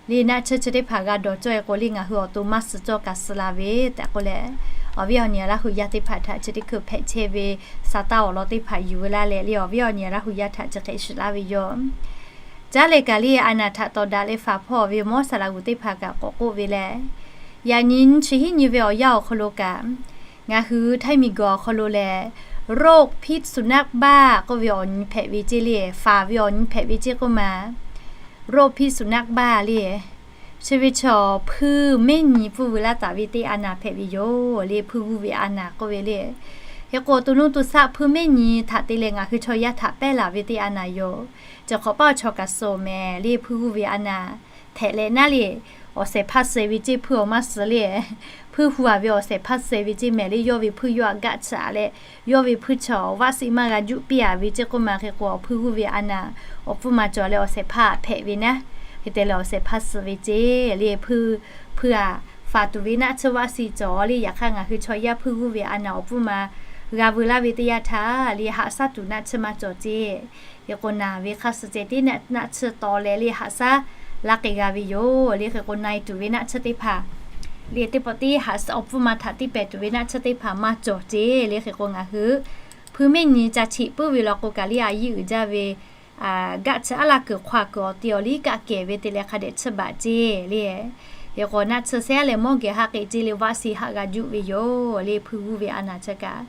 le naˆ tsuhˆ chi teˇ hpaˍ g'a dawˬ cawˇ e k'o le, ngaˬ hui awˬ to maˇ suh cawˇ kaꞈ suh la ve tehꞈ k'oˆ leh, awˬ viˉ awˬ nyi Laˇ hu yaˇ teˇ hpaˍ htaꞈ chi teˇ hkui hpehꞈ chehˇ ve sa taˇ awˬ lawn teˇ hpaˍ yuˬ ve laˇ leh le, awˬ viˉ awˬ nyi Laˇ hu yaˇ htaꞈ chi hk'e shiˍ laˇ ve yoˬ. Caˉ leh kaꞈ le, a naˍ htaꞈ tawˍ daꞈ leh faˍ hpawˇ ve mawˇ saˍ laꞈ g'uˬ teˇ hpaˍ kaꞈ k'awꞈ k'oˆ ve leh, yaꞈ nyi chi hiˉ nyi ve awˬ yanˇ awˬ hk'aw lo kaꞈ, ngaˬ hui Htaiˇ miˬguiˬ awˬ hk'aw lo lehˬ, โรคพิษสุนัขบ้า k'oˆ ve awˬ nyi hpehꞈ ve ceˇ le, faˍ ve awˬ nyi hpehꞈ ve ceˇ k'oˆ ma, โรคพิษสุนัขบ้า le, chi ve chaw hpuiˇ mehˉ nyi pfuhˇ veu laˇ taˍ ve teˇ a naˍ hpehꞈ ve yoˬ le. Hpuiˇ g'uˇ ve a naˍ k'oˆ ve le. Hk'e k'o, to nuˇ to shaˆ hpuiˇ mehˉ nyi htaꞈ te leh ngaˬ hui chaw yaˇ htaꞈ pehˇ laˬ ve teˇ a naˍ yoˬ. Cawˬ hk'awꞈ paˇ awˬ chaw kaꞈ suh mehˍ le, hpuiˇ g'uˇ ve a naˍ hpehꞈ leh naˉ le, awˬ shehˍ hpaˇ suh ve ceˇ, hpuiˇ awˬ maˇ suh le. Hpuiˇ hu a ve awˬ shehˍ hpaˇ suh ve ceˇ mehˍ le, yawˇ ve hpuiˇ yawˇ htaꞈ gaˆ tsuhꞈ a leh, yawˇ ve hpuiˇ chaw vaˆ siˆ maˇ g'a juˆ piˇ a ve ceˇ k'oˆ ma. Hk'e k'o, awˬ hpuiˇ g'uˇ ve a naˍ awˬ pfuhˇ ma cawˬ leh awˬ shehˍ hpaˇ hpehꞈ ve naˉ, hk'e te leh awˬ shehˍ hpaˇ suh ve ceˇ le. Hpuiˇ, hpuiˇ aꞈ faˍ tuˬ ve naˆ tsuhˆ vaˆ siˆ cawˬ le. Yaꞈ hk'aˇ ngaˬ hui chaw yaˇ hpuiˇ g'uˇ ve a naˍ awˬ pfuhˇ ma g'a veu laˇ ve teˇ yanˇ htaˇ le, haꞈ shaˉ tuˬ naˆ tsuhˇ maˇ cawˬ ceˇ. Hk'e k'o, naˬ ve hk'a suh ceh tiˉ naˆ tsuhˇ taw leh le, haꞈ shaˉ laˇ k'ai g'a ve yoˬ le. Hk'e k'o, na e tuˬ ve naˆ tsuhˇ teˇ hpaˍ le, teˇ pawˆ tiˉ haꞈ shaˉ awˬ pfuhˇ ma htaꞈ tiˇ pehˍ tuˬ ve naˆ tsuhˇ teˇ hpaˍ maˇ cawˬ ceˇ le. Hk'e k'o, ngaˬ hui hpui miˇ nyi ca cheꞈ puiˉ ve law k'o kaꞈ le, a yiˇ uiˍ jaˇ ve gaˆ chi aˉ laˇ kuiˬ hk'aw kuiˬ awˬ te awˬ liˇ kaˆ kehˬ ve te leh hk'a dehꞈ tsuhˇ baˬ ceˇ le. Hk'e k'o, naˆ tsuhˇ sehˉ leh mawˇ geh haˆ k'e ceˇ le, vaˆ si haˆ g'a juˆ ve yoˬ le. Hpui g'uˇ ve a naˬ chi kaꞈ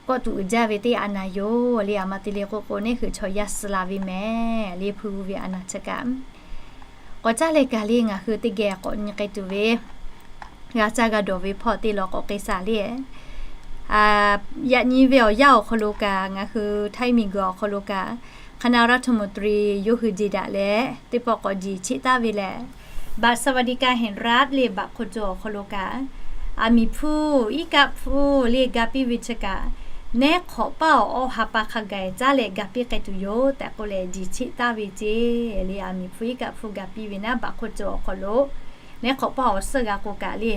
kawˆ tuˬ uiˍ jaˇ ve teˇ a naˬ yoˬ le. A ma te le k'oˆ k'o, neˇ hui chaw yaˇ suh la ve mehˍ le. Hpui g'uˇ ve a naˬ chi kaꞈ k'awꞈ caˉ leh kaꞈ le, ngaˬ hui teˇ geh k'awꞈ nyi k'ai tuˬ ve g'a caˇ g'a dawˬ ve hpawˇ te law k'awꞈ k'ai shaˍ le. Yaꞈ nyi ve awˬ yanˇ awˬ hk'aw lo kaꞈ, ngaˬ hui Htaiˇ miˬguiˬ awˬ hk'aw lo kaꞈ คณะรัฐมนตรี yawˇ hui jeˬ daꞈ leh teˇ pawˆ k'awꞈ jeˬ cheˆ taˍ ve lehˬ, บัตรสวัสดิการแห่งรัฐ le, baꞈ hk'oˆ co awˬ hk'aw lo kaꞈ, aˬ miˍ hpfuhˇ iˉ kaˆ hpfuhˇ le ga piˇ ve chi kaꞈ, neˉ hk'awꞈ paˇ awˬ awˬ ha pa hk'a gaˬ caˉ leh ga piˇ k'ai tuˬ yoˬ tehꞈ k'oˆ leh, jeˬ cheˆ taˍ ve ceˇ le. Aˬ miˍ hpfuhˇ iˉ kaˆ hpfuhˇ ga piˇ ve naˉ, baꞈ hk'oˆ co awˬ hk'aw lo neˉ hk'awꞈ paˇ awˬ suhˉ g'a k'o kaꞈ le,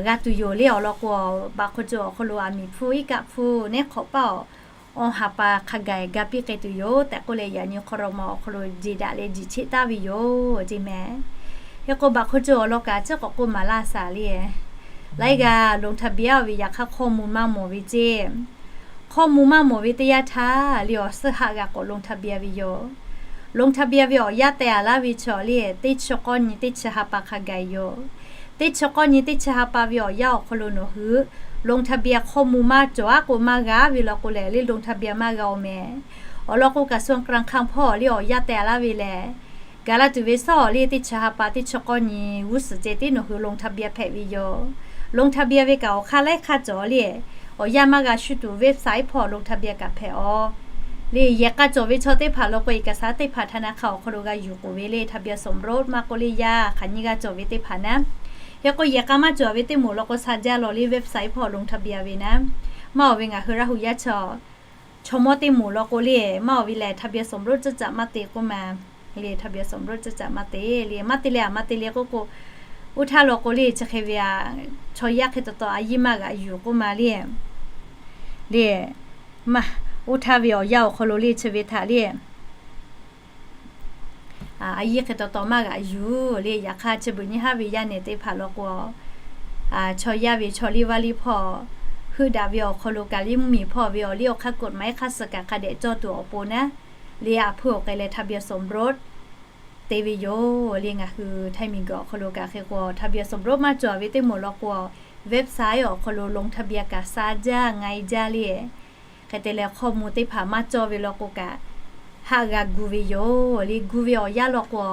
g'a tuˬ yoˬ le. Awˬ lawn k'o, baꞈ hk'oˆ co awˬ hk'aw lo aˬ miˍ hpfuhˇ iˉ kaˆ hpfuhˇ neˉ hk'awꞈ paˇ awˬ awˬ ha pa hk'a gaˬ ga piˇ k'ai tuˬ yoˬ tehꞈ k'oˆ leh, yaꞈ nyi ครม. awˬ hk'aw lo jeˬ daꞈ leh jeˬ cheˆ taˍ ve yoˬ ceˇ mehˍ. Hk'e k'o, baꞈ hk'oˆ co awˬ lawn kaꞈ chi k'awꞈ k'oˆ maˍ laˇ shaˍ le. Laiˉ g'aˇ ลงทะเบียน ve yaꞈ hk'aˇ ข้อมูล maˇ mawˬ ve ceˇ. ข้อมูล maˇ mawˬ ve teˇ yanˇ htaˇ le, awˬ suhˉ haˆ g'a k'awꞈ ลงทะเบียน ve yoˬ. ลงทะเบียน ve awˬ yanˇ teh a laˇ ve chaw le, teˇ chi k'awˇ nyi teˇ chi ha pa hk'a gaˬ yoˬ. Teˇ chi k'awˇ nyi teˇ chi ha pa ve awˬ yanˇ awˬ hk'aw lo nawˬ hui ลงทะเบียน ข้อมูล maˇ cawˬ aˉ k'o maˇ g'a ve law k'o lehˬ le, ลงทะเบียน maˇ g'a oˬ mehˍ. Awˬ lawn k'o, กระทรวงการคลัง hpawˇ le awˬ yanˇ teh a laˇ ve lehˬ, gaˬ la tuˬ ve sawˉ le teˇ chi ha pa teˇ chi k'awˇ nyi g'uˇ suhˍ ceh tiˉ nawˬ hui ลงทะเบียน hpehꞈ ve yoˬ. ลงทะเบียน ve kaꞈ awˬ hk'aˇ laiˉ hk'aˇ cawˬ le, awˬ yanˇ maˇ g'a shu tuˬ website hpawˇ ลงทะเบียน kaꞈ hpehꞈ aˬ le. Yehˬ k'a cawˬ ve chaw teˇ hpaˍ law k'o, เอกสาร teˇ hpaˍ ธนาคาร awˬ hk'aw lo g'a yuˬ k'oˍ ve le, ทะเบียนสมรส maˇ k'oˆ le, yaˇ hk'aˬ nyiˇ g'aˇ cawˬ ve teˇ hpaˍ naˉ. Hk'e k'o, yehˬ k'a maˇ cawˬ ve teˇ moˍ law k'o, sha jaˇ law le website hpawˇ ลงทะเบียน ve naˉ. Maˇ awˬ ve ngaˬ hui Laˇ hu yaˇ chaw chaw mawˇ teˇ moˍ law k'o le, maˇ awˬ ve lehˬ ทะเบียนสมรส ceuˇ caꞈ maˇ te k'oˆ ma le, ทะเบียนสมรส ceuˇ caꞈ maˇ te le, maˇ te leh a maˇ te le k'oˆ k'o, oˇ htaˇ law k'o le chi hk'e ve a, chaw yaˇ hk'e taw taw a yiˇ maˇ g'a yuˬ k'oˆ ma le. Le, maˇ, oˇ htaˇ ve awˬ yanˇ awˬ hk'aw lo le chi ve htaꞈ le a yiˇ hk'e taw taw maˇ g'a yuˬ le. Yaꞈ hk'aˇ, chi beuꞈ nyiˇ haˉ ve yaˇ nehˬ teˇ hpaˍ law k'o, chaw yaˇ ve chaw liˇ vaˇ liˇ hpawˇ heuˆ daꞈ ve awˬ hk'aw lo kaꞈ le, mvuhˇmiˬ hpawˇ ve awˬ liˇ awˬ hk'aˇ กฎหมาย hk'a suh kaꞈ hk'a dehꞈ cawˇ tuˬ awˬ pon naˉ le, a hpfuhˇ awˬ k'ai leh ทะเบียนสมรส te ve yoˬ le. Ngaˬ hui Htaiˇ miˬguiˬ awˬ hk'aw lo kaꞈ hk'e k'o, ทะเบียนสมรส maˇ cawˬ ve teˇ moˍ law k'o, website awˬ hk'aw lo ลงทะเบียน kaꞈ sha jaˇ ngai jaˇ le. Hk'e te leh, ข้อมูล teˇ hpaˍ maˇ cawˇ ve law k'o kaꞈ, haˆ g'a gu ve yoˬ le. Gu ve awˬ yanˇ law k'o,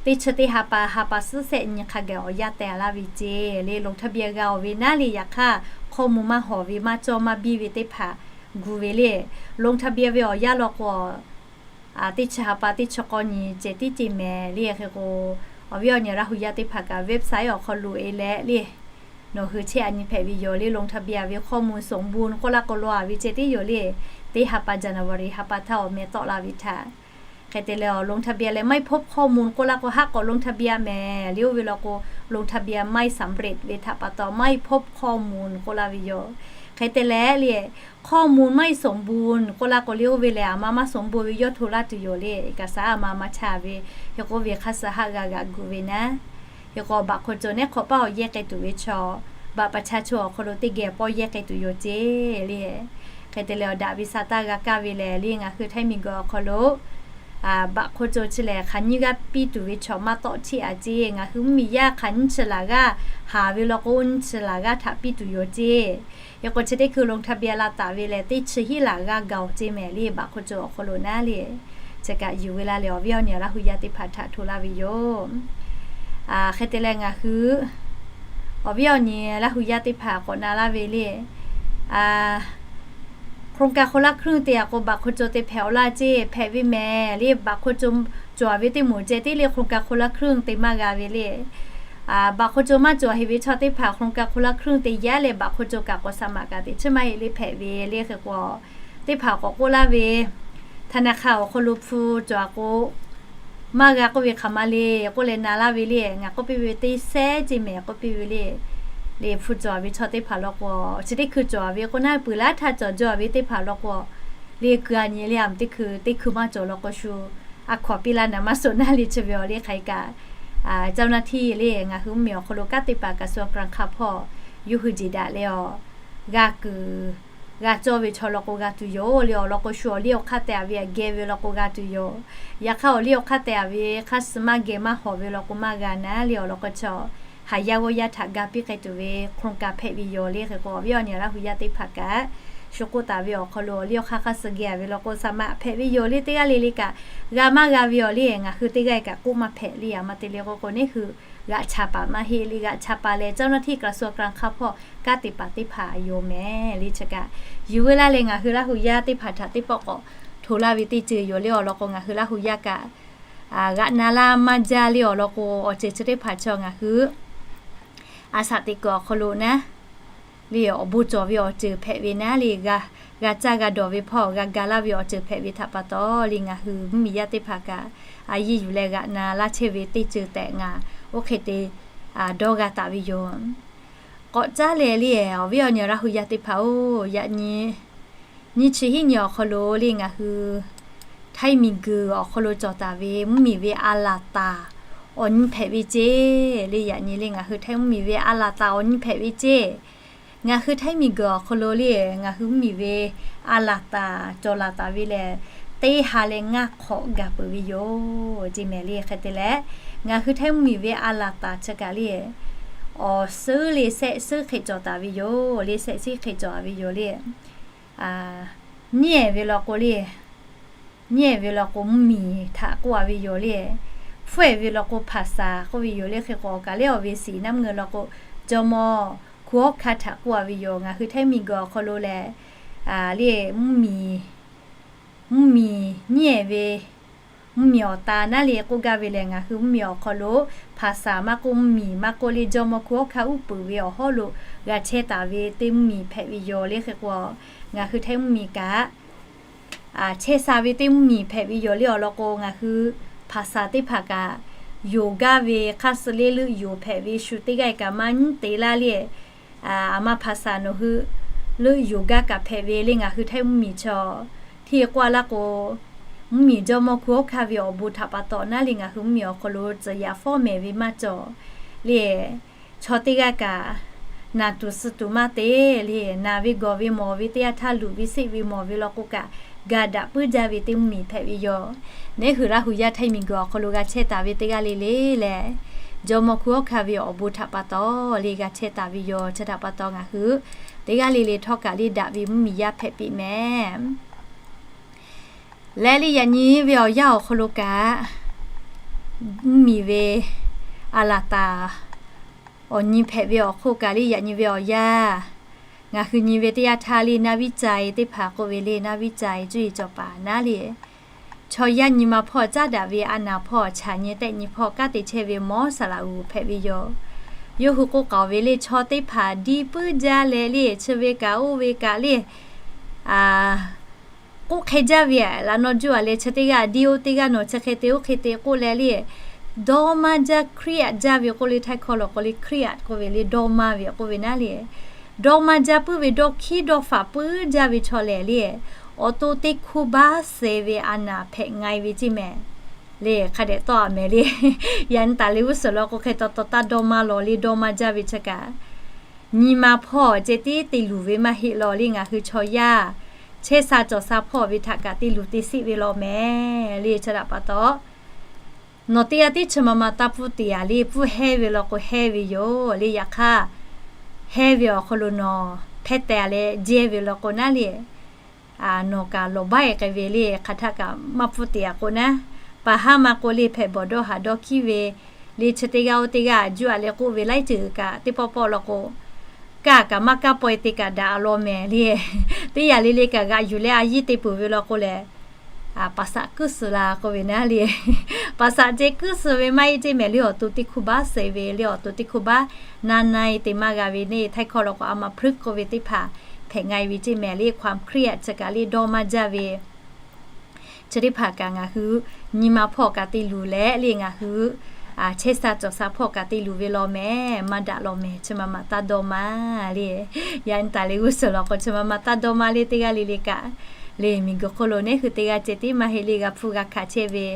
teˇ chi teˇ ha pa, ha pa suhˉ shehˆ nyi hk'a gaˬ awˬ yanˇ teh laˇ ve ceˇ le. ลงทะเบียน g'a oˬ ve naˉ le, yaꞈ hk'aˇ ข้อมูล maˇ hawˍ ve, maˇ cawˇ maˇ biˇ ve teˇ hpaˍ gu ve le. ลงทะเบียน ve awˬ yanˇ law k'o, teˇ chi ha pa teˇ chi k'awˇ nyi ceh tiˉ ceˇ mehˍ le. Hk'e k'o, awˬ viˉ awˬ nyi Laˇ hu yaˇ teˇ hpaˍ kaꞈ website awˬ hk'aw lo e leh le, nawˬ hui chehˇ a nyi hpehꞈ ve yoˬ le. ลงทะเบียน ve ข้อมูล สมบูรณ์ k'oˆ laˇ k'o, law a ve ceh tiˉ yoˬ le. Teˇ ha pa January ha pa htaˇ awˬ meh tawˆ la ve htaꞈ hk'e te leh, awˬ ลงทะเบียน leh ไม่พบข้อมูล k'oˆ laˇ k'o, haˆ k'awꞈ ลงทะเบียน mehˍ le. Oˇ ve law k'o, ลงทะเบียน ไม่สำเร็จ ve htaꞈ pa taw ไม่พบข้อมูล k'oˆ laˇ ve yoˬ. Hk'e te leh le, ข้อมูล ไม่สมบูรณ์ k'oˆ laˇ k'o le, oˇ ve lehˬ, a ma maˇ สมบูรณ์ ve yawˇ hto laˇ tuˬ yoˬ le. เอกสาร a ma maˇ cha ve, hk'e k'o ve hk'a suh haˆ g'a g'aꞈ gu ve naˉ. Hk'e k'o, baꞈ hk'oˆ co neˉ hk'awꞈ paˇ awˬ yehˇ k'ai tuˬ ve chaw, baꞈ pa cha chaw awˬ hk'aw lo teˇ geh pawˇ yehˇ k'ai tuˬ yoˬ ceˇ le. Hk'e te leh, awˬ daꞈ ve sa taˇ g'a kaˇ ve lehˬ le, ngaˬ hui Htaiˇ miˬguiˬ awˬ hk'aw lo baꞈ hk'oˆ co chi lehˬ, hk'aˬ nyiˇ g'aˇ piˇ tuˬ ve chaw maˇ tawˆ cheˆ a ceˇ. Ngaˬ hui mvuhˇmiˬ yaˇ hk'aˬ nyiˇ chi laˬ g'aˇ haˍ ve law k'o, nyiˇ chi laˬ g'aˇ htaꞈ piˇ tuˬ yoˬ ceˇ. Hk'e k'o, chi teˇ hkui ลงทะเบียน la taˍ ve lehˬ, teˇ chi hiˉ laˬ g'aˇ gaˬ oˬ ceˇ mehˍ le, baꞈ hk'oˆ co awˬ hk'aw lo naˉ le. Chi kaꞈ yuˬ ve la lehˬ, awˬ viˉ awˬ nyi Laˇ hu yaˇ teˇ hpaˍ htaꞈ hto laˇ ve yoˬ. Hk'e te leh, ngaˬ hui awˬ viˉ awˬ nyi Laˇ hu yaˇ teˇ hpaˍ k'awꞈ na laˇ ve le, โครงการคนละครึ่ง te a k'o, baꞈ hk'oˆ co te hpehꞈ aw laˇ ceˇ. Hpehꞈ ve mehˍ le, baꞈ hk'oˆ co cawˬ ve teˇ moˍ ceh tiˉ le, โครงการคนละครึ่ง te maˇ g'a ve le. Baꞈ hk'oˆ co maˇ cawˬ heˆ ve chaw teˇ hpaˍ โครงการคนละครึ่ง te yaˇ leh, baꞈ hk'oˆ co kaꞈ k'awꞈ sa maꞈ kaꞈ teꞈ chiˉ maˇ heˆ le, hpehꞈ ve le. Hk'e k'o, teˇ hpaˍ k'awꞈ k'oˆ laˇ ve, ธนาคาร awˬ hk'aw lo hpu cawˬ a k'o, maˇ g'a k'oˆ ve hk'aˬ ma le k'oˆ leh na laˇ ve le. Ngaˬ k'oˆ piˇ ve teˇ sehˉ ceˇ mehˍ k'oˆ piˇ ve le. le hpu cawˬ ve chaw teˇ hpaˍ law k'o, chi teˇ hkui cawˬ ve k'o naˉ, puiˍ laˇ htaˇ cawˬ jaw ve teˇ hpaˍ law k'o, le keu a nyi le a meuꞈ teˇ hkui teˇ hkui maˇ cawˬ law k'o shu, a hkaw piˇ laˇ naˍ maˇ suh naˉ le chi ve awˬ le hk'aˬ hk'e kaꞈ, เจ้าหน้าที่ le ngaˬ hui mvuhˇmiˬ awˬ hk'aw lo kanˉ te paˍ กระทรวงการคลัง hpawˇ yawˇ hui jeˬ daꞈ leh awˬ, g'a kuiˬ g'a cawˇ ve chaw law k'o g'a tuˬ yoˬ le awˬ lawn k'o, shu awˬ liˇ awˬ hk'aˇ teh a ve geh ve law k'o g'a tuˬ yoˬ. Yaꞈ hk'aˇ awˬ liˇ awˬ hk'aˇ teh a ve hk'aˇ suh maˇ geh maˇ hawˍ ve law k'o maˇ g'a naˉ le awˬ lawn k'o, chaw haˍ yaˇ g'awˇ yaˇ htaꞈ ga piˇ k'ai tuˬ ve โครงการ hpehꞈ ve yoˬ le. Hk'e k'o awˬ viˉ awˬ nyi Laˇ hu yaˇ teˇ hpaˍ kaꞈ, shu k'oˆ taˍ ve awˬ hk'aw lo awˬ liˇ awˬ hk'aˇ hk'aˇ suh geh a ve law k'o, saˍ maꞈ hpehꞈ ve yoˬ le. Teˇ g'aˇ le le kaꞈ g'a maˇ g'a ve awˬ le ngaˬ hui teˇ g'aˇ kaꞈ k'oˆ maˇ hpehꞈ le. A ma te le k'o k'o, neˇ hui g'aꞈ cha paˍ maˇ heˆ le. G'aꞈ cha paˍ lehˬ, เจ้าหน้าที่ กระทรวงการคลัง hpawˇ kanˉ te paˍ teˇ hpaˍ yoˬ mehˍ le. Chi kaꞈ yuˬ veu laˇ leh ngaˬ hui Laˇ hu yaˇ teˇ hpaˍ htaꞈ teˇ pawˆ k'awꞈ hto laˇ ve teˇ ceuˬ yoˬ le awˬ lawn k'o, ngaˬ hui Laˇ hu yaˇ kaꞈ g'aꞈ na laˇ maˇ jaˇ le awˬ lawn k'o, awˬ ceuˬ chi teˇ hpaˍ chaw ngaˬ hui a shaꞈ teꞈ kuiˬ awˬ hk'aw lo naˉ le awˬ bon cawˬ ve awˬ ceuˬ hpehꞈ ve naˉ le, g'a caˇ g'a dawˬ ve hpawˇ g'a ga laˇ ve awˬ ceuˬ hpehꞈ ve htaꞈ pa taw le ngaˬ hui mvuhˇmiˬ yaˇ teˇ hpaˍ kaꞈ a yiˇ yuˬ leh g'aꞈ na laˇ chehˇ ve teˇ ceuˬ tehꞈ ngaˬ oˇ hk'e te dawˇ g'a taˍ ve yoˬ. K'awꞈ caˉ leh le awˬ viˉ awˬ nyi Laˇ hu yaˇ teˇ hpaˍ-oˬ, yaꞈ nyi nyiˇ chi hiˉ nyi awˬ hk'aw lo le ngaˬ hui htaiˇ miˬguiˬ awˬ hk'aw lo cawˬ taˍ ve mvuhˇmiˬ ve a laˬ taˍ awˬ nyi hpehꞈ ve ceˇ le. Yaꞈ nyi le ngaˬ hui htaiˇ mvuhˇmiˬ ve a laˬ taˍ awˬ nyi hpehꞈ ve ceˇ. Ngaˬ hui htaiˇ miˬguiˬ awˬ hk'aw lo le ngaˬ hui mvuhˇmiˬ ve a laˬ taˍ cawˬ laˬ taˍ ve lehˬ, teˇ ha leh ngaˇ hk'awꞈ gaˬ peuˬ ve yoˬ ceˇ mehˍ le. Hk'e te leh, ngaˬ hui htaiˇ mvuhˇmiˬ ve a laˬ taˍ chi kaꞈ le awˬ suhˉ le sehˆ suhˉ hk'e cawˬ taˍ ve yoˬ le. Sehˆ suhˉ hk'e cawˬ ve yoˬ le. Nyiˉ ehˍ ve law k'o le, nyiˉ ehˍ ve law k'o mvuhˇmiˬ htaꞈ k'oˆ a ve yoˬ le. Hpfuhˇ ehˍ ve law k'o ภาษา k'oˆ ve yoˬ le. Hk'e k'o awˬ kaˬ lehˬ awˬ ve shiˍ naˉ mvuhˇ leh law k'o, jawˇmawˇ hku hawˉ hkanˇ htaꞈ k'oˆ a ve yoˬ. Ngaˬ hui htaiˇ miˬguiˬ awˬ hk'aw lo lehˬ, le mvuhˇmiˬ, mvuhˇmiˬ nyiˉ ehˍ ve mvuhˇmiˬ awˬ ta naˉ le k'oˆ gaˇ ve lehˬ, ngaˬ hui mvuhˇmiˬ awˬ hk'aw lo ภาษา maˇ k'oˆ, mvuhˇmiˬ maˇ k'oˆ le, jawˇmawˇ hku hawˉ hkanˇ uˉ peunˍ ve awˬ hawˉ lo g'a chehˇ taˍ ve teˇ mvuhˇmiˬ hpehꞈ ve yoˬ le. Hk'e k'o ngaˬ hui htaiˇ mvuhˇmiˬ kaꞈ chehˇ sha ve teˇ mvuhˇmiˬ hpehꞈ ve yoˬ le awˬ lawn k'o, ngaˬ hui ภาษา teˇ hpaˍ kaꞈ yonˍ gaˇ ve hk'aˇ suh le leuˆ yoˍ hpehꞈ ve shu teˇ g'aˇ kaꞈ maˇ nyiˉ te laˇ le. Aˬ ma ภาษา nawˬ hui leuˆ yoˍ gaˇ kaꞈ hpehꞈ ve le. Ngaˬ hui htaiˇ mvuhˇmiˬ chaw hteˇ k'oˆ a laˇ k'o, mvuhˇmiˬ jawˇmawˇ hku hawˉ hkanˇ ve awˬ bon htaꞈ pa taw naˉ le ngaˬ hui mvuhˇmiˬ awˬ hk'aw lo tcuh yaꞈ fawˉ mehˍ ve maˇ cawˬ le. Chaw teˇ g'aˇ kaꞈ naˬ tuˬ suh tuˬ maˇ te le. Naˬ ve gawˬ ve mawˬ ve teˇ yanˇ htaˇ luˬ ve seˆ ve mawˬ ve law k'o kaꞈ, ga daꞈ puiˉ jaˇ ve teˇ mvuhˇmiˬ hpehꞈ ve yoˬ. Neˇ hui Laˇ hu yaˇ htaiˇ miˬguiˬ awˬ hk'aw lo g'a chehˇ taˍ ve teˇ g'aˇ le le lehˬ, jawˇmawˇ hku hawˉ hkanˇ ve awˬ bon htaꞈ pa taw le g'a chehˇ taˍ ve yoˬ. Chi htaꞈ pa taw ngaˬ hui teˇ g'aˇ le le htawˇ kaꞈ le daꞈ ve mvuhˇmiˬ yaˇ hpehꞈ piˇ mehˍ. Leh le yaꞈ nyi ve awˬ yanˇ awˬ hk'aw lo kaꞈ, mvuhˇmiˬ ve a laˬ taˍ awˬ nyi hpehꞈ ve awˬ hk'oˆ kaꞈ le yaꞈ nyi ve awˬ yanˇ, ngaˬ hui nyi ve teˇ yanˇ htaˇ le naˇ viˉ cai teˇ hpaˍ k'oˆ ve le naˇ viˉ cai cuˇ yiˍ cawˬ paˍ naˉ le, chaw yaˇ nyi ma hpawˇ caˉ daꞈ ve a naˍ hpawˇ chaꞈ nyi tehˆ nyi hpawˇ kanˉ te chehˇ ve mawˇ saˍ laꞈ uˍ hpehꞈ ve yoˬ. Yawˇ hui k'oˆ k'aoˍ ve le chaw teˇ hpaˍ diˇ puiˉ jaˇ leh le chi ve kaꞈ oˇ ve kaꞈ le k'oˆ hk'e jaˇ ve aꞈ laꞈ naw juˇ a leh chi teˇ g'aˇ diˇ oˇ teˇ g'aˇ nawˬ chi hk'e te oˇ hk'e te k'oˆ leh le, dawˇ maˇ jaˇ เครียด jaˇ ve k'oˆ le htaiˇ hkawˇ law k'o le เครียด k'oˆ ve le dawˇ maˇ ve k'oˆ ve naˉ le, dawˇ maˇ jaˇ puiˉ ve dawˇ hkiˉ dawˇ faˍ puiˉ jaˇ ve chaw lehˬ le, awˬ to teˇ hkuˇ baˆ suh ve a naˍ hpehꞈ nga e ve ceˇ mehˍ le. Hk'a dehꞈ tawˇ a mehˍ le. Yaꞈ nyi taˍ le g'uˇ suhˍ law k'o hk'e taw taw taˇ dawˇ maˇ law le dawˇ maˇ jaˇ ve chi kaꞈ, nyi ma hpawˇ ceh tiˉ te luˬ ve maˇ heˆ law le ngaˬ hui chaw yaˇ chehˇ sha cawˬ sha hpawˇ ve htaꞈ kaꞈ te luˬ te siˆ ve law mehˍ le. Chi htaꞈ pa taw nawˬ teˇ g'aˇ tiˉ chi ma ma taˇ pfuhˇ te a le pfuhˇ hehnˇ ve law k'o hehnˇ ve yoˬ le. Yaꞈ hk'aˇ hehnˇ ve awˬ hk'aw lo nawˬ hpehˇ teh a leh jehˇ ve law k'o naˉ le, nawˬ kaꞈ lawˬ baˆ e k'ai ve le hk'aˬ htaˆ kaꞈ maˇ pfuhˇ te a k'o naˉ, paˍ haˉ ma k'o le hpehꞈ bawˬ dawˇ haˍ dawˇ hkiˉ ve le chi teˇ g'aˇ oˇ teˇ g'aˇ juˇ a leh k'oˆ ve laiˉ ceuˬ kaꞈ teˇ pawˆ pawˆ law k'o, kaˇ kaꞈ maˇ kaˇ paw e te kaꞈ daꞈ a law mehˍ le. Teˇ yanˇ le le kaꞈ g'aꞈ yuˬ leh a yiˇ te peuˬ ve law k'o lehˬ, paˍsaˍ kuiˉ suhˍ la k'oˆ ve naˉ le, paˍsaˍ ceh kuiˉ suhˍ ve maˇ heˆ ceˇ mehˍ le. Awˬ to teˇ hkuˇ baˆ suh ve le awˬ to teˇ hkuˇ baˆ naˇ naˇ e te maˇ g'a ve neˇ htaiˇ hkawˇ law k'o a ma พฤกษ์ k'oˆ ve teˇ hpaˍ hpehꞈ nga e ve ceˇ mehˍ le. ความเครียด chi kaꞈ le dawˇ maˇ jaˇ ve chi teˇ hpaˍ kaꞈ ngaˬ hui nyi ma hpawˇ kaꞈ te luˬ leh le ngaˬ hui chehˇ sha cawˬ sha hpawˇ kaꞈ te luˬ ve law mehˍ, maˇ daꞈ law mehˍ, chi ma ma taˇ dawˇ maˇ le. Yaꞈ nyi taˍ le g'uˇ suhˍ law k'o, chi ma ma taˇ dawˇ maˇ le teˇ g'aˇ le le kaꞈ le. Miˬguiˬ hk'oˆ lo neˉ hui teˇ g'aˇ ceh tiˉ maˇ heˆ le, g'a hpuˇ g'a hkanˍ chehˇ ve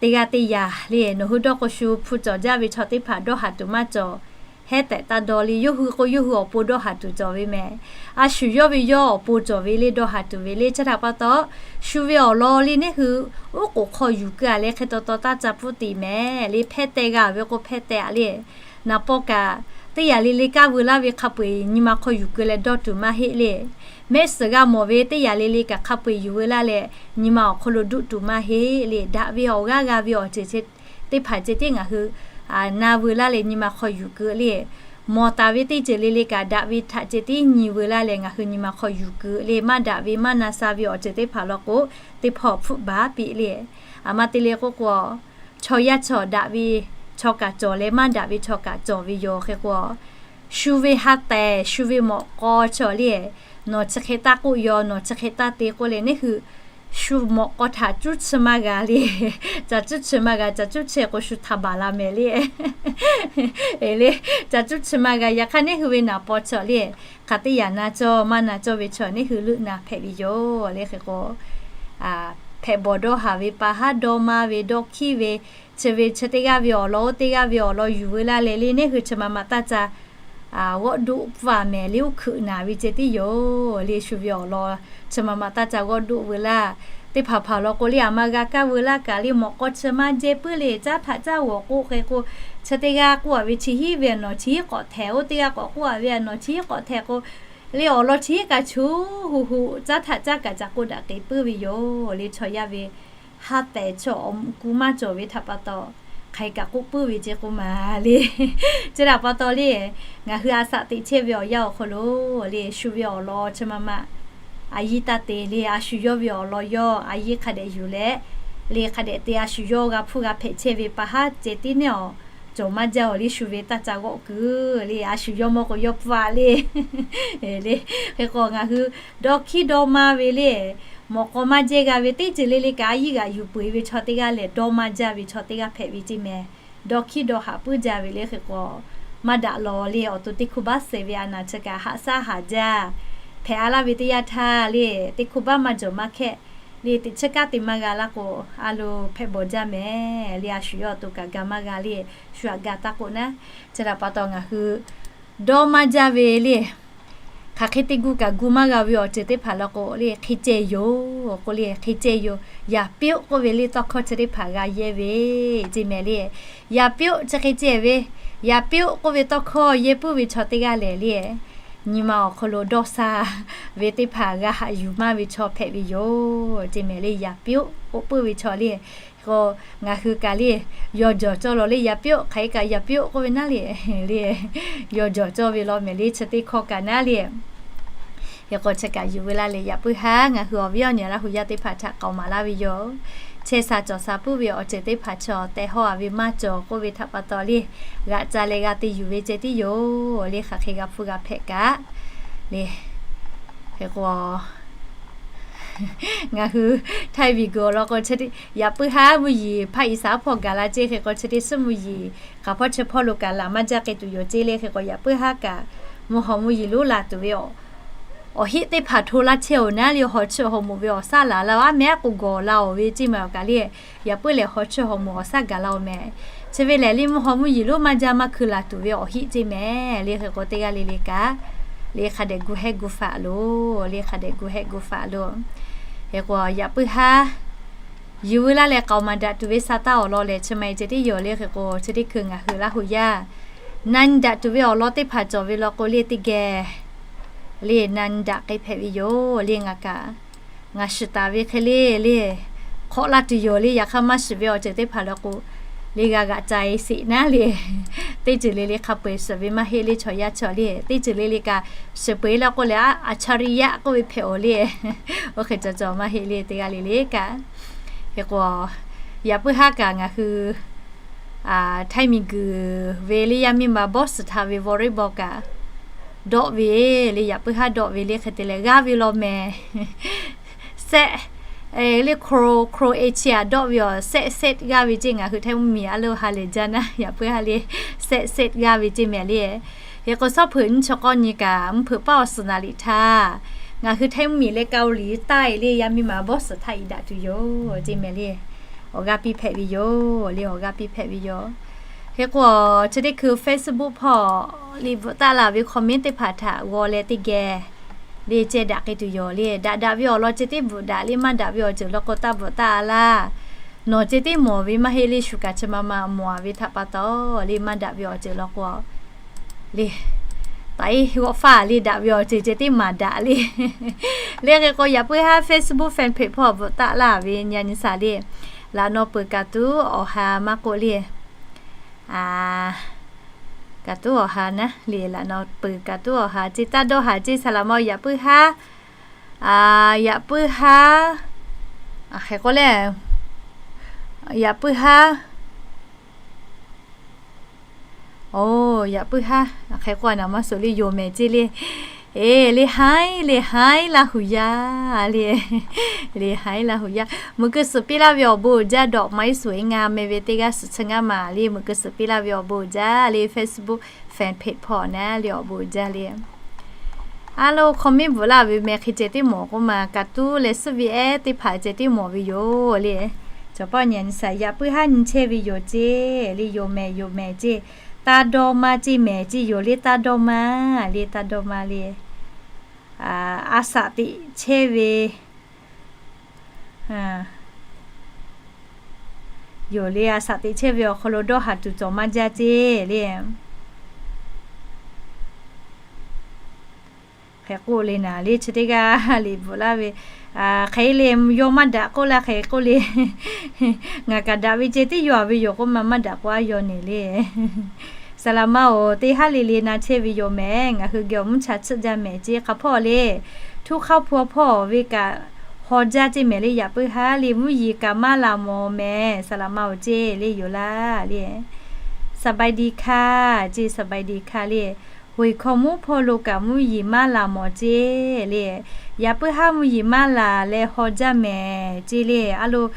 teˇ g'aˇ teˇ yanˇ le. Nawˬ hui dawˇ k'o shu hpu cawˬ jaˇ ve chaw teˇ hpaˍ dawˇ haˍ tuˬ maˇ cawˬ. Hehˉ tehꞈ taˇ dawˇ le. Yawˇ hui k'o yawˇ hui awˬ pon dawˇ haˍ tuˬ cawˬ ve mehˍ. A shu yawˇ ve yawˇ awˬ pon cawˬ ve le, dawˇ haˍ tuˬ ve le. Chi htaꞈ pa taw, shu ve awˬ lawn le neˉ hui oˉ k'oˍ hk'aw yuˬ keu a leh hk'e taw taw taˇ ca pfuhˇ tiˍ mehˍ le. Hpehˇ teh g'a ve k'o hpehˇ teh a le. Naˍ paw kaꞈ teˇ yanˇ le le kanˉ veu laˇ ve hk'a peu-eˬ nyi ma hk'aw yuˬ keu leh dawˇ tuˬ maˇ heˆ le. Mehˆ suhˍ g'a mawˬ ve teˇ yanˇ le le kaꞈ hk'a peu-eˬ yuˬ veu laˇ leh, nyi ma awˬ hk'aw lo duˆ tuˬ maˇ heˆ le. Daꞈ ve awˬ g'aˇ g'a ve awˬ ceuˬ teˇ hpaˍ ceh tiˉ ngaˬ hui na veu laˇ leh nyi ma hk'aw yuˬ keu le. Mawˬ taˍ ve teˇ ceuˬ le le kaꞈ daꞈ ve htaꞈ ceh tiˉ nyi veu laˇ leh ngaˬ hui nyi ma hk'aw yuˬ keu le. Maˇ daꞈ ve maˇ na sha ve awˬ ceuˬ teˇ hpaˍ law k'o, teˇ hpawˇ hpfuhˆ baˬ piˇ le. A ma te le k'oˆ k'o, chaw yaˇ chaw daꞈ ve chaw kaꞈ cawˬ leh maˇ daꞈ ve chaw kaꞈ cawˬ ve yoˬ. Hk'e k'o, shu ve ha tehˬ, shu ve mawꞈ k'aw chaw le, nawˬ chi hk'e taˇ k'oˆ yaw, nawˬ chi hk'e taˇ te k'oˆ leh neˉ hui shu mawꞈ k'aw htaꞈ cuˉ chi maˇ g'a le. Ca cuˉ chi maˇ g'a. Ca cuˉ chi k'o shu htaꞈ baˬ la mehˍ le. Le, ca cuˉ chi maˇ g'a. Yaꞈ hk'aˇ neˉ hui ve naˍ paw chaw le, hk'aˬ teˇ yanˇ na cawˇ maˇ na cawˇ ve chaw neˉ hui leuˆ na hpehꞈ ve yoˬ le. Hk'e k'o, hpehꞈ bawˬ dawˇ haˍ ve, pa haˉ dawˇ maˇ ve, dawˇ hkiˉ ve, chi ve chi teˇ g'aˇ ve awˬ lawn oˇ teˇ g'aˇ ve awˬ lawn yuˬ veu laˇ leh le neˉ hui chi ma ma taˇ ca g'awˆ doˆ pfuhˇ a mehˍ le. Oˇ hkeuꞈ naˍ ve ceh tiˉ yoˬ le. Shu ve awˬ lawn chi ma ma taˇ ca g'awˆ doˆ veu laˇ. Teˇ hpaˍ hpaˍ law k'o le, a ma g'a kaˇ veu laˇ kaꞈ le, mawꞈ k'aw chi maˇ jehˇ puiˉ le. Caˉ htaꞈ caˇ g'awˬ k'oˆ hk'e k'o, chi teˇ g'aˇ k'oˆ a ve chi hiˉ ve a nawˬ chi hiˉ k'awꞈ htehꞈ, oˇ teˇ g'aˇ k'awꞈ k'oˆ a ve a nawˬ chi hiˉ k'awꞈ htehꞈ k'o, le awˬ lawn chi hiˉ kaꞈ chu hu hu caˉ htaꞈ caˇ kaꞈ ca k'oˆ daꞈ k'e puiˉ ve yoˬ le. Chaw yaˇ ve ha tehˬ chaw awˬ ku maˇ cawˬ ve htaꞈ pa taw, hk'aˬ hk'e kaꞈ k'oˆ puiˉ ve ceh k'oˆ ma le. Chi htaꞈ pa taw le, ngaˬ hui a shaꞈ teꞈ chehˇ ve awˬ yanˇ awˬ hk'aw lo le, shu ve awˬ lawn chi ma ma a yiˇ taˇ te le. A shu yawˇ ve awˬ lawn yawˇ a yiˇ hk'a dehꞈ yuˬ leh le, hk'a dehꞈ te a shu yawˇ g'a hpuˇ g'a hpehꞈ chehˇ ve pa haˉ ceh tiˉ neˉ awˬ cawˬ maˇ jaˇ awˬ le. Shu ve taˇ ca g'awˆ keu le. A shu yawˇ mawˇ k'o yawˇ pfuhˇ a le. Le, hk'e k'o ngaˬ hui dawˇ hkiˉ dawˇ maˇ ve le, mawꞈ k'aw maˇ jehˇ g'a ve teˇ ceuˬ le le kaꞈ a yiˇ g'aꞈ yuˬ peu eˬ ve chaw teˇ g'aˇ lehˬ, dawˇ maˇ jaˇ ve chaw teˇ g'aˇ hpehꞈ ve ceh mehˍ. Dawˇ hkiˉ dawˇ haꞈ puiˉ jaˇ ve le. Hk'e k'o, maˇ daꞈ lawˬ le. Awˬ to teˇ hkuˇ baˆ suh ve a naˍ chi kaꞈ haꞈ shaˉ haˍ jaˇ. Hpehꞈ a laˇ ve teˇ yanˇ htaˇ le, teˇ hkuˇ baˆ maˇ jawˬ maˇ hkehˇ le, teꞈ chiˉ kaˉ te maˇ g'a laˇ k'o, a lo hpehꞈ bawˬ jaˇ mehˍ le. A shu yawˇ awˬ to kaꞈ ga maˇ g'a le. Shu aꞈ ga taˇ k'oˆ naˉ. Chi htaꞈ pa taw ngaˬ hui dawˇ maˇ jaˇ ve le, hk'aˬ hk'e te gu kaꞈ gu maˇ g'a ve awˬ ceuˬ teˇ hpaˍ law k'o le, hk'e ceh yoˬ k'oˆ le, hk'e ceh yoˬ. Yaˍ piˉ-oˆ k'oˆ ve le tawˇ hkawˇ chi teˇ hpaˍ g'a yehˇ ve ceh mehˍ le. Yaˍ piˉ-oˆ chi hk'e ceh ve, yaˍ piˉ-oˆ k'oˆ ve tawˇ hkawˇ yehˇ puiˉ ve chaw teˇ g'aˇ lehˬ le, nyi ma awˬ hk'aw lo dawˇ sha ve teˇ hpaˍ g'a haꞈ yuˬ maˇ ve chaw hpehꞈ ve yoˬ ceh mehˍ le. Yaˍ piˉ-oˆ k'oˆ puiˉ ve chaw le. K'o, ngaˬ hui kaꞈ le, yaw jawˬ cawˇ law le. Yaˍ piˉ-oˆ hk'aˬ hk'e kaꞈ yaˍ piˉ-oˆ k'oˆ ve naˉ le, le, yaw jawˬ cawˇ ve law mehˍ le. Chi teˇ hkawˇ kaꞈ naˉ le. Hk'e k'o chi kaꞈ yuˬ veu laˇ leh, yaꞈ puiˉ haˉ ngaˬ hui awˬ viˉ awˬ nyi Laˇ hu yaˇ teˇ hpaˍ htaꞈ k'aoˍ maˍ laˇ ve yoˬ. Chehˇ sha cawˬ sha puiˉ ve awˬ ceuˬ teˇ hpaˍ chaw tehꞈ hawˇ a ve maˇ cawˬ k'oˆ ve htaꞈ pa taw le, g'aꞈ ca leh g'a te yuˬ ve ceh tiˉ yoˬ le. Hk'aˬ hk'e g'a hpuˇ g'a hpehꞈ kaꞈ le. Hk'e k'o, ngaˬ hui Htaiˇ miˬguiˬ awˬ lawn k'o, yaꞈ puiˉ haˉ mvuhˇ yeˬ hpaˇ iˍ saˍ hpawˇ gaˬ la ceh. Hk'e k'o chi teˇ suhˉ mvuhˇ yeˬ hk'aˬ hpawˇ chi hpawˇ lo kaꞈ laˬ maˇ jaˇ k'ai tuˬ yoˬ ceh le. Hk'e k'o yaꞈ puiˉ haˉ kaꞈ mvuhˇ haw mvuhˇ yeˬ lonˉ la tuˬ ve awˬ heˆ teˇ hpaˍ hto laˇ chehˇ-oˬ naˉ le. Haw chiˇ haw moˍ ve awˬ shaˉ laˬ la-oˬ, aˉ meh aˉ k'o gawˬ la-oˬ ve ceh mehˍ. Awˬ kaꞈ le, yaꞈ puiˉ lehˬ haw chiˇ haw moˍ awˬ shaˉ gaˬ la-oˬ mehˍ. Chi ve lehˬ le mvuhˇ haw mvuhˇ yeˬ lonˉ maˇ jaˇ maˇ hkui laˬ tuˬ ve awˬ heˆ ceh mehˍ le. Hk'e k'o teˇ g'aˇ le le kaꞈ le hk'a dehꞈ gu hehˆ gu faꞈ loˬ, le hk'a dehꞈ gu hehˆ gu faꞈ loˬ. Hk'e k'o yaꞈ puiˉ haˉ yuˬ veu laˇ leh k'aoˍ maˍ daꞈ tuˬ ve sa taˇ awˬ lawn lehˬ chi ma-e ceh tiˉ yoˬ le. Hk'e k'o chi teˇ hkui ngaˬ hui Laˇ hu yaˇ na nyi daꞈ tuˬ ve awˬ lawn teˇ hpaˍ cawˬ ve law k'o le, teˇ geh le na nyi daꞈ k'ai hpehꞈ ve yoˬ le. Ngaˬ kaꞈ ngaˬ shiˍ taˍ ve hk'e le le hk'awꞈ laˇ tuˬ yoˬ le. Yaꞈ hk'aˇ maˇ shiˍ ve awˬ ceuˬ teˇ hpaˍ law k'o le, g'a g'aꞈ ca-e sheˍ naˉ le. Teˇ ceuˬ le le hk'a peu-eˬ shiˍ ve maˇ heˆ le. Chaw yaˇ chaw le teˇ ceuˬ le le kaꞈ shiˍ peu-eˬ law k'o lehˬ, a, อัจฉริยะ k'oˆ ve hpehꞈ-oˬ le. Oˇ hk'e cawˬ cawˬ maˇ heˆ le teˇ g'aˇ le le kaꞈ. Hk'e k'o yaꞈ puiˉ haˉ kaꞈ ngaˬ hui Htaiˇ miˬguiˬ ve le yaˇ miˇ ma bawˇ suhˍ htaꞈ ve volleyball kaꞈ dawˆ ve le, yaꞈ puiˉ haˉ dawˆ ve le. Hk'e te leh g'aˇ ve law mehˍ. Sehˆ le Cro, Croatia dawˆ ve awˬ sehˆ sehˆ g'aˇ ve ceˇ. Ngaˬ hui Htaiˇ mvuhˇmiˬ a lo ha lehˬ jaˇ naˇ, yaꞈ puiˉ ha le sehˆ sehˆ g'aˇ ve ceˇ mehˍ le. Hk'e k'o, shawˉ hpeuꞈ nyiˇ chi k'awˇ nyi kaꞈ, mvuhˇ hpeuꞈ paˉ awˬ suhˍ naˍ liꞈ htaˇ, ngaˬ hui Htaiˇ mvuhˇmiˬ leh Kaoˍliˍ taˆ e le yaˇ miˇ ma bawˇ suhˍ htaˇ i daꞈ tuˬ yoˬ ceˇ mehˍ le. Awˬ g'aˇ piˇ hpehꞈ ve yoˬ le, awˬ g'aˇ piˇ hpehꞈ ve yoˬ. Hk'e k'o, chi teˇ hkui Facebook hpawˇ le bvuhꞈ taˆ la ve comment teˇ hpaˍ htaꞈ g'aw leh teˇ geh le ceh daꞈ k'ai tuˬ yoˬ le. Daꞈ daꞈ ve awˬ lawn ceh tiˉ bvuhꞈ daꞈ le, maˇ daꞈ ve awˬ ceuˬ law k'o taˇ bvuhꞈ taˆ laˇ. Nawˬ ceh tiˉ mawˬ ve maˇ heˆ le, shu kaꞈ chi ma ma mawˬ a ve htaꞈ pa taw le, maˇ daꞈ ve awˬ ceuˬ law k'o le, taˍ iˉ g'awˆ faˇ le, daꞈ ve awˬ ceuˬ ceh tiˉ maˍ daꞈ le. Le hk'e k'o, yaꞈ puiˉ haˉ Facebook fan page hpawˇ bvuhꞈ taˆ laˇ ve nyi nyi saˍ le, laꞈ naw peuˬ kaꞈ tuˉ awˬ ha maˇ k'oˆ le. Kaꞈ tuˉ awˬ ha naˉ le, laꞈ naw peuˬ kaꞈ tuˉ awˬ ha ceˇ, taˇ dawˇ haˍ ceˇ, saˍ laꞈ ma-oˬ, yaꞈ puiˉ haˉ, yaꞈ puiˉ haˉ, hk'e k'o le, yaꞈ puiˉ haˉ, oˬ, yaꞈ puiˉ haˉ, hk'e k'o a naˍ maˇ suhˍ le, yonˍ mehˍ ceˇ le. Eˬ, le haiˉ, le haiˉ Laˇ huˍ yaˇ le, le haiˉ Laˇ huˍ yaˇ. Meuꞈ keu suhˍ piˇ laˇ ve awˬ bon uiˍ jaˇ, dawꞈ ma iˉ suhˍ e ngaˇ meh ve teˇ g'aˇ suhˍ chi ngaˇ maˍ le, meuꞈ keu suhˍ piˇ laˇ ve awˬ bon uiˍ jaˇ le, Facebook fan page hpawˇ naˉ le awˬ bon uiˍ jaˇ le. A lo, comment bvuhꞈ laˇ ve meh hk'e ceh tiˉ mawˬ k'oˆ ma, kaꞈ tuˉ leh suhˉ ve ehˉ teˇ hpaˍ ceh tiˉ mawˬ ve yoˬ le. Cawˬ paˆ nyi nyi saˍ, yaꞈ puiˉ haˉ nyi chehˇ ve yoˬ ceˇ le, yonˍ mehˍ, yonˍ mehˍ ceˇ. Taˇ dawˇ maˇ ceˇ mehˍ ceˇ, yonˍ le taˇ dawˇ maˇ le, taˇ dawˇ maˇ le. A saꞈ teꞈ chehˇ ve, yonˍ le a saꞈ teꞈ chehˇ ve awˬ hk'aw lo dawˇ haˍ tuˬ cawˬ maˇ jaˇ ceˇ le. Hk'e k'oˆ le naˍ le, chi teˇ g'aˇ liꞈ bvuhꞈ laˇ ve, hk'e le yawˇ maˇ daꞈ k'oˆ laˇ, hk'e k'oˆ le. Ngaˬ kaꞈ daꞈ ve ceh tiˉ yaw a ve yoˬ k'oˆ ma, maˇ daꞈ k'o a yaw neˬ le. Saˍ laꞈ ma-oˬ, teˇ haˉ le le na chehˇ ve yoˬ mehˍ. Ngaˬ hui geh awˬ mvuhˇ cha tsuhˆ jaˇ mehˍ ceˇ. Hk'a hpawˇ le, htuˇ hk'aˇ hpu hpawˇ ve kaꞈ haw jaˇ ceˇ mehˍ le, yaꞈ puiˉ haˉ le, mvuhˇ yeˬ kaꞈ maˇ laˬ mawˬ mehˍ, saˍ laꞈ ma-oˬ ceˇ le, yoˬ laˇ le. Saˍbaˍdi hkaˇ ceˇ, saˍbaˍdi hkaˇ le. Hoꞈ e hkaw mvuhˇ hpawˇ lo kaꞈ mvuhˇ yeˬ maˇ laˬ mawˬ ceˇ le. Yaꞈ puiˉ haˉ mvuhˇ yeˬ maˇ laˬ leh haw jaˇ mehˍ ceˇ le. A lo,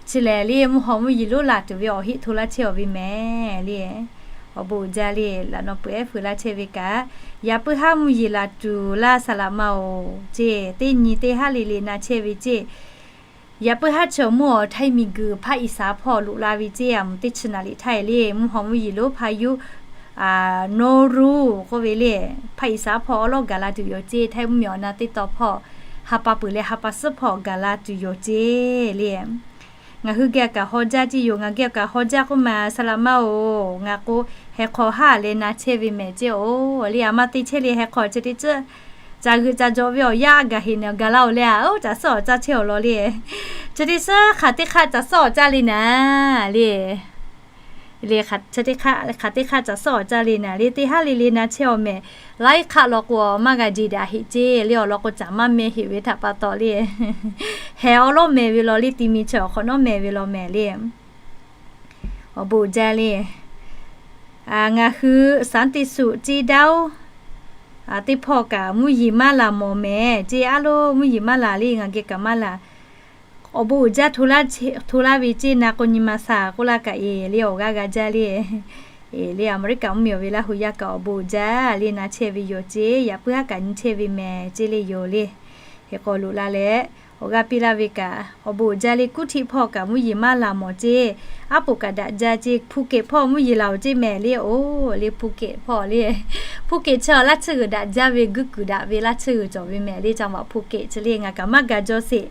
chi lehˬ le, mvuhˇ haw mvuhˇ yeˬ lonˉ laˬ tuˬ ve awˬ heˆ hto laˇ chehˇ awˬ ve mehˍ le. Awˬ bon uiˍ jaˇ le, laꞈ naw peuˬ ehˉ feu laˇ chehˇ ve kaꞈ, yaꞈ puiˉ haˉ mvuhˇ yeˬ laˬ tuˬ laˇ, saˍ laꞈ ma-oˬ ceˇ. Teˇ nyi teˇ haˉ le le na chehˇ ve ceˇ. Yaꞈ puiˉ haˉ chi awˬ mvuhˇ awˬ Htaiˇ miˬguiˬ hpaˇ iˍ saˍ hpawˇ loꞈ la ve ceˇ, a mvuhˇ teˇ chi naˍ liꞈ htaˇ e le, mvuhˇ haw mvuhˇ yeˬ lonˉ hpaˇ yuˇ, Nauru k'oˆ ve le, hpaˇ iˍ saˍ hpawˇ awˉ lawˉ gaˬ la tuˬ yoˬ ceˇ. Htaiˇ mvuhˇmiˬ awˬ na teˇ taw hpawˇ ha pa peuˬ leh ha pa suhˉ hpawˇ gaˬ la tuˬ yoˬ ceˇ le. Ngaˬ hui geh kaꞈ haw jaˇ ceˇ yoˬ. Ngaˬ geh kaꞈ haw jaˇ k'oˆ ma, saˍ laꞈ ma-oˬ, ngaˬ k'o, heh hk'aw haˉ leh na chehˇ ve mehˍ ceˇ-oˬ le. A ma te chehˇ le, heh hk'aw chi teˇ tcuhˉ caˬ g'euꞈ caˬ jawꞈ ve awˬ yanˇ gaˬ heꞈ naˍ gaˬ la-oˬ le, a oˉ caˬ suhˉ awˬ caˇ chehˇ awˬ lawn le. Chi teˇ suhˉ hk'aˬ teˇ hk'aˇ caˬ suhˉ awˬ caˇ le naˍ le. Le, chi teˇ hk'aˇ, hk'aˬ teˇ hk'aˇ caˬ suhˉ awˬ caˇ le naˍ le, teˇ haˉ le le na chehˇ awˬ mehˍ. Laiˉ hk'aˆ law k'o maˇ g'a jeˬ daꞈ heꞈ ceˇ le, awˬ lawn k'o caˬ maˇ meh heꞈ ve htaꞈ pa taw le. Heh awˉ lawˉ meh ve law le, ti mi chi awˬ hk'awꞈ nawˉ meh ve law mehˍ le. Awˬ bon uiˍ jaˇ le. Ngaˬ hui saˉ teˇ suꞈ ceˇ daˇ-oˬ, teˇ hpawˇ kaꞈ mvuhˇ yeˬ maˇ laˬ mawˬ mehˍ ceˇ, a lo mvuhˇ yeˬ maˇ laˬ le, ngaˬ geh kaꞈ maˇ laˬ. Awˬ bon uiˍ jaˇ hto laˇ ve ceˇ, na k'o nyi ma saˍ k'oˆ laˇ kaꞈ e le, awˬ g'aˇ g'a jaˇ le. E le, Aˍmeˍriˆkaˍ mvuhˇmiˬ awˬ ve Laˇ huˍ yaˇ kaꞈ awˬ bon uiˍ jaˇ le, na chehˇ ve yoˬ ceˇ, yaꞈ puiˉ haˉ kaꞈ nyi chehˇ ve mehˍ ceˇ le yoˬ le. Hk'e k'o loꞈ la leh, awˬ g'aˇ piˇ laˇ ve kaꞈ awˬ bon uiˍ jaˇ le. Kuˉ htiˆ hpawˇ kaꞈ mvuhˇ yeˬ maˇ laˬ mawˬ ceˇ, aˉ poꞈ kaꞈ daꞈ jaˇ ceˇ. Hpu keꞈ hpawˇ mvuhˇ yeˬ laˬ-oˬ ceˇ mehˍ le, oˬ le, Hpu keꞈ hpawˇ le. Hpu keꞈ chi awˬ laˇ tsuhˇ g'uiˬ daꞈ jaˇ ve, guiˇ kuiˬ daꞈ ve laˇ tsuhˇ g'uiˬ cawˬ ve mehˍ le, caˇ vaꞈ Hpu keꞈ chi le. Ngaˬ kaꞈ maˇ gaˬ jaw sheˍ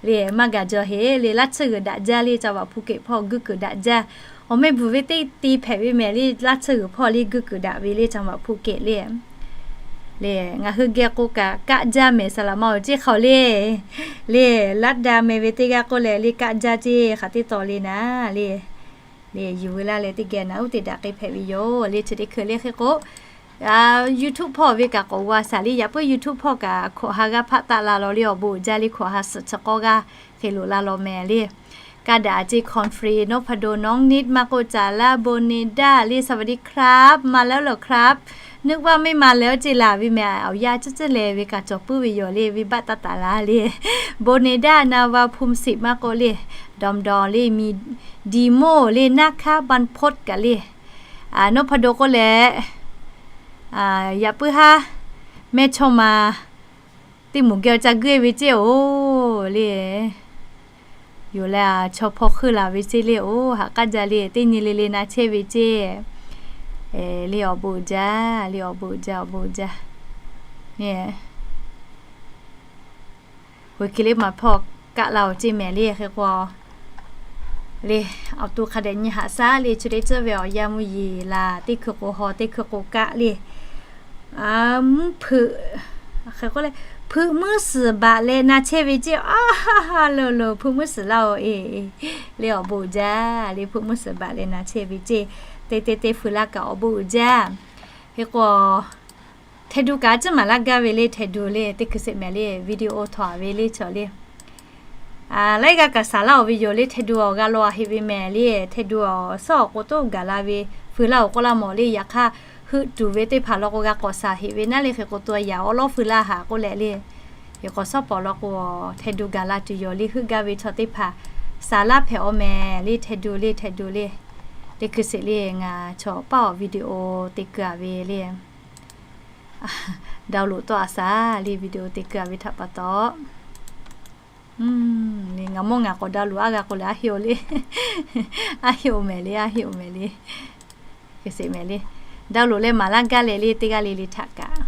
le, maˇ gaˬ jaw heˆ le, laˇ tsuhˇ g'uiˬ daꞈ jaˇ le, caˇ vaꞈ Hpu keꞈ hpawˇ guiˇ kuiˬ daꞈ jaˇ. Awˬ meh bvuhˬ ve teˇ ti hpehꞈ ve mehˍ le, laˇ tsuhˇ g'uiˬ hpawˇ le guiˇ kuiˬ daꞈ ve le, caˇ vaꞈ Hpu keꞈ le. Le, ngaˬ hui geh k'o kaꞈ kaˆ jaˇ mehˍ, saˍ laꞈ ma-oˬ ceˇ hk'aoˬ le. Le, laˇ daꞈ mehˍ ve teˇ g'aˇ k'oˆ leh le kaˆ jaˇ ceˇ, hk'aˬ teˇ taw le naˍ le. Le, yuˬ veu laˇ leh teˇ geh naˍ uˉ te daꞈ k'ai hpehꞈ ve yoˬ le. Chi teˇ hkui le hk'e k'o, YouTube hpawˇ ve kaꞈ k'awꞈ g'a shaˍ le. Yaꞈ puiˉ YouTube hpawˇ kaꞈ hkawꞈ ha g'aˇ hpaˆ taˆ la law le, awˬ bon uiˍ jaˇ le, hkawꞈ ha suhˍ chi k'awˇ g'aˇ hk'e loꞈ la law mehˍ le. Ka daꞈ ce Conference, Nawˉ hpa do, Nawˉ niˆ maˇ k'oˆ, caˍ laˇ, bon ne daˇ le, สวัสดีครับ ma leh lawˬ ครับ นึกว่าไม่มาแล้ว ce laˬ ve mehˍ. Awˬ yanˇ ciˉ ciˉ leh ve kaꞈ cawˬ puiˉ ve yoˬ le, venˇbaˆ taˇ taˍ la le. Bon ne daˇ, นาวา ภูมิสิทธิ์ maˇ k'oˆ le, dawˬ dawˬ le, mi, Dimo le, naˇ hkaˇ บรรพต kaꞈ le. Nawˉ hpa do k'oˆ leh, yaꞈ puiˉ haˉ mehˇchawˇma teˇ moˍ geh awˬ ca guˇ ve ceˇ oˬ le. Yoˬ leh, chaw hpawˇ hk'euˆ laˬ ve ceˇ le oˬ, haꞈ k'aˉ jaˇ le, teˇ nyi le le na chehˇ ve ceˇ le. Awˬ bon uiˍ jaˇ le, awˬ bon uiˍ jaˇ, awˬ bon uiˍ jaˇ. Hk'e le maˬ hpawˇ kaˆ la awˬ ceˇ mehˍ le. Hk'e k'o le, awˬ to hk'a dehꞈ nyi haꞈ shaˉ le, chi teˇ ceuˬ ve awˬ yanˇ mvuhˇ yeˬ laˬ, teˇ hkui k'o haw, teˇ hkui k'o kaˆ le. Mvuhˇ hpeuꞈ, hk'e k'oˆ le, hpeuꞈ muiˉ suhˍ baꞈ leh na chehˇ ve ceˇ. A, lo lo, hpeuꞈ muiˉ suhˍ laˇ oˬ e, le awˬ bon uiˍ jaˇ le, hpeuꞈ muiˉ suhˍ baꞈ leh na chehˇ ve ceˇ. Teˇ teˇ teˇ hpeuꞈ laˇ kaꞈ awˬ bon uiˍ jaˇ. Hk'e k'o, Htaiˍ duˬ kaꞈ a ciˉ maˍ laˇ gaˇ ve le, Htaiˍ duˬ le, teˇ hkui sheˍ mehˍ le, video htaw a ve le chaw le. Laiˉ g'aˇ kaꞈ shaˍ laˇ oˬ ve yoˬ le, Htaiˍ duˬ awˬ g'a law a heˆ ve mehˍ le, Htaiˍ duˬ awˬ suhˉ awˬ k'o toˆ gaˬ la ve, feu laˇ oˬ k'oˆ laˇ mawˬ le, yaꞈ hk'aˇ heuˆ tuˬ ve teˇ hpaˍ law k'o g'a k'awꞈ shaˍ heˆ ve naˉ le, hk'e k'o to yaꞈ awˉ lawˉ feu laˇ haꞈ k'oˆ leh le. Hk'e k'o suhˉ pawˍ law k'o, Htaiˍ duˬ gaˬ la tuˬ yoˬ le, heuˆ gaˇ ve chaw teˇ hpaˍ shaˍ laˇ hpehꞈ aw mehˍ le, Htaiˍ duˬ le, Htaiˍ duˬ le. Teˇ hkui sheˍ le, ngaˬ chaw paˇ awˬ video te keu a ve le. Download tawˆ a shaˍ le, video te keu a ve htaꞈ pa taw le, ngaˬ mawˇ ngaˬ k'awꞈ download a g'a k'o leh a heˆ oˬ le. A heˆ oˬ mehˍ le, a heˆ oˬ mehˍ le. Hkui sheˍ mehˍ le. Download leh maˍ laˇ gaˇ leh le, teˇ g'aˇ le le htaꞈ kaꞈ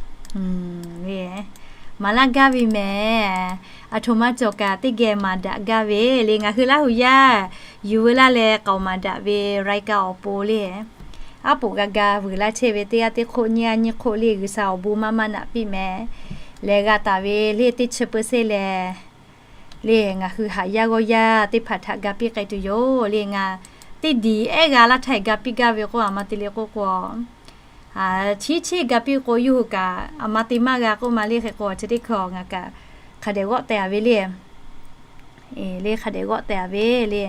le, maˍ laˇ gaˇ ve mehˍ. Aˬ htoꞈ ma cawˬ kaꞈ teˇ geh maˍ daꞈ gaˇ ve le. Ngaˬ hui Laˇ huˍ yaˇ yuˬ veu laˇ leh k'aoˍ maˍ daꞈ ve รายการ awˬ pon le, aˉ poꞈ g'a ga vuiˬ laˇ chehˇ ve teˇ g'aˇ teˇ hk'oˆ nyiˇ g'aˇ nyiˇ hk'oˆ le, G'uiˬsha awˬ bon maˇ maˇ naꞈ piˇ mehˍ. Lehˬ g'a taˍ ve le teˇ chi เปอร์เซ็นต์ lehˬ le, ngaˬ hui haꞈ yaˇ g'awˇ yaˇ teˇ hpaˍ htaꞈ ga piˇ k'ai tuˬ yoˬ le. Ngaˬ teˇ diˬ ehˉ g'a laˇ htaˇ ga piˇ gaˇ ve k'o, aˬ ma te le k'oˆ k'o, chi chi ga piˇ k'o yawˇ hui kaꞈ aˬ ma te maˇ g'a k'oˆ ma le. Hk'e k'o chi teˇ hkui ngaˬ kaꞈ hk'a dehꞈ g'awˆ teh a ve le. Le hk'a dehꞈ g'awˆ teh a ve le.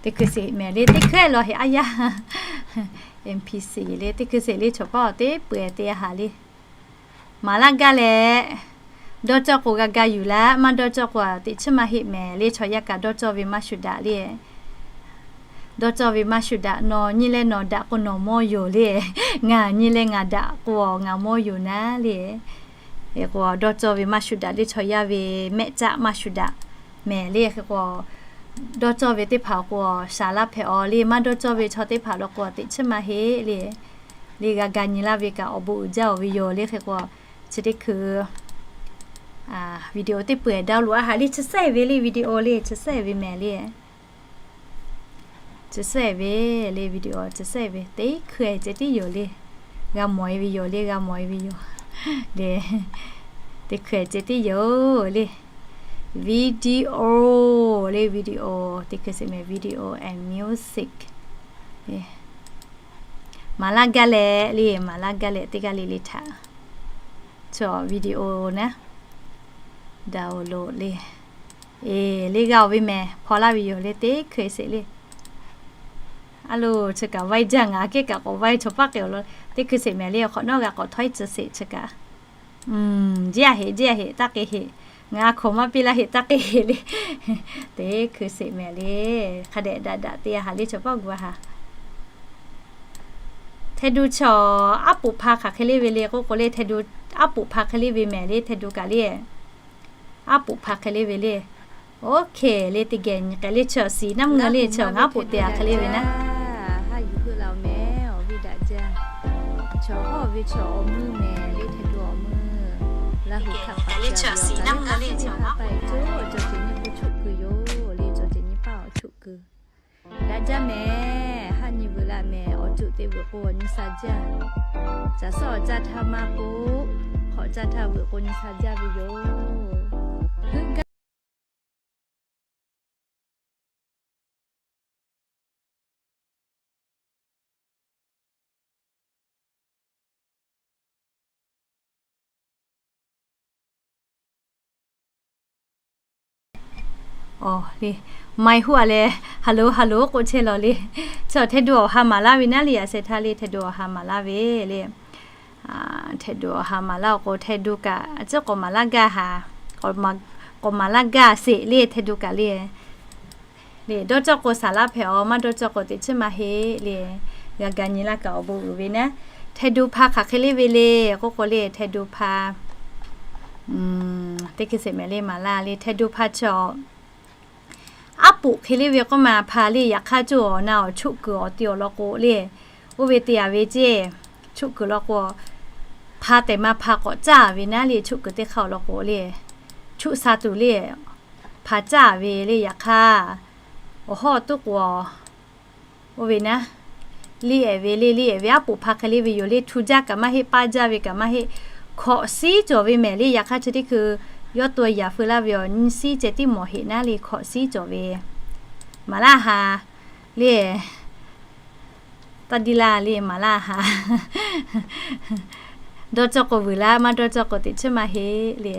Teˇ hkui sheˍ mehˍ le, teˇ hkui law heˆ aˉ yaˇ. NPC le, teˇ hkui sheˍ le, chaw paˇ awˬ teˇ peu-eˬ te a haˍ le. Maˍ laˇ gaˇ leh, dawˇ cawˇ k'o g'a ga yuˬ laˇ, maˇ dawˇ cawˇ k'o teꞈ chiˉ maˇ heˆ mehˍ le. Chaw yaˇ kaꞈ dawˇ cawˇ ve maˇ shuˍ daꞈ le. Dawˇ cawˇ ve maˇ shuˍ daꞈ, nawˬ nyi leh nawˬ daꞈ k'o nawˬ mawˇ yoˬ le. Ngaˬ nyi leh ngaˬ daꞈ k'o ngaˬ mawˇ yoˬ naˉ le. K'o dawˇ cawˇ ve maˇ shuˍ daꞈ le, chaw yaˇ ve mehˆ caˆ maˇ shuˍ daꞈ mehˍ le. Hk'e k'o dawˇ cawˇ ve teˇ hpaˍ k'o shaˍ laˇ hpehꞈ aw le. Maˇ dawˇ cawˇ ve chaw teˇ hpaˍ law k'o teꞈ chiˉ maˇ heˆ le. Le g'a ga nyi laˇ ve kaꞈ awˬ bon uiˍ jaˇ oˬ ve yoˬ le. Hk'e k'o chi teˇ hkui video teˇ peu-eˬ download a haˍ le, chi sehˉ ve le, video le chi sehˉ ve mehˍ le. Chi sehˉ ve le, video chi sehˉ ve teˇ hkui-eˬ ceh tiˉ yoˬ le. G'a mawˬ e ve yoˬ le, g'a mawˬ e ve yoˬ le. Teˇ hkui-eˬ ceh tiˉ yoˬ le. Video le, video teˇ hkui sheˍ mehˍ, video and music. Maˍ laˇ gaˇ leh le, maˍ laˇ gaˇ leh teˇ g'aˇ le le htaꞈ chaw video naˉ download le. E, le g'a oˬ ve mehˍ, hpaw laˇ ve yoˬ le, teˇ hkui sheˍ le. A lo, chi kaꞈ vaiˇ jaˇ, ngaˬ kehˉ kaꞈ k'awꞈ vaiˇ, chaw paˇ k'ai awˬ lawn teˇ hkui sheˍ mehˍ le. Hk'awꞈ nawˉ g'a k'awꞈ htawˇ iˉ tcuh sheˍ chi kaꞈ. Jiˇ a heꞈ, jiˇ a heꞈ, taˇ k'ai heꞈ. Ngaˬ hk'awꞈ maˇ piˇ laˇ heꞈ, taˇ k'ai heꞈ le. Teˇ hkui sheˍ mehˍ le. Hk'a dehꞈ daꞈ daꞈ te a haˍ le, chaw paˇ gu a haˍ. Htaiˍ duˬ chaw aˉ poꞈ hpa hk'aˬ hk'e le ve le k'oˆ k'o le, Htaiˍ duˬ aˉ poꞈ hpa hk'e le ve mehˍ le, Htaiˍ duˬ kaꞈ le. Aˉ poꞈ hpa hk'e le ve le. OK le, teˇ geh nyi k'ai le, chaw shiˍ naˉ mvuhˇ le, chaw ngaˬ aˉ poꞈ te a hk'e le ve naˉ. Haˉ yuˬ heuˆ la mehˍ, awˬ viˉ daꞈ jaˇ. Chaw hawˇ ve chaw awˬ meuˇ mehˍ le, Htaiˍ duˬ awˬ meuˇ. Laˇ huˍ htaꞈ pa taw le, chaw shiˍ naˉ mvuhˇ le, chaw ngaˬ aˉ poꞈ te a hk'e le ve naˉ. Cawˬ ceuˬ nyi paˇ awˬ choˆ keu. Daꞈ jaˇ mehˍ, haˉ nyi vuiˬ la mehˍ, awˬ coˬ te vuiˬ k'o awˬ nyi sha jaˇ. Caˬ suhˉ awˬ caˇ htaˇ maˇ k'oˆ, hk'awꞈ caˇ htaˇ vuiˬ k'o nyi sha jaˇ ve yoˬ. Heuˆ gaˇ Aˬ le, ไมค์ huˆ a leh, hello hello k'oˆ chehˇ lawˬ le. Chi htaiˇ du awˬ ha maˍ laˇ ve naˉ le, yaꞈ sheh htaˇ le htaiˇ du awˬ ha maˍ laˇ ve le. Htaiˇ du awˬ ha maˍ laˇ awˬ k'o htaiˇ du kaꞈ a ciˉ k'awꞈ maˍ laˇ gaˇ ha, k'awꞈ maˍ laˇ gaˇ sheˍ le htaiˇ du kaꞈ le. Le dawˇ cawˇ k'o saˍ laˉ hpehꞈ awˬ, maˇ dawˇ cawˇ k'o teꞈ chiˉ maˇ heˆ le. G'a ga nyi laˇ kaꞈ awˬ bon uiˍ ve naˉ. Htaiˇ du hpa hk'aˬ hk'e le ve le k'oˆ k'o le htaiˇ du hpa teˇ hkui sheˍ mehˍ le maˍ laˇ le htaiˇ du hpa chi awˬ aˉ poꞈ hk'e le ve k'oˆ ma hpa le. Yaꞈ hk'aˇ cawˇ awˬ na awˬ choˆ kuiˬ awˬ te awˬ lawn k'o le, oˇ ve te a ve ceˇ, choˆ kuiˬ lawn k'o, hpa tehꞈ ma hpa k'awꞈ caˇ ve naˉ le choˆ kuiˬ teˇ hk'aˇ awˬ lawn k'o le, choˆ sha tuˬ le, hpa caˇ ve le. Yaꞈ hk'aˇ awˬ hawˉ awˬ toˉ k'o, oˇ ve naˉ, liˇ ehˍ ve le, liˇ ehˍ ve aˉ poꞈ hpa hk'e le ve yoˬ le. Htu jaˇ kaꞈ maˇ heˆ, paˇ jaˇ ve kaꞈ maˇ heˆ, hkawꞈ siˉ cawˬ ve mehˍ le. Yaꞈ hk'aˇ chi teˇ hkui yawˇ taw yaꞈ feu laˇ ve awˬ nyi siˉ ceh tiˉ mawˬ heꞈ naˉ le hkawꞈ siˉ cawˬ ve. Maˍ laˇ ha le, taˇ diˇ laˇ le maˍ laˇ ha. Dawˇ cawˇ k'o vuiˬ laˇ, maˇ dawˇ cawˇ k'o teꞈ chiˉ maˇ heˆ le.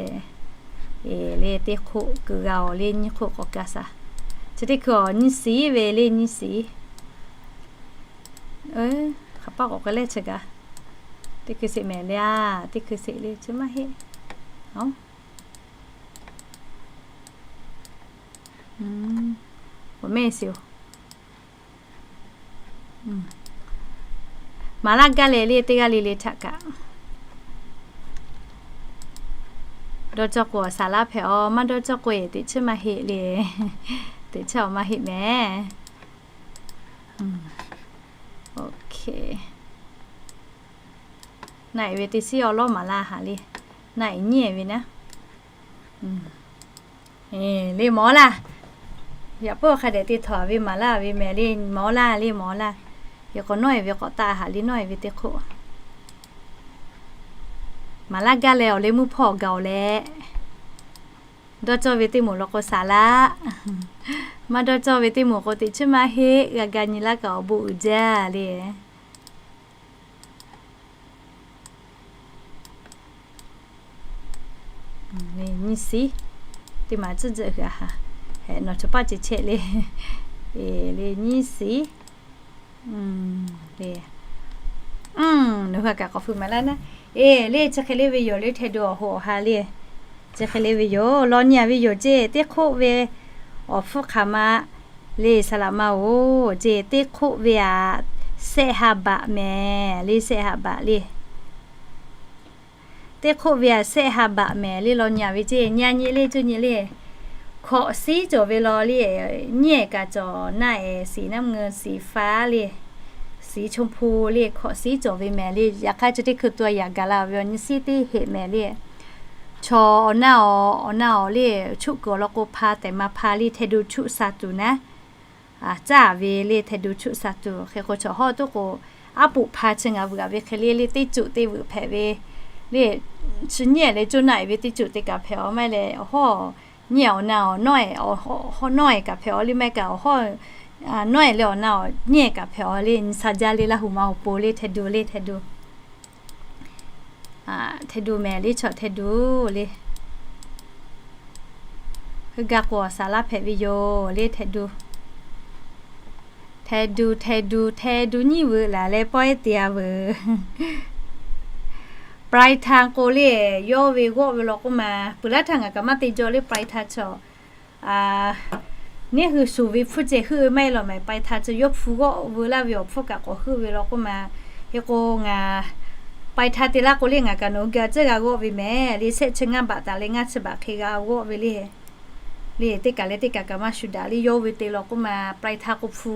Le teˇ hk'oˆ kuiˬ g'a awˬ le nyiˇ hk'oˆ k'awꞈ ka shaˍ. Chi teˇ hkui awˬ nyiˇ siˉ ve le nyiˇ siˉ. Hk'aˬ paˇ k'awꞈ k'ai leh chi kaꞈ, teˇ hkui sheˍ mehˍ le a, teˇ hkui sheˍ le chi maˇ heˆ. Awˬ mehˆ shiˍ oˬ. Maˍ laˇ gaˇ leh le teˇ g'aˇ le le htaꞈ kaꞈ, dawˇ cawˇ k'o awˬ saˍ laˉ hpehꞈ awˬ, maˇ dawˇ cawˇ k'o eˬ teꞈ chiˉ maˇ heˆ le. Teꞈ chiˉ awˬ maˇ heˆ mehˍ. Na eˍ ve teˇ shiˉ awˬ lawˉ maˍ laˇ ha le. Na eˍ nyiˇ ehˍ ve naˉ. Le mawˬ laˇ. Yaꞈ puiˉ hk'a dehꞈ te htawnˍ ve maˍ laˇ ve mehˍ le mawˬ laˇ le mawˬ laˇ. Yaꞈ k'awꞈ nawˉ eˍ ve k'awꞈ taˆ ha le nawˉ eˍ ve teˇ hk'oˆ. Maˍ laˇ gaˇ leh awˬ leh mvuhˇ hpawˇ gaˬ awˬ leh, dawˇ cawˇ ve teˇ moˍ law k'o saˍ laˇ. Maˇ dawˇ cawˇ ve teˇ moˍ k'o teꞈ chiˉ maˇ heˆ, g'a ga nyi laˇ kaꞈ awˬ bon uiˍ jaˇ le. Nyiˇ siˉ, teˇ maˬ tcuhˉ jehˬ hui a ha, nawˬ chaw paˆ ceh chehˇ le. Le nyiˇ siˉ. Le, nawˬ hui a kaꞈ k'awꞈ hpu maˍ laˇ naˉ. Eˬ le chi hk'e le ve yoˬ le htaiˇ du awˬ hoꞈ awˬ ha le. Chi hk'e le ve yoˬ law nyi a ve yoˬ ceˇ teˇ hk'oˆ ve awˬ hpfuhˇ hk'aˬ ma le saˍ laꞈ ma oˬ ceˇ teˇ hk'oˆ ve aꞈ shehˆ ha baꞈ mehˍ le shehˆ ha baꞈ le. Teˇ hk'oˆ ve aꞈ shehˆ ha baꞈ mehˍ le law nyi a ve ceˇ nyi a nyi le cuˇ nyi le. Hkawꞈ siˉ cawˬ ve law le, nyiˇ ehˍ kaꞈ cawˬ naˆ ehˍ siˍ naˆ mvuh siˍ faˉ le, siˍ chaw hpu le hkawꞈ siˉ cawˬ ve mehˍ le. Yaꞈ hk'aˇ chi teˇ hkui taw yaꞈ gaˬ la ve awˬ nyi siˉ teˇ heꞈ mehˍ le. Chaw awˬ na awˬ, awˬ na awˬ le, choˆ kuiˬ awˬ lawn k'o hpa tehꞈ ma hpa le htaiˇ du choˆ sha tuˬ naˉ. Caˇ ve le htaiˇ du choˆ sha tuˬ hk'e k'o chaw hawˉ toˉ k'o, aˉ poꞈ hpa chi ngaˬ vuiˬ a ve hk'e le le teˇ coꞈ te vuiˬ hpehꞈ ve le. Chi nyiˇ ehˍ leh coˇ naˆ ehˍ ve teˇ coꞈ te kaꞈ hpehꞈ awˬ maˇ heˆ leh awˬ hawˉ nyiˇ ehˍ awˬ na awˬ nawˉ ehˍ, hawˉ nawˉ ehˍ kaꞈ hpehꞈ awˬ le maˇ heˆ kaꞈ awˬ hawˉ nawˉ ehˍ leh awˬ na awˬ nyiˇ ehˍ kaꞈ hpehꞈ awˬ le nyi sha jaˇ le Laˇ huˍ ma awˬ pon le htaiˇ du le htaiˇ du. Htaiˇ du mehˍ le chaw htaiˇ du le. Hui gaˇ k'o awˬ saˍ laˇ hpehꞈ ve yoˬ le htaiˇ du. Htaiˇ du htaiˇ du htaiˇ du nyiˇ veuꞈ laˬ leh pawehˇ te a veuˬ. Paiˇ htaˇ k'o le, yawˇ ve g'awˆ ve law k'oˆ ma, peuˬ laˇ htaˇ ngaˬ kaꞈ maˇ te jaw le paiˇ htaˇ chaw neˉ hui shuˍ ve hpfuhˇ ceh heuˆ ve maˇ heˆ law mehˍ. Paiˇ htaˇ ceh yawˇ hpu g'awˆ veu laˇ ve awˬ hpfuhˇ kaꞈ k'awꞈ heuˆ ve law k'oˆ ma. Hk'e k'o ngaˬ paiˇ htaˇ te laˇ k'o le ngaˬ kaꞈ nawˬ hui geh a ciˉ g'a g'awˆ ve mehˍ le shehˆ chi ngaˇ baꞈ taˍ leh ngaˇ chi baꞈ hk'e g'a g'awˆ ve le. Le teˇ kaˬ leh teˇ kaˬ kaꞈ maˇ shuˍ daꞈ le yawˇ ve te law k'oˆ ma. Paiˇ htaˇ k'o hpu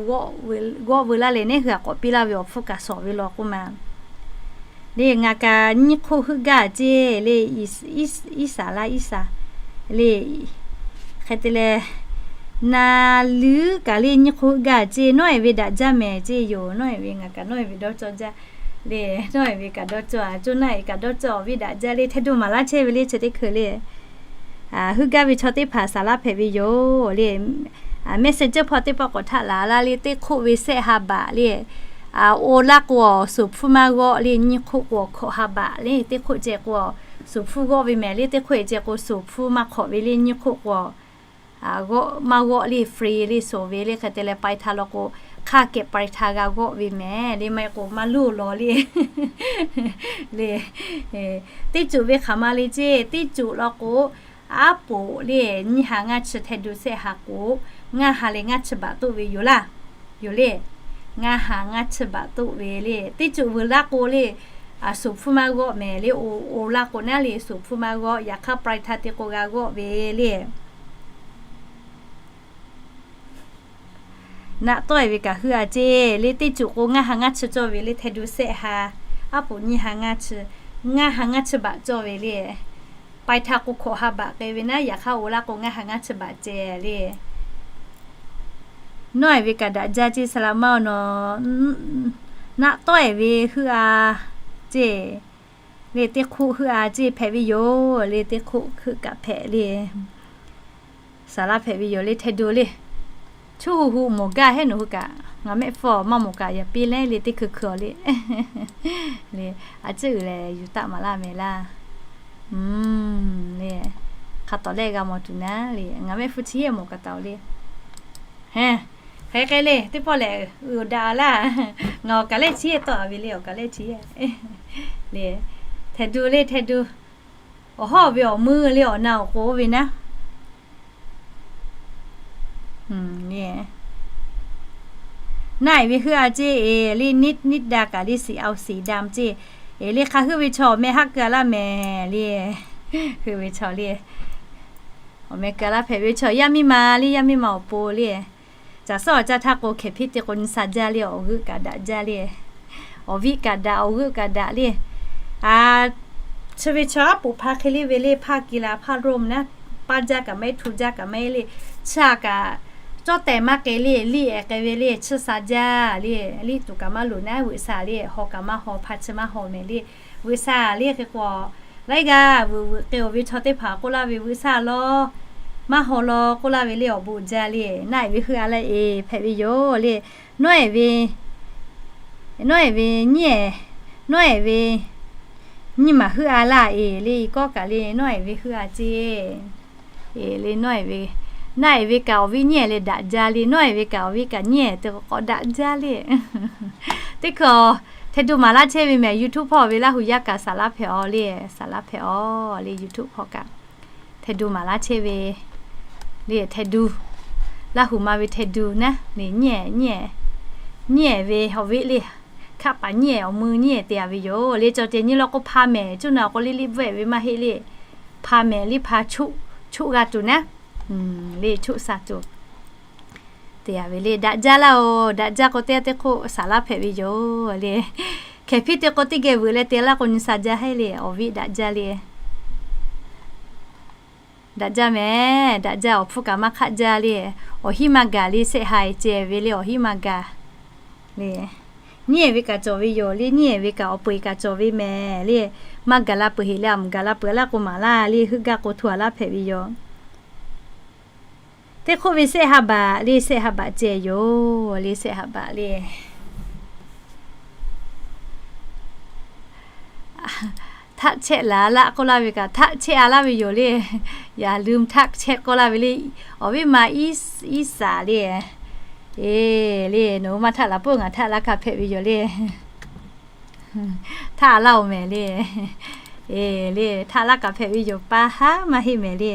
g'awˆ veu laˇ leh neˉ hui a k'awꞈ piˇ laˇ ve awˬ hpfuhˇ kaꞈ shawˍ ve law k'oˆ ma. Le ngaˬ kaꞈ nyiˇ hk'oˆ heuˆ gaˇ ceˇ le, iˉ saˍ laˇ iˉ saˍ le. Hk'e te leh, na luˉ kaꞈ le nyiˇ hk'oˆ heuˆ gaˇ ceˇ nawˉ ehˍ ve daꞈ jaˇ mehˍ ceˇ yoˬ. Nawˉ ehˍ ve ngaˬ kaꞈ nawˉ ehˍ ve dawˇ cawˇ jaˇ le. Nawˉ ehˍ ve kaꞈ dawˇ cawˇ a, coˇ naˆ ehˍ kaꞈ dawˇ cawˇ awˬ viˉ daꞈ jaˇ le htaiˇ du maˍ laˇ chehˇ ve le chi teˇ hkui le. Heuˆ gaˇ ve chaw teˇ hpaˍ saˍ laˇ hpehꞈ ve yoˬ le. Messenger hpawˇ teˇ pawˆ k'awꞈ htaˆ laˬ laˇ le teˇ hk'oˆ ve shehˆ ha baꞈ le. Oˇ laˇ k'o awˬ suˍ hpfuhˇ maˇ g'awˆ le nyiˇ hk'oˆ k'o awˬ hkawꞈ ha baꞈ le teˇ hk'oˆ ceh k'o awˬ suˍ hpfuhˇ g'awˆ ve mehˍ le teˇ hk'oˆ ceh k'o suˍ hpfuhˇ maˇ hk'awꞈ ve le nyiˇ hk'oˆ k'o awˬ g'awˆ maˇ g'awˆ le, free le, shoˍ ve le. Hk'e te leh ปลายทาง law k'o, hk'a kehˬ ปลายทาง g'a g'awˆ ve mehˍ le. Maˇ heˆ k'o maˇ luˇ law le. Le, teˇ ceuˬ ve hk'aˬ ma le ceˇ. Teˇ ceuˬ law k'o, aˉ poꞈ le, nyiˇ ha ngaˇ chi hteh du shehˆ ha k'o, ngaˇ ha leh ngaˇ chi baꞈ toˆ ve yoˬ laˇ. Yoˬ le, ngaˇ ha ngaˇ chi baꞈ toˆ ve le. Teˇ ceuˬ vuiˬ laˇ k'o le, shoˍ hpfuhˇ maˇ g'awˆ mehˍ le. O, o laˇ k'o naˉ le, shoˍ hpfuhˇ maˇ g'awˆ. Yaꞈ hk'aˇ ปลายทาง te k'o g'a g'awˆ ve le. Naˆ tawˆ-e ve kaꞈ heuˆ-a ceˇ le. Teˇ ceuˬ k'o ngaˇ ha ngaˇ chi cawˇ ve le, hteh du shehˆ ha. Aˉ poꞈ nyiˇ ha ngaˇ chi, ngaˇ ha ngaˇ chi baꞈ cawˇ ve le. ปลายทาง k'o hkawꞈ ha baꞈ k'ai ve naˉ, yaꞈ hk'aˇ o laˇ k'o ngaˇ ha ngaˇ chi baꞈ ceh le. Nawˉ-e ve kaꞈ daꞈ jaˇ ceˇ, saˍ laꞈ maˇ-oˬ nawˬ. Naˆ tawˆ-e ve heuˆ-a ceˇ le. Teˇ hk'oˆ heuˆ-a ceˇ, hpehꞈ ve yoˬ le. Teˇ hk'oˆ heuˆ kaꞈ hpehꞈ le. Saˍ laˇ hpehꞈ ve yoˬ le, hteh du le. Chuˇ hu hu mawˬ gaˇ heˆ nawˬ hui kaꞈ. Ngaˬ mehˆ hpfuhˇ maˇ mawˬ kaꞈ yaꞈ piˇ leh le, teˇ hkui hkui le. Le, a ciˉ uiˍ lehˬ yuˬ taˆ maˍ laˇ mehˍ laˇ. Le, hk'a tawˍ lehˆ g'a mawˬ tuˬ naˉ le, ngaˬ mehˆ hpfuhˇ chi yehˇ mawˬ kaꞈ taˍ-oˬ le. Hk'e k'ai le, teˇ pawˆ lehˬ uiˍ daꞈ laˇ. Ngaˬ awˬ kaˍ lehˆ chi yehˇ tawˆ-a ve le, awˬ kaˍ lehˆ chi yehˇ le. Hteh du le, hteh du. Awˬ hawˉ ve awˬ mui le, awˬ na awˬ k'oˍ ve naˉ. Naˆ-e ve heuˆ-a ceˇ, e le, niˆ niˆ da kaꞈ le, สีเอาสีดำ ceˇ. E le, hk'a heuˆ ve chaw awˬ meh haˆ keu-a laˇ mehˍ le. Heuˆ ve chaw le, awˬ meh keu-a laˇ. Hpehꞈ ve chaw yaˇ miˇ ma le, yaˇ miˇ ma awˬ pon le. Caˬ suhˉ awˬ caˇ htaˇ k'o, hkehˍ hpiˇ te k'o nyi sha jaˇ le, awˬ g'euˆ kaꞈ daꞈ jaˇ le. Awˬ viˆ kaꞈ daꞈ, awˬ g'euˆ kaꞈ daꞈ le. Chi ve chaw aˉ poꞈ hpa hk'e le ve le, hpaˇ ki la hpaˇ ร่ม naˉ, paˇ jaˇ kaꞈ maˇ heˆ, htu jaˇ kaꞈ maˇ heˆ le. Chi-a kaꞈ cawˇ tehˬ maˇ k'ai le, liˇ ehˍ k'ai ve le. Chi sha jaˇ le, liˇ tuˬ kaꞈ maˇ loˍ naˉ, veuꞈ sha le, haw kaꞈ maˇ haw, hpa chi maˇ haw mehˍ le. Veuꞈ sha le, hk'e k'o laiˉ g'aˇ veuꞈ veuꞈ k'ai-oˬ ve chaw teˇ hpaˍ k'oˆ laˇ ve, veuꞈ sha law, maˇ haw law k'oˆ laˇ ve le, awˬ bon jaˇ le. Naˆ-e ve heuˆ-a laˇ-e, hpehꞈ ve yoˬ le. Nawˉ-e ve, nawˉ-e ve nyiˇ-e, nawˉ-e ve nyiˇ maˬ heuˆ-a laˇ-e le. I kawˉ kaꞈ le, nawˉ-e ve heuˆ-a ceˇ. E le, nawˉ-e ve, naˆ-e ve kaꞈ awˬ viˉ nyiˇ-e leh daꞈ jaˇ le. Nawˉ-e ve kaꞈ awˬ viˉ kaꞈ nyiˇ-e te k'awꞈ daꞈ jaˇ le. Teˇ hkui hteh du maˍ laˇ chehˇ ve mehˍ, YouTube hpawˇ ve Laˇ hu yaˇ kaꞈ saˍ laˇ hpehꞈ-aw le, saˍ laˇ hpehꞈ-aw le, YouTube hpawˇ kaꞈ hteh du maˍ laˇ chehˇ ve le. Hteh du, Laˇ hu ma ve hteh du naˉ le, nyiˇ-e, nyiˇ-e, nyiˇ-e ve awˬ viˉ le. Hkaˆ paˍ nyiˇ-e, awˬ mui nyiˇ-e te-a ve yoˬ le. Cawˬ ceh nyi law k'o hpa mehˍ, cuˇ na awˬ k'o liˇ liˇ bvuhˆ-e ve maˇ heˆ le. Hpa mehˍ liˇ hpa choˆ, choˆ g'a tuˬ naˉ le, choˆ sha tuˬ te-a ve le. Daꞈ jaˇ laˇ-oˬ, daꞈ jaˇ k'o teˇ g'aˇ teˇ hk'oˆ saˍ laˇ hpehꞈ ve yoˬ le. Hkehˍ hpiˇ te k'o teˇ geh veuꞈ leh te laˇ k'o nyi sha jaˇ heˆ le, awˬ viˉ daꞈ jaˇ le. Daꞈ jaˇ mehˍ, daꞈ jaˇ, awˬ hpfuhˇ kaꞈ maˇ hk'aˆ jaˇ le. Awˬ hinˉ maˇ gaˬ le, shehˆ ha-e ceh ve le, awˬ hinˉ maˇ gaˬ le. Nyiˇ-e ve kaꞈ cawˬ ve yoˬ le, nyiˇ-e ve kaꞈ awˬ peu-eˬ kaꞈ cawˬ ve mehˍ le. Maˇ gaˬ la peuˬ heˆ le, a maˍ gaˬ la peuˬ laˇ k'o maˍ laˇ le, heuˆ gaˇ k'o htu-a laˇ hpehꞈ ve yoˬ. Teˇ hk'oˆ ve shehˆ ha baꞈ le, shehˆ ha baꞈ ceh yoˬ le, shehˆ ha baꞈ le. Htaˆ chehˆ laˬ laˆ k'oˆ laˇ ve kaꞈ, htaˆ chehˆ-a laˇ ve yoˬ le. อย่าลืม htaˆ chehˆ k'oˆ laˇ ve le. Awˬ viˉ ma iˉ saˍ le. E le, nawˬ hui maˇ htaˆ laˬ peuˬ, ngaˬ htaˆ laˇ kaꞈ hpehꞈ ve yoˬ le. Htaˆ laˇ-oˬ mehˍ le. E le, htaˆ laˇ kaꞈ hpehꞈ ve yoˬ, pa haˉ maˇ heˆ mehˍ le.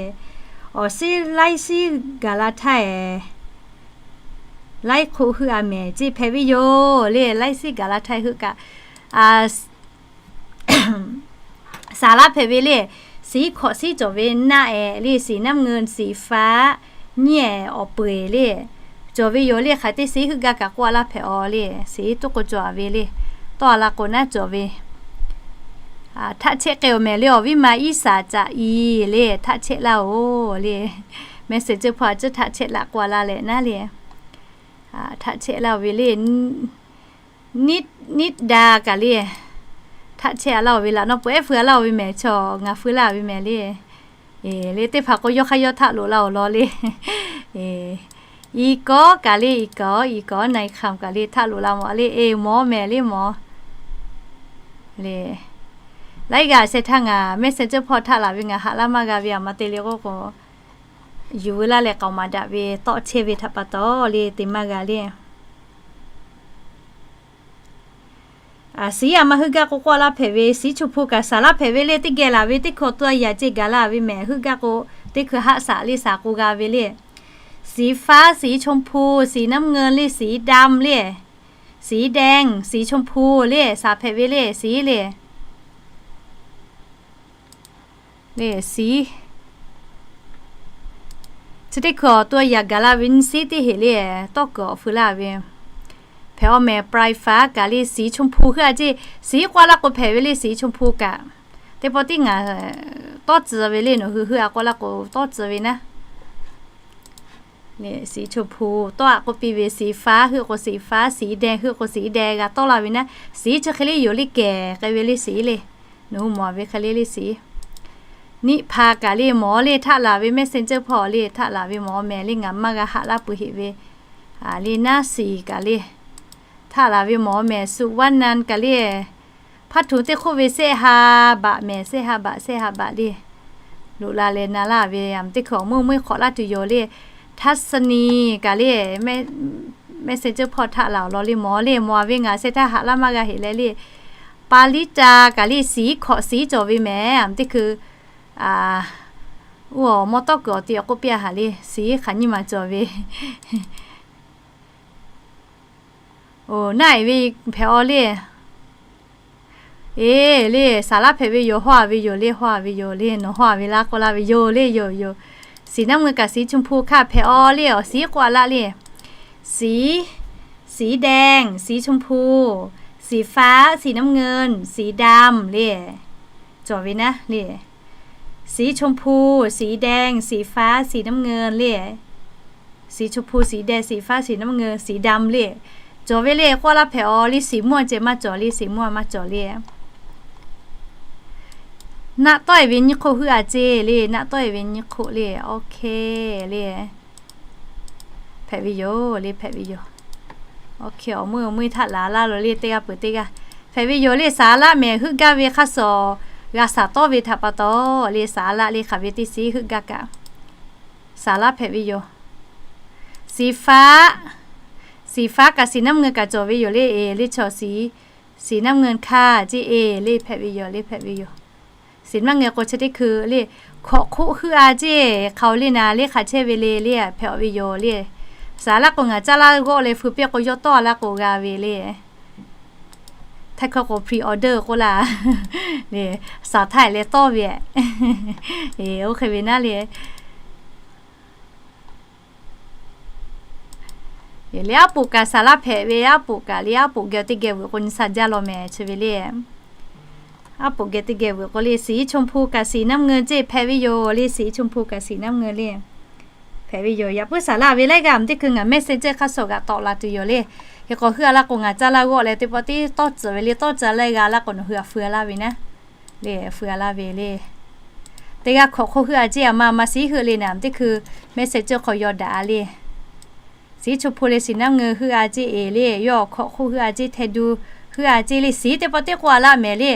Awˬ shiˉ laiˉ shiˉ gaˬ la htaˇ-e, laiˉ hk'oˆ heuˆ-a mehˍ ceˇ, hpehꞈ ve yoˬ le. Laiˉ shiˉ gaˬ la htaˇ heuˆ kaꞈ, a, saˍ laˇ hpehꞈ ve le. สีขาว shiˉ cawˬ ve naˆ-e le, สีน้ำเงิน สีฟ้า nyiˇ-e awˬ peu-eˬ le. Cawˬ ve yoˬ le, hk'aˬ teˇ shiˉ heuˆ gaˇ kaꞈ k'oˆ-a laˇ hpehꞈ-aw le. Shiˉ toˇ k'o cawˬ-a ve le. Tawˇ-a la k'o naˉ cawˬ ve. Htaˆ chehˆ k'ai-oˬ mehˍ le, awˬ viˉ ma iˉ saˍ caꞈ i le, htaˆ chehˆ laˇ-oˬ le. Messenger hpawˇ a ciˉ htaˆ chehˆ laˇ k'oˆ-a laˇ leh naˉ le. Htaˆ chehˆ laˇ-oˬ ve le. Niˆ, niˆ da kaꞈ le. Htaˆ chehˆ-a laˇ-oˬ ve laꞈ nawˉ peuˬ ehˉ feu-a laˇ-oˬ ve mehˍ, chaw ngaˬ feu laˇ ve mehˍ le. E le, teˇ hpaˍ k'o yawˇ hk'aˇ yawˇ htaˆ loꞈ la-oˬ law le. E, i kawˉ kaꞈ le, i kawˉ, i kawˉ na i hk'aˬ kaꞈ le htaˆ loꞈ la mawˬ le. E, mawˬ mehˍ le mawˬ le. Laiˉ g'aˇ sheh htaˇ ngaˬ Messenger hpawˇ htaˆ laˬ ve ngaˬ haꞈ laˇ maˇ g'a ve, a ma te le k'oˆ k'o, Yuˬ veu laˇ leh k'aoˍ maˍ daꞈ ve tawˆ chehˇ ve htaꞈ pa taw le te maˇ g'a le. Siˉ aˬ ma heuˆ gaˇ k'o k'oˆ laˇ hpehꞈ ve, siˉ chaw hpu kaꞈ saˍ laˇ hpehꞈ ve le. Teˇ geh laˬ ve teˇ hkui awˬ to a yaꞈ ceh gaˬ la ve mehˍ. Heuˆ gaˇ k'o teˇ hkui haˆ saꞈ le saˍ k'o g'a ve le. สีฟ้า สีชมพู สีน้ำเงิน le สีดำ le สีแดง สีชมพู le saˍ hpehꞈ ve le siˉ le. Le siˉ chi teˇ hkui awˬ to a yaꞈ gaˬ la ve nyi siˉ teˇ heˍ le tawˇ kuiˬ awˬ feu laˇ ve. Hpehꞈ awˬ mehˍ ปลายฟ้า kaꞈ le สีชมพู heuˆ a ceˇ. Siˉ k'oˆ laˇ k'o hpehꞈ ve le สีชมพู kaꞈ. Teˇ pawˆ tiˉ ngaˬ tawˇ tcuh ve le, nawˬ hui heuˆ a k'oˆ laˇ k'o tawˇ tcuh ve naˉ. สีชมพู tawˇ a k'oˆ piˇ ve, สีฟ้า heuˆ k'o สีฟ้า สีแดง heuˆ k'o สีแดง g'a tawˆ la ve naˉ. Siˉ chi hk'e le yoˬ le kehˬ k'ai ve le siˉ le. Nawˬ hui mawˬ ve hk'e le le siˉ. Niˆ hpa kaꞈ le mawˬ le htaˆ laˬ ve Messenger hpawˇ le htaˆ laˬ ve mawˬ mehˍ le ngaˬ maˇ g'a haꞈ laˇ peuˬ heˆ ve. Le naˉ siˍ kaꞈ le htaˆ laˬ ve mawˬ mehˍ, สุวรรณันท์ kaꞈ le hpaˇ htoꞈ teˇ hk'oˆ ve sehˆ ha baꞈ mehˍ, sehˆ ha baꞈ, sehˆ ha baꞈ le. Loꞈ la leh na laˇ ve, a teˇ hkui awˬ meuˇ meuˇ hk'awꞈ laˇ tuˬ yoˬ le. ทัศนี kaꞈ le Messenger hpawˇ htaˆ laˬ awˬ lawn le mawˬ le mawˬ ve ngaˬ sehˆ htaˇ haꞈ laˇ maˇ g'a heˆ leh le. ปาริตา kaꞈ le siˉ hkawꞈ siˉ cawˬ ve mehˍ, a teˇ hkui. Uˉ awˬ mawˇ tawˇ kuiˬ awˬ ti awˬ k'oˆ piˇ a haꞈ le siˉ hk'aˬ nyiˇ ma cawˬ ve. Oˬ, naˆ eˍ ve hpehꞈ aw le. Eˬ, le, saˍ laˇ hpehꞈ ve yoˬ, hawˇ a ve yoˬ le, hawˇ a ve yoˬ le, nawˬ hawˇ a ve laˇ k'oˆ laˇ ve yoˬ le, yoˬ, yoˬ. สีน้ำเงิน kaꞈ สีชมพู hk'a hpehꞈ aw le, awˬ siˉ k'oˆ a laˇ le. สี, สีแดง สีชมพู สีฟ้า สีน้ำเงิน สีดำ le. Cawˬ ve naˉ le. สีชมพู สีแดง สีฟ้า สีน้ำเงิน le. สีชมพู สีแดง สีฟ้า สีน้ำเงิน สีดำ le. Cawˬ ve le k'oˆ laˇ hpehꞈ aw le, siˉ mvuhˇ ceh maˇ cawˬ le, siˉ mvuhˇ maˇ cawˬ le. Naˆ tawˆ eˍ ve nyiˇ hk'oˆ heuˆ a ceˇ le, naˆ tawˆ eˍ ve nyiˇ hk'oˆ le, OK le. Hpehꞈ ve yoˬ le, hpehꞈ ve yoˬ. OK, awˬ meuˇ awˬ meuˇ htaˆ laˬ laˇ lo le teˇ g'aˇ peuˬ teˇ g'aˇ. Hpehꞈ ve yoˬ le, saˍ laˆ mehˍ heuˆ gaˇ ve hk'aˇ suh g'a saˍ tawˆ ve htaꞈ pa taw le, saˍ laˆ le hk'aˬ ve teˇ siˉ heuˆ gaˇ kaꞈ. Saˍ laˆ hpehꞈ ve yoˬ. สีฟ้า, สีฟ้า kaꞈ สีน้ำเงิน kaꞈ cawˬ ve yoˬ le, eˬ, le chaw siˉ, สีน้ำเงิน hk'a ceˇ, eˬ, le hpehꞈ ve yoˬ le, hpehꞈ ve yoˬ. Siˉ naˆ ngeh k'o chi teˇ hkui le, hkawꞈ hk'oˆ heuˆ a ceˇ, hk'aoˍ le naˍ le hk'aˬ chehˇ ve le le, hpehꞈ aw ve yoˬ le. Saˍ laˆ k'o ngaˬ caˇ laˇ g'awˆ leh feu piˇ k'o yawˇ tawˆ laˇ k'o g'a ve le. Htaiˇ hkawˇ k'o pre-order k'oˆ laˇ le, saˍ htaˇ leh tawˆ ve. Eˬ, oˇ hk'e ve naˉ le. Le aˉ poꞈ kaꞈ saˍ laˆ hpehꞈ ve, aˉ poꞈ kaꞈ le, aˉ poꞈ geh teˇ geh veuꞈ k'o nyi sa jaˇ law mehˍ chi ve le. Aˉ poꞈ geh teˇ geh veuꞈ k'o le, สีชมพู kaꞈ สีน้ำเงิน ceˇ hpehꞈ ve yoˬ le, สีชมพู kaꞈ สีน้ำเงิน le. Hpehꞈ ve yoˬ. Yaꞈ puiˉ saˍ laˆ ve laiˉ g'aˇ teˇ hkui ngaˬ Messenger hk'aˇ suh g'aꞈ tawˆ la tuˬ yoˬ le. Hk'e k'o heuˆ a laˇ k'o ngaˬ caˇ laˇ g'awˆ leh teˇ pawˆ tiˉ tawˇ tcuhˍ ve le, tawˇ caˇ leh g'a laˇ k'o nawˬ hui htaꞈ feu laˇ ve naˉ. Le feu laˇ ve le. Teˇ g'aˇ hkawꞈ hk'oˆ heuˆ a ceˇ, aˬ ma maˇ siˉ heuˆ le naˍ, teˇ hkui Messenger hk'aw yaw daꞈ a le. สีชมพู le สีน้ำเงิน heuˆ a ceˇ, eˬ, le yawˇ hkawꞈ hk'oˆ heuˆ a ceˇ, แทนดู heuˆ a ceˇ le, siˉ teˇ pawˆ teˇ k'oˆ a laˇ mehˍ le.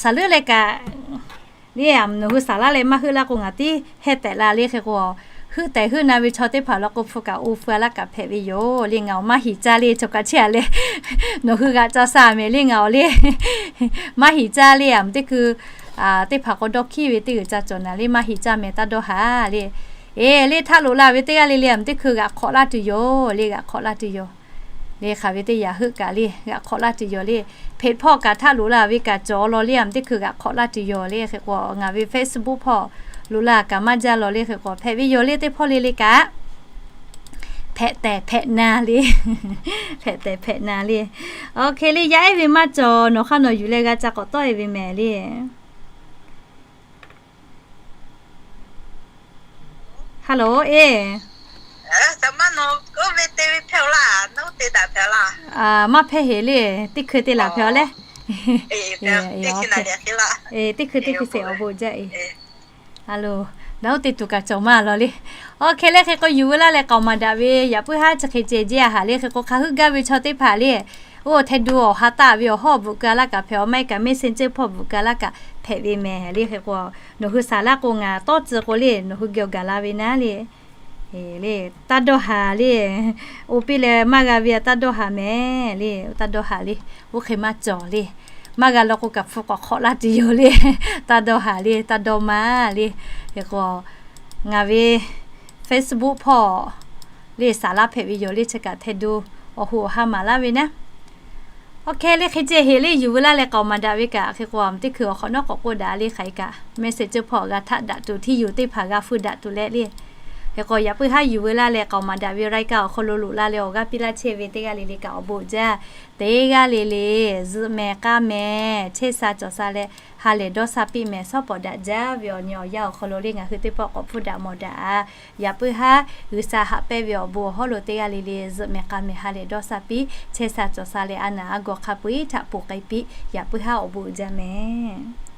Saˍ leuˉ leh kaꞈ le, a nawˬ hui saˍ laˇ leh maˇ heuˆ laˇ k'o ngaˬ tiˉ heh tehꞈ la le. Hk'e k'o heuˆ tehꞈ heuˆ na ve chaw teˇ hpaˍ law k'o hpu kaꞈ oˇ feu a laˇ kaꞈ hpehꞈ ve yoˬ le. Ngaˬ awˬ maˇ hiˍ caˇ le, chaw kaꞈ chehˇ a leh nawˬ hui g'aꞈ ca sa mehˍ le, ngaˬ awˬ le maˇ hiˍ caˇ le. Aˬ teˇ hkui teˇ hpaˍ k'o dawˇ hkiˉ ve teˇ g'uiˬ ca cawˬ naˍ le, maˇ hiˍ caˇ mehˍ taˇ dawˇ haˍ le. Eˬ, le htaˆ loꞈ la ve teˇ g'aˇ le le, aˬ teˇ hkui g'aꞈ hk'awꞈ laˇ tuˬ yoˬ le, g'aꞈ hk'awꞈ laˇ tuˬ yoˬ. Le hk'aˬ ve teˇ yanˇ heuˆ kaꞈ le g'aꞈ hk'awꞈ laˇ tuˬ yoˬ le. Hpeꞈ hpawˇ kaꞈ htaˆ loꞈ la ve kaꞈ cawˬ law le, aˬ teˇ hkui g'aꞈ hk'awꞈ laˇ tuˬ yoˬ le. Hk'e k'o ngaˬ ve Facebook hpawˇ loꞈ la kaꞈ maˇ jaˇ law le. Hk'e k'o hpehꞈ ve yoˬ le, teˇ hpawˇ le le kaꞈ. Hpehꞈ tehꞈ hpehꞈ na le. Hpehꞈ tehꞈ hpehꞈ na le. OK le, yaˇ ehˉ ve maˇ cawˬ, nawˬ hk'aˇ nawˬ yuˬ leh g'a ca k'awꞈ tawˆ e ve mehˍ le. Hello, eˬ. Maˇ hpehˇ heˍ le, teˇ hkui te laˬ hpehꞈ a le. Teˇ hkui teˇ hkui sheˍ awˬ bon jaˇ e. Hello, naˬ oˇ te tuˬ kaꞈ cawˬ maˇ law le. OK le, hk'e k'o yuˬ veu laˇ leh k'aoˍ maˍ daꞈ ve yaꞈ puiˉ haˉ chi hk'e ceh jeˇ a haꞈ le. Hk'e k'o hk'aˬ heuˆ gaˇ ve chaw teˇ hpaˍ le, Oˇ hteh du awˬ ha taˆ ve awˬ hawˉ bvuhꞈ keu laˇ kaꞈ hpehꞈ, awˬ maˇ heˆ kaꞈ Messenger hpawˇ bvuhꞈ keu laˇ kaꞈ hpehꞈ ve mehˍ le. Hk'e k'o, nawˬ hui saˍ laˇ k'o ngaˬ tawˇ tcuh k'o le, nawˬ hui geh awˬ gaˬ la ve naˉ le. Le, taˇ dawˇ haˍ le. Oˇ piˇ leh maˇ g'a ve taˇ dawˇ haˍ mehˍ le. Taˇ dawˇ haˍ le. Oˇ hk'e maˇ cawˬ le. Maˇ g'a law k'o kaꞈ hpu k'awꞈ hk'awꞈ laˇ tuˬ yoˬ le. Taˇ dawˇ haˍ le, taˇ dawˇ maˇ le. Hk'e k'o, ngaˬ ve Facebook hpawˇ le saˍ laˇ hpehꞈ ve yoˬ le. Chi kaꞈ hteh du awˬ hoꞈ awˬ ha maˍ laˇ ve naˉ. Oˇ hk'e le, hk'e ceh heˍ le, yuˬ veu laˇ leh k'aoˍ maˍ daꞈ ve kaꞈ, hk'e k'o teˇ hkui awˬ hk'awꞈ nawˉ k'awꞈ k'oˆ daꞈ le. Hk'aˬ hk'e kaꞈ Messenger hpawˇ g'a htaˆ daꞈ tuˬ, hteˇ yuˬ teˇ hpaˍ g'a feu daꞈ tuˬ leh le. Hk'e k'o yaꞈ puiˉ haˉ yuˬ veu laˇ leh k'aoˍ maˍ daꞈ ve รายการ awˬ hk'aw lo loꞈ la leh awˬ g'aˇ piˇ laˇ chehˇ ve teˇ g'aˇ le le kaꞈ awˬ bon jaˇ. Teˇ g'aˇ le le zuhꞈ mehˍ k'a mehˍ chehˇ sha cawˬ sha leh ha lehˬ dawˇ sha piˇ mehˍ. Shawˉ pawˍ daꞈ jaˇ ve awˬ nyi awˬ yanˇ awˬ hk'aw lo le ngaˬ hui teˇ pawˆ k'awꞈ hpfuhˇ daꞈ mawˬ daꞈ. Yaꞈ puiˉ haˉ G'uiˬsha haꞈ pehnˇ ve awˬ bon awˬ hawˉ lo teˇ g'aˇ le le zuhꞈ mehˍ k'a mehˍ ha lehˬ dawˇ sha piˇ chehˇ sha cawˬ sha leh a naˍ a gawˬ hk'a peu-eˬ htaꞈ ponˬ k'ai piˇ. Yaꞈ puiˉ haˉ awˬ bon uiˍ jaˇ mehˍ.